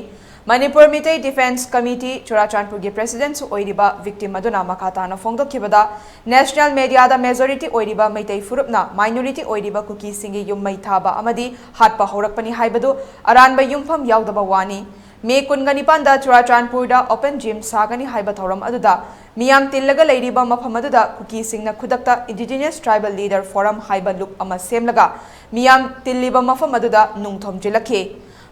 ꯃꯅꯤꯄꯨꯔ ꯃꯤꯇꯩ ꯗꯤꯐꯦꯟꯁ ꯀꯃꯤꯇꯤ ꯆꯨꯔꯥꯆꯥꯟꯄꯨꯔꯒꯤ ꯄ꯭ꯔꯦꯁꯤꯗꯦꯟꯠꯁꯨ ꯑꯣꯏꯔꯤꯕ victim ꯑꯗꯨꯅ ꯃꯈꯥ ꯇꯥꯅ ꯐꯣꯡꯗꯣꯛꯈꯤꯕꯗ, ꯅꯦꯁꯅꯦꯜ ꯃꯦꯗꯤꯌꯥꯗ ꯃꯦꯖꯣꯔꯤꯇꯤ ꯑꯣꯏꯔꯤꯕ ꯃꯩꯇꯩ ꯐꯨꯔꯨꯞꯅ ꯃꯥꯏꯅꯣꯔꯤꯇꯤ ꯑꯣꯏꯔꯤꯕ ꯀꯨꯀꯤꯁꯤꯡꯒꯤ ꯌꯨꯝ ꯃꯩ ꯊꯥꯕ ꯑꯃꯗꯤ ꯍꯥꯠꯄ ꯍꯧꯔꯛꯄꯅꯤ ꯍꯥꯏꯕꯗꯨ ꯑꯔꯥꯟꯕ ꯌꯨꯝꯐꯝ ꯌꯥꯎꯗꯕ ꯋꯥꯅꯤ꯫ ꯃꯦ ꯀꯨꯟꯒ ꯅꯤꯄꯥꯟꯗ ꯆꯨꯔꯥꯆꯥꯟꯄꯨꯔꯗ open gym ꯁꯥꯒꯅꯤ ꯍꯥꯏꯕ ꯊꯧꯔꯝ ꯑꯗꯨꯗ ꯃꯤꯌꯥꯝ ꯇꯤꯜꯂꯒ ꯂꯩꯔꯤꯕ ꯃꯐꯝ ꯑꯗꯨꯗ ꯀꯨꯀꯤꯁꯤꯡꯅ ꯈꯨꯗꯛꯇ Indigenous Tribal Leader Forum ꯍꯥꯏꯕ ꯂꯨꯞ ꯑꯃ ꯁꯦꯝꯂꯒ ꯃꯤꯌꯥꯝ ꯇꯤꯜꯂꯤꯕ ꯃꯐꯝ ꯑꯗꯨꯗ ꯅꯨꯡ ꯊꯣꯝꯖꯤꯜꯂꯛꯈꯤ꯫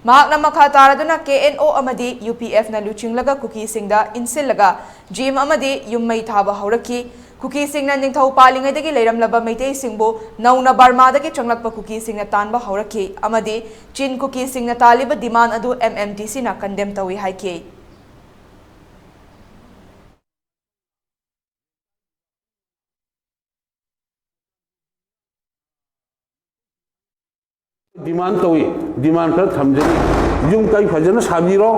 ꯃꯍꯥꯛꯅ ꯃꯈꯥ ꯇꯥꯔꯗꯨꯅ ꯀꯦ ꯑꯦꯟ ꯑꯣ ꯑꯃꯗꯤ ꯌꯨ ꯄꯤ ꯑꯦꯐꯅ ꯂꯨꯆꯤꯡꯂꯒ ꯀꯨꯀꯤꯁꯤꯡꯗ ꯏꯟꯁꯤꯜꯂꯒ ꯖꯤꯝ ꯑꯃꯗꯤ ꯌꯨꯝ ꯃꯩ ꯊꯥꯕ ꯍꯧꯔꯛꯈꯤ꯫ ꯀꯨꯀꯤꯁꯤꯡꯅ ꯅꯤꯡꯊꯧ ꯄꯥꯜꯂꯤꯉꯩꯗꯒꯤ ꯂꯩꯔꯝꯂꯕ ꯃꯩꯇꯩꯁꯤꯡꯕꯨ ꯅꯧꯅ ꯕꯔꯃꯥꯗꯒꯤ ꯆꯪꯂꯛꯄ ꯀꯨꯀꯤꯁꯤꯡꯅ ꯇꯥꯟꯕ ꯍꯧꯔꯛꯈꯤ ꯑꯃꯗꯤ ꯆꯤꯟ ꯀꯨꯀꯤꯁꯤꯡꯅ ꯇꯥꯜꯂꯤꯕ demand ꯑꯗꯨ ꯑꯦꯝ ꯑꯦꯝ ꯗꯤ ꯁꯤꯅ condemn ꯇꯧꯏ ꯍꯥꯏꯈꯤ꯫ Demand ꯇꯧꯏ꯫ Demand ꯈꯔ ꯊꯝꯖꯔꯤ꯫ ꯌꯨꯝ ꯀꯩ ꯐꯖꯅ ꯁꯥꯕꯤꯔꯣ,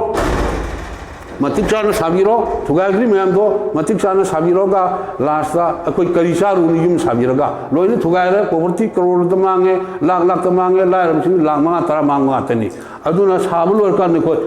ꯃꯇꯤꯛ ꯆꯥꯅ ꯁꯥꯕꯤꯔꯣ, ꯊꯨꯒꯥꯏꯈ꯭ꯔꯤ ꯃꯌꯥꯝꯗꯣ ꯃꯇꯤꯛ ꯆꯥꯅ ꯁꯥꯕꯤꯔꯣꯒ, last ꯑꯩꯈꯣꯏ ꯀꯔꯤ ꯆꯥꯔꯨꯅꯤ ꯌꯨꯝ ꯁꯥꯕꯤꯔꯒ? ꯂꯣꯏꯅ ꯊꯨꯒꯥꯏꯔꯦ꯫ Property ꯀꯔꯣꯔꯗ ꯃꯥꯡꯉꯦ, ꯂꯥꯛ ꯂꯥꯛꯇ ꯃꯥꯡꯉꯦ꯫ ꯂꯥꯏꯔꯕꯁꯤꯡ ꯂꯥꯛ ꯃꯉꯥ ꯇꯔꯥ ꯃꯥꯡꯕ ꯉꯥꯛꯇꯅꯤ꯫ ꯑꯗꯨꯅ ꯁꯥꯕ ꯂꯣꯏꯔꯀꯥꯟꯗ ꯑꯩꯈꯣꯏ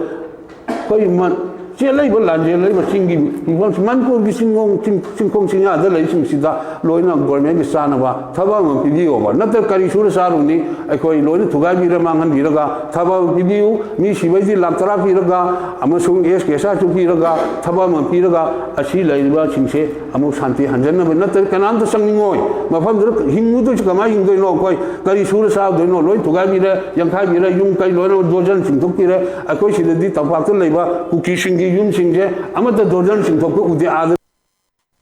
ꯑꯩꯈꯣꯏ ꯃ-, ꯆꯦꯜꯂꯛꯏꯕ ꯂꯥꯟꯖꯦꯜꯂꯛꯏꯕ ꯆꯤꯡꯒꯤ ꯃꯤꯐꯝꯁꯤ, ꯃꯅꯤꯄꯨꯔꯒꯤ ꯆꯤꯡꯈꯣꯡ, ꯆꯤꯡ-, ꯆꯤꯡꯈꯣꯡ ꯆꯤꯡꯌꯥꯗ ꯂꯩꯁꯤꯡꯁꯤꯗ ꯂꯣꯏꯅ government ꯀꯤ ꯆꯥꯅꯕ ꯊꯕꯛ ꯑꯃ ꯄꯤꯕꯤꯌꯣꯕ꯫ ꯅꯠꯇ꯭ꯔ ꯀꯔꯤ ꯁꯨꯔ ꯆꯥꯔꯨꯅꯤ? ꯑꯩꯈꯣꯏ ꯂꯣꯏꯅ ꯊꯨꯒꯥꯏꯕꯤꯔ ꯃꯥꯡꯍꯟꯕꯤꯔꯒ ꯊꯕꯛ ꯑꯃ ꯄꯤꯕꯤꯌꯨ꯫ ꯃꯤ ꯁꯤꯕꯩꯗꯤ ꯂꯥꯛ ꯇꯔꯥ ꯄꯤꯔꯒ ꯑꯃꯁꯨꯡ S K S R ꯁꯨ ꯄꯤꯔꯒ ꯊꯕꯛ ꯑꯃ ꯄꯤꯔꯒ ꯑꯁꯤ ꯂꯩꯔꯤꯕꯁꯤꯡꯁꯦ ꯑꯃꯨꯛ ꯁꯥꯟꯇꯤ ꯍꯟꯖꯟꯅꯕ ꯅꯠꯇ꯭ꯔꯗꯤ ꯀꯅꯥꯝꯇ ꯆꯪꯅꯤꯡꯉꯣꯏ꯫ ꯃꯐꯝꯗꯨꯗ ꯍꯤꯡꯉꯨꯗꯣꯏꯁꯤ ꯀꯃꯥꯏꯅ ꯍꯤꯡꯗꯣꯏꯅꯣ? ꯑꯩꯈꯣꯏ ꯀꯔꯤ ꯁꯨꯔ ꯆꯥꯗꯣꯏꯅꯣ? ꯂꯣꯏ ꯊꯨꯒꯥꯏꯕꯤꯔꯦ, ꯌꯥꯡꯈꯥꯏꯕꯤꯔꯦ, ꯌꯨꯝ ꯀꯩ ꯂꯣꯏꯅꯃꯛ ꯗꯣꯔꯖꯟ ꯆꯤꯡꯊꯣꯛꯄꯤꯔꯦ꯫ ꯑꯩꯈꯣꯏ ꯁꯤꯗꯗꯤ ꯇꯝꯄꯥꯛꯇ ꯂꯩꯕ ꯀꯨꯀꯤꯁꯤꯡꯒꯤ ꯌꯨꯝꯁꯤꯡꯁꯦ ꯑꯃꯠꯇ ꯗꯣꯔꯖꯟ ꯆꯤꯡꯊꯣꯛꯄ ꯎꯗꯦ꯫ ꯑꯥꯗ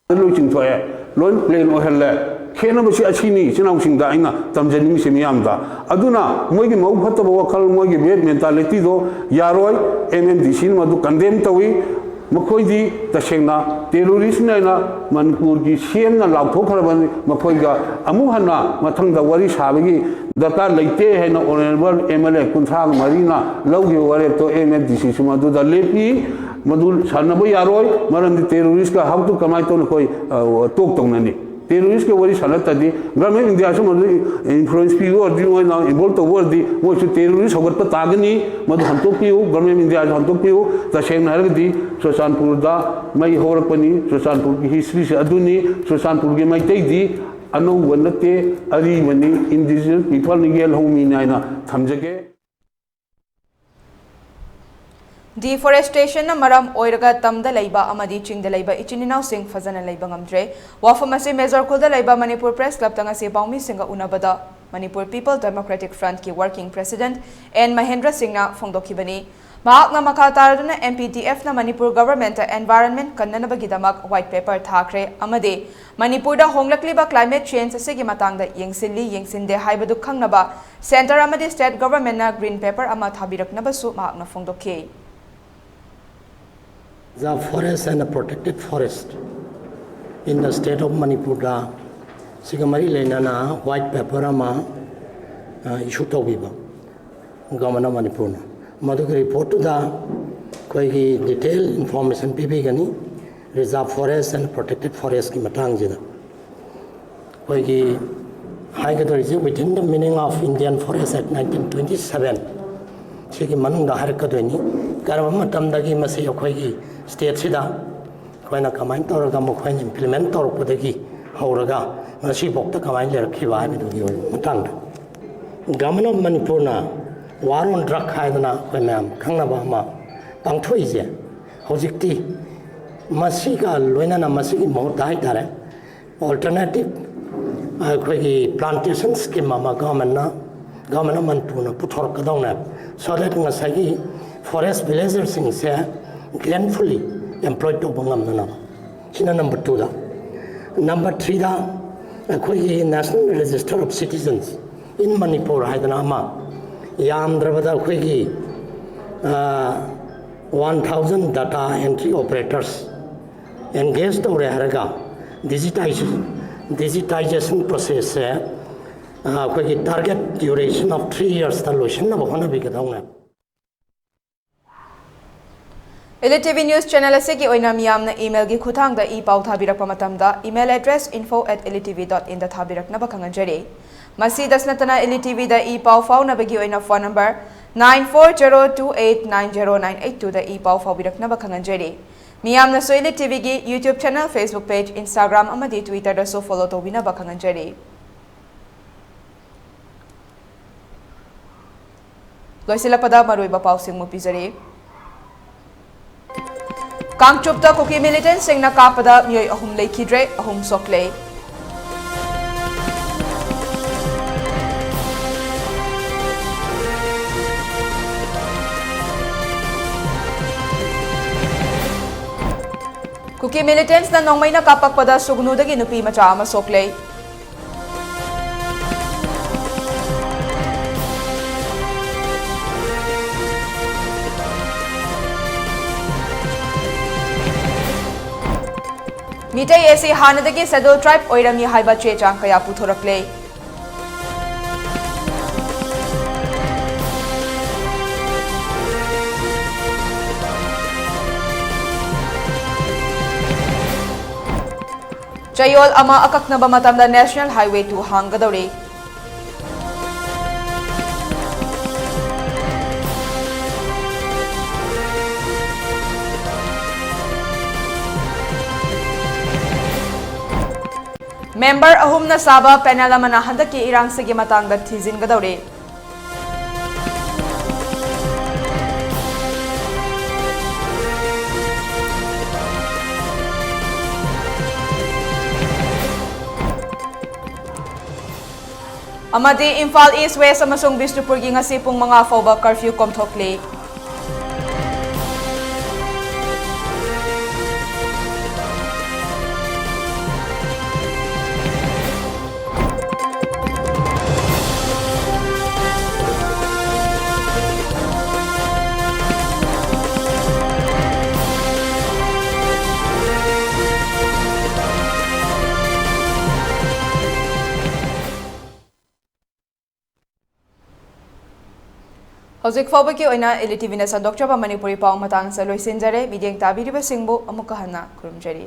ꯂꯣꯏ ꯆꯤꯡꯊꯣꯛꯑꯦ, ꯂꯣꯏ plain ꯑꯣꯏꯍꯜꯂꯦ꯫ ꯈꯦꯠꯅꯕꯁꯤ ꯑꯁꯤꯅꯤ ꯏꯆꯤꯟ ꯏꯅꯥꯎꯁꯤꯡꯗ ꯑꯩꯅ ꯇꯝꯖꯅꯤꯡꯉꯤꯁꯦ ꯃꯤꯌꯥꯝꯗ꯫ ꯑꯗꯨꯅ ꯃꯣꯏꯒꯤ ꯃꯕꯨꯛ ꯐꯠꯇꯕ ꯋꯥꯈꯜ, ꯃꯣꯏꯒꯤ bad mentality ꯗꯣ ꯌꯥꯔꯣꯏ꯫ M M D C ꯅ ꯃꯗꯨ condemn ꯇꯧꯏ꯫ ꯃꯈꯣꯏꯗꯤ ꯇꯁꯦꯡꯅ terrorist ꯅꯦꯅ ꯃꯅꯤꯄꯨꯔꯒꯤ C M ꯅ ꯂꯥꯎꯊꯣꯛꯈ꯭ꯔꯕꯅꯤ꯫ ꯃꯈꯣꯏꯒ ꯑꯃꯨꯛ ꯍꯟꯅ ꯃꯊꯪꯗ ꯋꯥꯔꯤ ꯁꯥꯕꯒꯤ ꯗꯔꯀꯥꯔ ꯂꯩꯇꯦ ꯍꯥꯏꯅ honourable M L A ꯀꯨꯟꯊ꯭ꯔꯥ ꯃꯔꯤꯅ ꯂꯧꯈꯤꯕ ꯋꯥꯔꯦꯞꯇꯣ M M D C ꯁꯨ ꯃꯗꯨꯗ ꯂꯦꯞꯄꯤ꯫ ꯃꯗꯨ ꯁꯥꯟꯅꯕ ꯌꯥꯔꯣꯏ꯫ ꯃꯔꯝꯗꯤ terrorist ꯀ ꯍꯥꯎꯇꯨ ꯀꯃꯥꯏꯅ ꯇꯧꯅ ꯑꯩꯈꯣꯏ, ꯑ, talk ꯇꯧꯅꯅꯤ? Terrorist ꯀ ꯋꯥꯔꯤ ꯁꯥꯟꯅ ꯇꯥꯔꯗꯤ, government of India ꯁꯨ ꯃꯗꯨ influence ꯄꯤꯕ ꯑꯣꯏꯔꯗꯤ, ꯃꯣꯏꯅ involve ꯇꯧꯕ ꯑꯣꯏꯔꯗꯤ, ꯃꯣꯏꯁꯨ terrorist ꯍꯧꯒꯠꯄ ꯇꯥꯒꯅꯤ꯫ ꯃꯗꯨ ꯍꯟꯗꯣꯛꯄꯤꯌꯨ, government of India ꯁꯨ ꯍꯟꯗꯣꯛꯄꯤꯌꯨ꯫ ꯇꯁꯦꯡꯅ ꯍꯥꯏꯔꯒꯗꯤ ꯆꯨꯔꯆꯥꯟꯄꯨꯔꯗ ꯃꯩ ꯍꯧꯔꯛꯄꯅꯤ, ꯆꯨꯔꯆꯥꯟꯄꯨꯔꯒꯤ history ꯁꯦ ꯑꯗꯨꯅꯤ, ꯆꯨꯔꯆꯥꯟꯄꯨꯔꯒꯤ ꯃꯩꯇꯩꯗꯤ ꯑꯅꯧꯕ ꯅꯠꯇꯦ, ꯑꯔꯤꯕꯅꯤ, indigenous people ꯅꯤ, ꯌꯦꯜꯍꯧꯃꯤꯅꯤ ꯍꯥꯏꯅ ꯊꯝꯖꯒꯦ꯫ Deforestation ꯅ ꯃꯔꯝ ꯑꯣꯏꯔꯒ ꯇꯝꯗ ꯂꯩꯕ ꯑꯃꯗꯤ ꯆꯤꯡꯗ ꯂꯩꯕ ꯏꯆꯤꯟ ꯏꯅꯥꯎꯁꯤꯡ ꯐꯖꯅ ꯂꯩꯕ ꯉꯝꯗ꯭ꯔꯦ꯫ ꯋꯥꯐꯝ ꯑꯁꯤ ꯃꯦꯖꯣꯔ ꯈꯨꯜꯗ ꯂꯩꯕ ꯃꯅꯤꯄꯨꯔ ꯄ꯭ꯔꯦꯁ ꯀ꯭ꯂꯕꯇ ꯉꯁꯤ ꯄꯥꯎꯃꯤꯁꯤꯡꯒ ꯎꯅꯕꯗ ꯃꯅꯤꯄꯨꯔ ꯄꯤꯄꯜ ꯗꯦꯃꯣꯀ꯭ꯔꯦꯇꯤꯛ ꯐ꯭ꯔꯟꯠꯀꯤ ꯋꯥꯔꯀꯤꯡ ꯄ꯭ꯔꯦꯁꯤꯗꯦꯟꯠ ꯑꯦꯟ ꯃꯍꯦꯟꯗ꯭ꯔ ꯁꯤꯡꯅ ꯐꯣꯡꯗꯣꯛꯈꯤꯕꯅꯤ꯫ ꯃꯍꯥꯛꯅ ꯃꯈꯥ ꯇꯥꯔꯗꯨꯅ M P D F ꯅ ꯃꯅꯤꯄꯨꯔ ꯒꯚꯔꯟꯃꯦꯟꯠꯇ environment ꯀꯟꯅꯅꯕꯒꯤꯗꯃꯛ white paper ꯊꯥꯈ꯭ꯔꯦ ꯑꯃꯗꯤ ꯃꯅꯤꯄꯨꯔꯗ ꯍꯣꯡꯂꯛꯂꯤꯕ climate change ꯑꯁꯤꯒꯤ ꯃꯇꯥꯡꯗ ꯌꯦꯡꯁꯤꯜꯂꯤ ꯌꯦꯡꯁꯤꯟꯗꯦ ꯍꯥꯏꯕꯗꯨ ꯈꯪꯅꯕ centre ꯑꯃꯗꯤ state government ꯅ green paper ꯑꯃ ꯊꯥꯕꯤꯔꯛꯅꯕꯁꯨ ꯃꯍꯥꯛꯅ ꯐꯣꯡꯗꯣꯛꯈꯤ꯫ The forest and the protected forest in the state of Manipur ꯗ ꯁꯤꯒ ꯃꯔꯤ ꯂꯩꯅꯅ white paper ꯑꯃ issue ꯇꯧꯕꯤꯕ Government of Manipur ꯅ꯫ ꯃꯗꯨꯒꯤ report ꯇꯨꯗ ꯑꯩꯈꯣꯏꯒꯤ detail information ꯄꯤꯕꯤꯒꯅꯤ reserve forest and protected forest ꯀꯤ ꯃꯇꯥꯡꯁꯤꯗ꯫ ꯑꯩꯈꯣꯏꯒꯤ ꯍꯥꯏꯒꯗꯧꯔꯤꯁꯤ within the meaning of Indian Forest Act nineteen twenty seven ꯁꯤꯒꯤ ꯃꯅꯨꯡꯗ ꯍꯥꯏꯔꯛꯀꯗꯣꯏꯅꯤ꯫ ꯀꯔꯝꯕ ꯃꯇꯝꯗꯒꯤ ꯃꯁꯤ ꯑꯩꯈꯣꯏꯒꯤ state ꯁꯤꯗ ꯑꯩꯈꯣꯏꯅ ꯀꯃꯥꯏꯅ ꯇꯧꯔꯒ ꯃꯈꯣꯏꯅ implement ꯇꯧꯔꯛꯄꯗꯒꯤ ꯍꯧꯔꯒ ꯉꯁꯤꯐꯥꯎꯗ ꯀꯃꯥꯏꯅ ꯂꯩꯔꯛꯈꯤꯕ ꯍꯥꯏꯕꯗꯨꯒꯤ ꯑꯣꯏꯕ ꯃꯇꯥꯡꯗ꯫ Government of Manipur ꯅ War on Drug ꯍꯥꯏꯗꯅ ꯑꯩꯈꯣꯏ ꯃꯌꯥꯝ ꯈꯪꯅꯕ ꯑꯃ ꯄꯥꯡꯊꯣꯛꯏꯁꯦ ꯍꯧꯖꯤꯛꯇꯤ ꯃꯁꯤꯒ ꯂꯣꯏꯅꯅ ꯃꯁꯤꯒꯤ ꯃꯍꯨꯠꯇ ꯍꯥꯏꯇꯥꯔꯦ alternative ꯑꯩꯈꯣꯏꯒꯤ plantation scheme ꯑꯃ government ꯅ Government of Manipur ꯅ ꯄꯨꯊꯣꯔꯛꯀꯗꯧꯅꯦꯕ꯫ So that ꯉꯁꯥꯏꯒꯤ forest villager ꯁꯤꯡꯁꯦ gainfully employed ꯇꯧꯕ ꯉꯝꯅꯅꯕ꯫ ꯁꯤꯅ number two ꯗ꯫ Number three ꯗ ꯑꯩꯈꯣꯏꯒꯤ National Register of Citizens in Manipur ꯍꯥꯏꯗꯅ ꯑꯃ ꯌꯥꯝꯗ꯭ꯔꯕꯗ ꯑꯩꯈꯣꯏꯒꯤ one thousand data entry operators engage ꯇꯧꯔꯦ ꯍꯥꯏꯔꯒ digitization digitization process ꯁꯦ ꯑꯩꯈꯣꯏꯒꯤ target duration of three years ꯇ ꯂꯣꯏꯁꯤꯟꯅꯕ ꯍꯣꯠꯅꯕꯤꯒꯗꯧꯅꯦ꯫ Elite T V News Channel ꯑꯁꯤꯒꯤ ꯑꯣꯏꯅ ꯃꯤꯌꯥꯝꯅ email ꯒꯤ ꯈꯨꯠꯊꯥꯡꯗ ꯏ ꯄꯥꯎ ꯊꯥꯕꯤꯔꯛꯄ ꯃꯇꯝꯗ email address info at elite T V dot in ꯗ ꯊꯥꯕꯤꯔꯛꯅꯕ ꯈꯪꯍꯟꯖꯔꯤ꯫ ꯃꯁꯤꯗꯁꯨ ꯅꯠꯇꯅ Elite T V ꯗ ꯏ ꯄꯥꯎ ꯐꯥꯎꯅꯕꯒꯤ ꯑꯣꯏꯅ phone number nine four zero two eight nine zero nine eight two ꯗ ꯏ ꯄꯥꯎ ꯐꯥꯎꯕꯤꯔꯛꯅꯕ ꯈꯪꯍꯟꯖꯔꯤ꯫ ꯃꯤꯌꯥꯝꯅꯁꯨ Elite T V ꯒꯤ YouTube channel, Facebook page, Instagram ꯑꯃꯗꯤ Twitter ꯗꯁꯨ follow ꯇꯧꯕꯤꯅꯕ ꯈꯪꯍꯟꯖꯔꯤ꯫ ꯂꯣꯏꯁꯤꯜꯂꯛꯄꯗ ꯃꯔꯨꯑꯣꯏꯕ ꯄꯥꯎꯁꯤꯡ ꯑꯃꯨꯛ ꯄꯤꯖꯔꯤ꯫ ꯀꯥꯡꯆꯨꯞꯇ ꯀꯨꯀꯤ militant ꯁꯤꯡꯅ ꯀꯥꯞꯄꯗ ꯃꯤꯑꯣꯏ ꯑꯍꯨꯝ ꯂꯩꯈꯤꯗ꯭ꯔꯦ, ꯑꯍꯨꯝ ꯁꯣꯛꯂꯦ꯫ ꯀꯨꯀꯤ militants ꯅ ꯅꯣꯡꯃꯩꯅ ꯀꯥꯞꯄꯛꯄꯗ ꯁꯨꯒꯅꯨꯗꯒꯤ ꯅꯨꯄꯤ ꯃꯆꯥ ꯑꯃ ꯁꯣꯛꯂꯦ꯫ ꯃꯤꯇꯩ ꯑꯁꯤ ꯍꯥꯟꯅꯗꯒꯤ Scheduled Tribe ꯑꯣꯏꯔꯝꯃꯤ ꯍꯥꯏꯕ ꯆꯦ ꯆꯥꯡ ꯀꯌꯥ ꯄꯨꯊꯣꯔꯛꯂꯦ꯫ ꯆꯌꯣꯜ ꯑꯃ ꯑꯀꯛꯅꯕ ꯃꯇꯝꯗ National Highway two ꯍꯥꯡꯒꯗꯧꯔꯤ꯫ Member ꯑꯍꯨꯝꯅ ꯁꯥꯕ panel ꯑꯃꯅ ꯍꯟꯗꯛꯀꯤ ꯏꯔꯥꯡꯁꯤꯒꯤ ꯃꯇꯥꯡꯗ ꯊꯤꯖꯤꯟꯒꯗꯧꯔꯤ꯫ ꯑꯃꯗꯤ ꯏꯝꯐꯥꯜ East, West ꯑꯃꯁꯨꯡ ꯕꯤꯁꯅꯨꯄꯨꯔꯒꯤ ꯉꯁꯤ ꯄꯨꯡ ꯃꯉꯥ ꯐꯥꯎꯕ curfew ꯀꯣꯝꯊꯣꯛꯂꯤ꯫ ꯍꯧꯖꯤꯛ ꯐꯥꯎꯕꯒꯤ ꯑꯣꯏꯅ ꯏꯂꯤ ꯇꯤꯚꯤꯅ ꯁꯟꯗꯣꯛꯆꯕ ꯃꯅꯤꯄꯨꯔꯤ ꯄꯥꯎ ꯃꯇꯥꯡꯁꯤꯗ ꯂꯣꯏꯁꯤꯟꯖꯔꯦ꯫ ꯃꯤꯠꯌꯦꯡ ꯇꯥꯕꯤꯔꯤꯕꯁꯤꯡꯕꯨ ꯑꯃꯨꯛꯀ ꯍꯟꯅ ꯈꯨꯔꯨꯝꯖꯔꯤ꯫